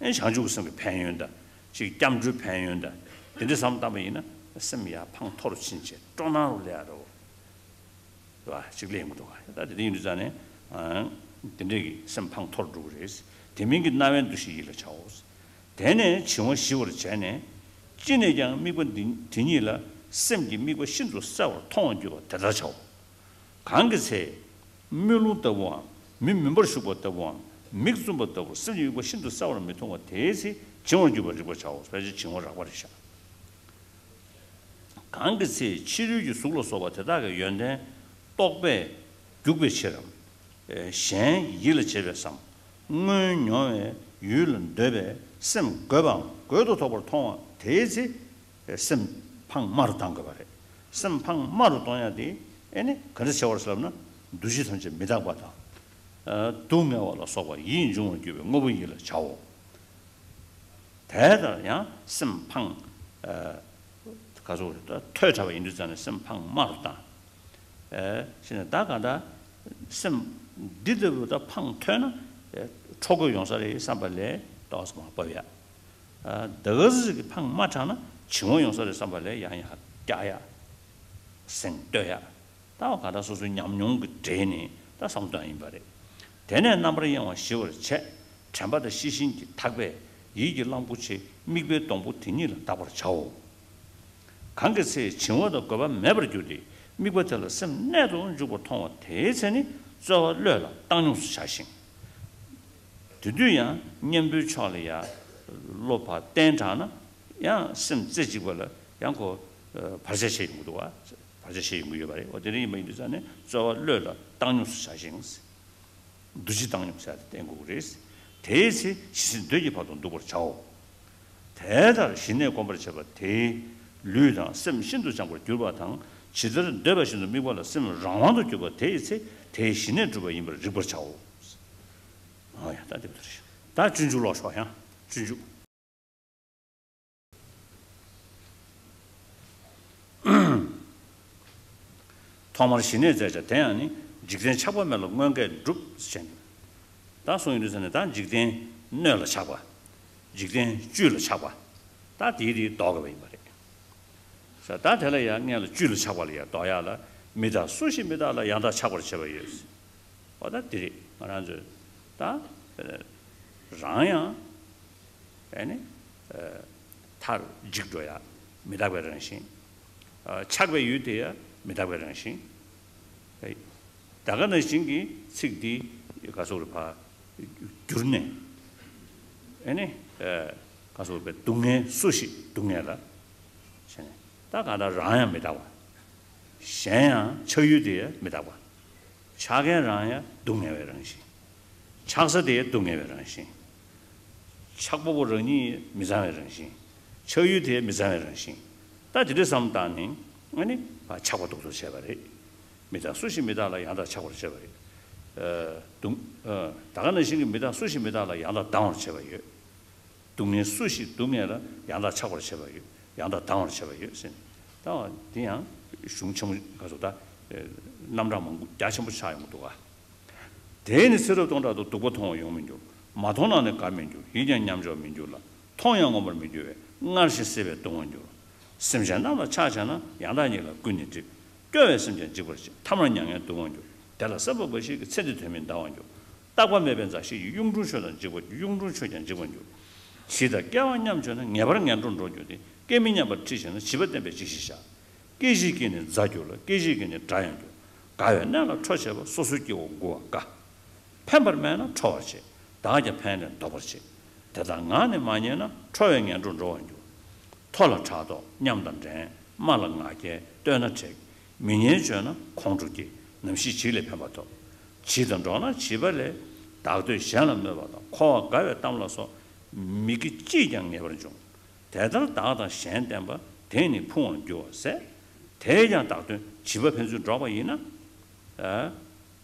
ཨེ་བྱང་ཆུབ་ཀྱི་སེམས་ཀྱི་ཕན་ཡོན་དང་ཅིག་སྐྱབས་འགྲོའི་ཕན་ཡོན་དང་དེ་འདྲ་བསམ་བཏང་པ་ཡིན་ན་སེམས་ཡར་འཕང་མཐོ་རུ་ཕྱིན་བྱས་སྤྲོ་སྣང་རུ་སླེབས་ཡ་རེད། རེད་བ། ཅིག་ལས་ཡོང་གི་འདུག་བ། ད་དེ་འདྲ་ཡིན་དུས་ཙང་ནས། ཨང་། དེ་འདྲས་ཀྱི་སེམས་འཕང་མཐོར་འགྲོ་གི་རེད། དེ་མིན་གྱི་སྣང་བའི་འདུ་ཤེས་ཡིད་ལ་བྱའོ། དེ་ནས་བྱིང་བ་ཞི་བར་བྱས་ནས། ཅི་ནས་ཀྱང་དམིགས་པ་འདི་དེ་ཉིད་ལ་སེམས་ཀྱི་དམིགས་པ་ཤིན་ཏུ་གསལ་བར་མཐོང་བར་གྱུར་པ་དེ་ལྟར་བྱའོ། གང་གི་ཚེ། དམུས་ལོང་ལྟ་བུའམ་མི་མུན་པར་ཞུགས་པ་ལྟ་བུའམ་མིག་བཙུམ་པ་ལྟ་བུར་སེམས་ཀྱི་དམིགས་པ་ཤིན་ཏུ་གསལ་བར་མི་མཐོང་བ་དེའི་ཚེ་བྱིང་བར་གྱུར་པར་རིག་པར་བྱའོ། ཕལ་ཆེར་བྱིང་བ་རགས་པ་རེད་ཤག་གང་གི་ཚེ་ཕྱི་རོལ་གྱི་གཟུགས་ལ་སོགས་པ་དེ་དག་གི་ཡོན་ཏན་རྟོགས་པས་རྒྱུག་པའི་ཕྱིར། གཞན་ཡིད་ལ་བྱེད་པས་སམ། སྔོན་མྱོང་བའི་ཡུལ་ལ་འདོད་པའི་སེམས་རྒོད་པའམ་རྒོད་དུ་དོགས་པར་མཐོང་བ་དེའི་ཚེ་སེམས་འཕང་དམའ་རུ་གཏང་དགོས་པ་རེད། སེམས་འཕང་དམའ་རུ་གཏོང་ཡ་དེ་ཨེ་ནི་ག་འདྲ་བྱ་བར་ཟེར་ལབ་ན། འདུ་བྱེད་ཐམས་ཅད་མི་རྟག་པ་དང་། སྡུག་བསྔལ་བ་ལ་སོགས་པ་ཡིད་འབྱུང་བར་གྱུར་པའི་དངོས་པོ་ཡིད་ལ་བྱའོ། དེ་ལྟར་ཡང་སེམས་འཕང་། ཨ་ག་ཚོད་རེད། ད་ཐོས་དྲགས་པ་ཡིན་དུས་ཙང་ནས་སེམས་འཕང་དམའ་རུ་བཏང་། ཨེ་ཕྱིན་ནས་ད་གང་ལྟར་སེམས་འདི་ལྟ་བུ་ད་འཕང་མཐོ་ན་ཨེ་འཕྲོ་རྒོད་ཡོང་ས་རེད་བསམ་པ་ལས་ཏོག་ཙམ་མར་བབས་ཡ། ཨ་ད་ག་ཟིག་གི་འཕང་དམའ་དྲགས་ན་བྱིང་བ་ཡོང་ས་རེད་བསམ་པ་ལས་ཡང་ཡང་བཀྱག་ཡ། སེམས་གཏོད་ཡ། ད་བ་གང་ལྟར་སོ་སོའི་ཉམས་མྱོང་གི་གྲས་ནས་ད་བསམ་བཏང་ཡིན་པ་རེད། དེ་ནས་རྣམ་པར་གཡེང་བ་ཞི་བར་བྱས། དྲན་པ་དང་ཤེས་བཞིན་གྱིས་ཐག་པས་ཡིད་ཀྱི་གླང་པོ་ཆེ་དམིགས་པའི་སྡོང་པོ་དེ་ཉིད་ལ་གདགས་པར་བྱའོ། གང་གི་ཚེ་བྱིང་བ་དང་རྒོད་པ་མེད་པར་གྱུར་ཏེ་དམིགས་པ་དེ་ལ་སེམས་གནད་དུ་འཇུག་པར་མཐོང་བ་དེའི་ཚེ་ནི་རྩོལ་བ་བློས་ལ་བཏང་སྙོམས་སུ་བྱ་ཞིང་། དེ་དུས་ཡང་གཉེན་པོའི་ཕྱོགས་ལ་ཡར་བློ་ཕར་བསྟན་དྲགས་ན་ཡང་སེམས་རྩེ་གཅིག་པ་ལ་ཡང་ཁོ་བར་ཆད་བྱེད་ཡོང་གི་འདུག་བ། བར་ཆད་བྱེད་ཡོང་གི་ཡོད་པ་རེད། འོ་དེ་འདྲ་ཡིན་པ་ཡིན་དུས་ཙང་ནས་རྩོལ་བ་བློས་ལ་བཏང་སྙོམས་སུ་བྱ་ཞིང་། འདུ་བྱེད་བཏང་སྙོམས་ཟེར་ཏེ་བསྟན་དགོས་ཀྱི་རེད། དེའི་ཚེ་ཇི་སྲིད་འདོད་ཀྱི་བར་དུ་འདུག་པར་བྱའོ། དེ་ལྟར་ཞི་གནས་སྒོམ་པར་བྱེད་པ་དེས་ལུས་དང་སེམས་ཤིན་ཏུ་སྦྱངས་པར་གྱུར་པ་དང་། ཇི་ལྟར་འདོད་པ་བཞིན་དུ་དམིགས་པ་ལ་སེམས་རང་དབང་དུ་གྱུར་པ་དེའི་ཚེ་དེའི་ཞི་གནས་གྲུབ་པ་ཡིན་པར་རིག་པར་བྱའོ། ཨོ་ཡ། ད་འདི་བར་ཞུ། ད་སྤྱོད་འཇུག་ཀློག་ཤོག་ཡང་། སྤྱོད་འཇུག་ཐོག་མར་ཞི་གནས་མཛད་བྱ་དེ་ཡང་ནི། འཇིག་རྟེན་ཆགས་པ་མེད་ལ་མངོན་དགས་འགྲུབ་ཟེར་ནས། ད་གསུངས་ཡོང་དུས་ཙ་ནས་ད་འཇིག་རྟེན་སྣོད་ལ་ཆགས་པ། འཇིག་རྟེན་བཅུད་ལ་ཆགས་པ། ད་དེའི་དེའི་ལྡོག་དགོས་པ་ཡིན་པ་རེད། ས་ད་དེ་ལ་ཡང་སྔོན་ལ་བཅུད་ལ་ཆགས་པ་ལ་ཡང་ལྡོག་ཡག་ལ། མི་རྟག་སུ་ཞིག་མི་རྟག་ལ་ཡང་དག་ཆགས་པར་བྱེད་པ་ཡོད། འོ་ད་དེ་རེད། ང་རང་ཚོས་ད་རང་ཡང་ཨེ་ནི་མཐར་འཇིག་འགྲོ་ཡག་མི་རྟག་པའི་རང་བཞིན། ཆགས་པའི་ཡུལ་དེ་ཡང་མི་རྟག་པའི་རང་བཞིན། ད་ག་ནང་བཞིན་གྱི་ཚིག་འདི་ག་སོགས་རེ་བ་བསྒྱུར་ནས་ཨེ་ནི་ག་སོགས་རེ་བ་སྡུག་བསྔལ་སུ་ཞིག་སྡུག་བསྔལ་ལ་བྱས་ནས། ད་གང་ལྟར་རང་ཡང་མི་རྟག་པ། གཞན་ཡང་ཆགས་ཡུལ་དེ་ཡང་མི་རྟག་པ། ཆགས་མཁན་རང་ཡང་སྡུག་བསྔལ་བའི་རང་བཞིན། ཆགས་ས་དེ་ཡང་སྡུག་བསྔལ་བའི་རང་བཞིན། ཆགས་པ་པོ་རང་ཉིད་མི་གཙང་བའི་རང་བཞིན། ཆགས་ཡུལ་དེ་མི་གཙང་བའི་རང་བཞིན། ད་དེ་འདྲ་བསམ་བཏང་ནས་ཨ་ནི་ཆགས་པ་སྡུག་ཏུ་བྱས་པ་རེད། མི་རྟག་སུ་ཞིག་མི་རྟག་ལ་ཡང་དག་ཆགས་པར་བྱེད་པ་རེད། སྡུག་ད་ག་ནང་བཞིན་གྱི་མི་རྟག་སུ་ཞིག་མི་རྟག་ལ་ཡང་དག་སྡང་བར་བྱེད་པ་ཡོད། སྡུག་བསྔལ་སུ་ཞིག་སྡུག་བསྔལ་ལ་ཡང་དག་ཆགས་པར་བྱེད་པ་ཡོད། ཡང་དག་སྡང་བར་བྱེད་པ་ཡོད་ཟེར་ནས། ད་འདི་ཡང་གཞུང་ཆེན་མོ་ག་ཚོད་ད་རྣམ་གྲངས་མང་པོ་རྒྱ་ཆེན་པོ་ཆགས་ཡོང་གི་འདུག་ག། དེས་ནི་ཚེ་རབས་སྟོང་ཕྲག་དུ། སྡུག་པ་མཐོང་བ་ཡོང་མི་འགྱུར། མ་མཐོང་ན་ནི་དགའ་མི་འགྱུར། ཡིད་ཀྱང་མཉམ་འཇོག་མི་འགྱུར་ལ། མཐོང་ཡང་ངོམས་པར་མི་འགྱུར་བས། སྔར་བཞིན་སྲེད་པས་གདུང་བར་འགྱུར། སེམས་ཅན་རྣམས་ལ་ཆགས་བྱས་ན། ཡང་དག་ཉིད་ལ་ཀུན་ནས་འགྲིབ། སྐྱོ་བས་སེམས་ཅན་འཇིག་པར་བྱེད། ཐ་མར་མྱ་ངན་གདུང་བར་འགྱུར། དེ་ལ་བསམ་པ་འབའ་ཞིག་གིས། ཚེ་འདི་དོན་མིན་འདའ་བར་འགྱུར། རྟག་པ་མེད་པའི་མཛའ་བཤེས་ཀྱིས། གཡུང་དྲུང་ཆོས་དང་འཇིགས་པར་འགྱུར། གཡུང་དྲུང་ཆོས་ཀྱང་འཇིག་པར་འགྱུར། ཇི་ལྟར་སྐལ་བ་མཉམ་སྤྱོད་ན། ངེས་པར་ངན་འགྲོར་འགྲོ་འགྱུར་ཏེ། སྐལ་མི་མཉམ་པར་ཁྲིད་བྱས་ན། བྱིས་པ་བསྟན་པའི་འཇིགས་ཤིང་བྱ། སྐད་ཅིག་གིས་ནི་མཛའ་འགྱུར་ལ། སྐད་ཅིག་གིས་ནི་དགྲར་ཡང་འགྱུར། དགའ་བའི་གནས་ལ་ཁྲོ་བྱེད་པ། སོ་སོའི་སྐྱེ་བོ་མགུ་བར་དགའ། ཕན་པར་སྨྲས་ན་ཁྲོ་བར་བྱེད། བདག་ཀྱང་ཕན་ལས་ལྡོག་པར་བྱེད། དེ་དག་ངག་ནི་མ་མཉན་ན། ཁྲོ་བས་ངན་འགྲོར་འགྲོ་བར་འགྱུར། མཐོ་ལ་ཕྲག་དོག་ཉམས་དང་འགྲན། དམའ་ལ་ང་རྒྱལ་བསྟོད་ན་དྲེགས། མི་སྙན་བརྗོད་ན་ཁོང་ཁྲོ་སྐྱེ། ནམ་ཞིག་བྱིས་ལས་ཕན་པ་ཐོབ། བྱིས་དང་འགྲོགས་ན་བྱིས་པ་ལས། བདག་བསྟོད་གཞན་ལ་སྨོད་པ་དང་། འཁོར་བར་དགའ་བའི་གཏམ་ལ་སོགས། མི་དགེ་ཅིས་ཀྱང་ངེས་པར་འབྱུང་། དེ་ལྟར་བདག་དང་གཞན་བསྟེན་པ། དེས་ནི་ཕུང་བར་འགྱུར་བར་ཟད། དེས་ཀྱང་བདག་དོན་བྱིས་པ་ཕན་ཚུན་འགྲོགས་པ་ཡིན་ན། ཨ།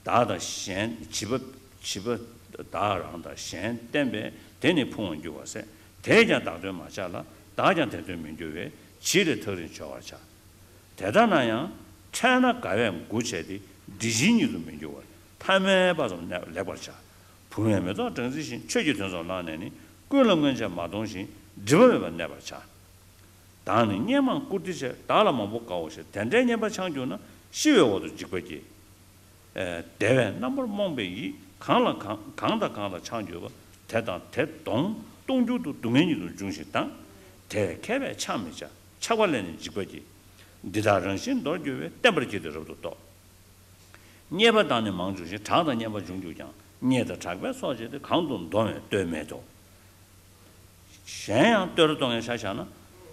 བདག་དང་གཞན་བྱིས་པ་བྱིས་པ་བདག་རང་དང་གཞན་བསྟེན་པས། དེས་ནི་ཕུང་བར་འགྱུར་བར་ཟད། དེས་ཀྱང་བདག་དོན་མ་ཆགས་ལ། བདག་ཀྱང་དེ་དོན་མི་འགྱུར་བས། བྱིས་ལས་ཐག་རིང་བྱེད་པར་བྱ། དེ་ལྟ་ན་ཡང་། འཕྲད་ན་དགའ་བས་མགུ་བྱས་ཏེ། འདི་ཕྱི་གཉིས་སུ་མི་འགྱུར་བར། ཐ་མལ་པ་ཙམ་གནས་ལེགས་པར་བྱ། བུང་བས་མེ་ཏོག་སྦྲང་རྩི་བཞིན། ཆོས་ཀྱི་དོན་ཙམ་བླངས་ནས་ནི། ཀུན་ལ་མངོན་ཆེ་མ་མཐོང་ཞིང་། སྒྲིབ་པ་མེད་པར་གནས་པར་བྱ། བདག་ནི་སྙན་མང་བཀུར་སྟི་ཆེ། བདག་ལ་མང་པོ་དགའ་བོ་ཞེས། དེ་འདྲའི་སྙན་པ་འཆང་གྱུར་ན། ཤི་བའི་འོག་ཏུ་འཇིགས་པ་སྐྱེ། ཨེ། བདེ་བས་རྣམ་པར་རྨོངས་པའི་ཡིད། གང་ལ་གང་གང་དང་གང་ལ་འཆང་གྱུར་པ། དེ་དང་དེ་གདོང་གཏོང་འགྱུར་དུ། སྡུག་བསྔལ་ཉིད་དུ་འབྱུང་ཞིང་སྡང་། དེ་བས་མཁས་པས་ཆགས་མི་བྱ། ཆགས་པ་ལས་ནི་འཇིགས་པ་སྐྱེ། འདི་དག་རང་བཞིན་མདོར་གྱུར་པས། བརྟན་པར་གྱིས་ཏེ་རབ་ཏུ་རྟོགས། རྙེད་པ་དང་ནི་མང་འབྱུང་ཞིང་། གྲགས་དང་སྙན་པ་འབྱུང་གྱུར་ཀྱང་། རྙེད་དང་གྲགས་པའི་ཚོགས་བྱས་ཏེ། གང་དུ་འདོང་བའི་ལྟོས་མེད་དོ། གཞན་ཡང་བསྟོད་ར་གཏོང་མཁན་ཆ་བཞག་ན།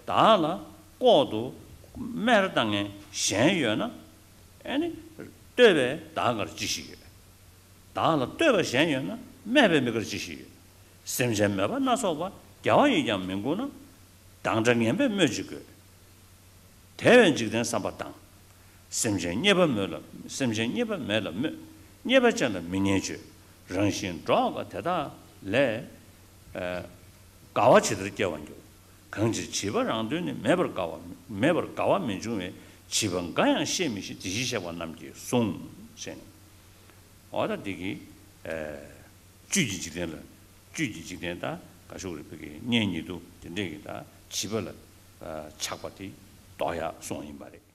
བདག་ལ་ལྐོག་ཏུ་སྨད་ར་བཏང་མཁན་གཞན་ཡོད་ན། ཨེ་ནི། བསྟོད་པས་བདག་གར་ཅི་ཞིག་ཡོད། བདག་ལ་བསྟོད་པ་གཞན་ཡོད་ན། སྨད་པས་མི་གར་ཅི་ཞིག་ཡོད། སེམས་ཅན་མོས་པ་སྣ་ཚོགས་པ། རྒྱལ་བ་ཡིས་ཀྱང་མི་མགུ་ན། སྡང་དགྲ་ངན་པས་སྨོད་ཅི་དགོས། དེ་བས་འཇིག་རྟེན་བསམ་པ་དང་། སེམས་ཅན་རྙེད་པ་མོད་ལ། སེམས་ཅན་རྙེད་པ་མེད་ལ་སྨོད། རྙེད་པ་ཅན་ལ་མི་སྙན་བརྗོད། རང་བཞིན་འགྲོགས་དགའ་དེ་དག་ལས། ཨ། དགའ་བ་ཇི་ལྟར་སྐྱེ་བར་འགྱུར། གང་ཕྱིར་བྱིས་པ་རང་དོན་ནི། མེད་པར་དགའ་བ། མེད་པར་དགའ་བ་མི་འབྱུང་བས། བྱིས་པ་འགའ་ཡང་བཤད་མི་ཤེས། དེ་བཞིན་གཤེགས་པ་རྣམས་ཀྱིས་གསུངས་ཟེར་ནས། འོ་ད་འདི་གི། ཨ། བཅུད་ཀྱི་འཇིག་རྟེན་ལ། བཅུད་ཀྱི་འཇིག་རྟེན་དང་ག་ཞུ་རེད། བོད་ཀྱི་གཉེན་ཉེ་དུ་དེ་འདྲས་ཀྱི་ད་བྱིས་པ་ལ་ཆགས་པ་དེ་ཟློག་ཡག་གསུངས་ཡིན་པ་རེད།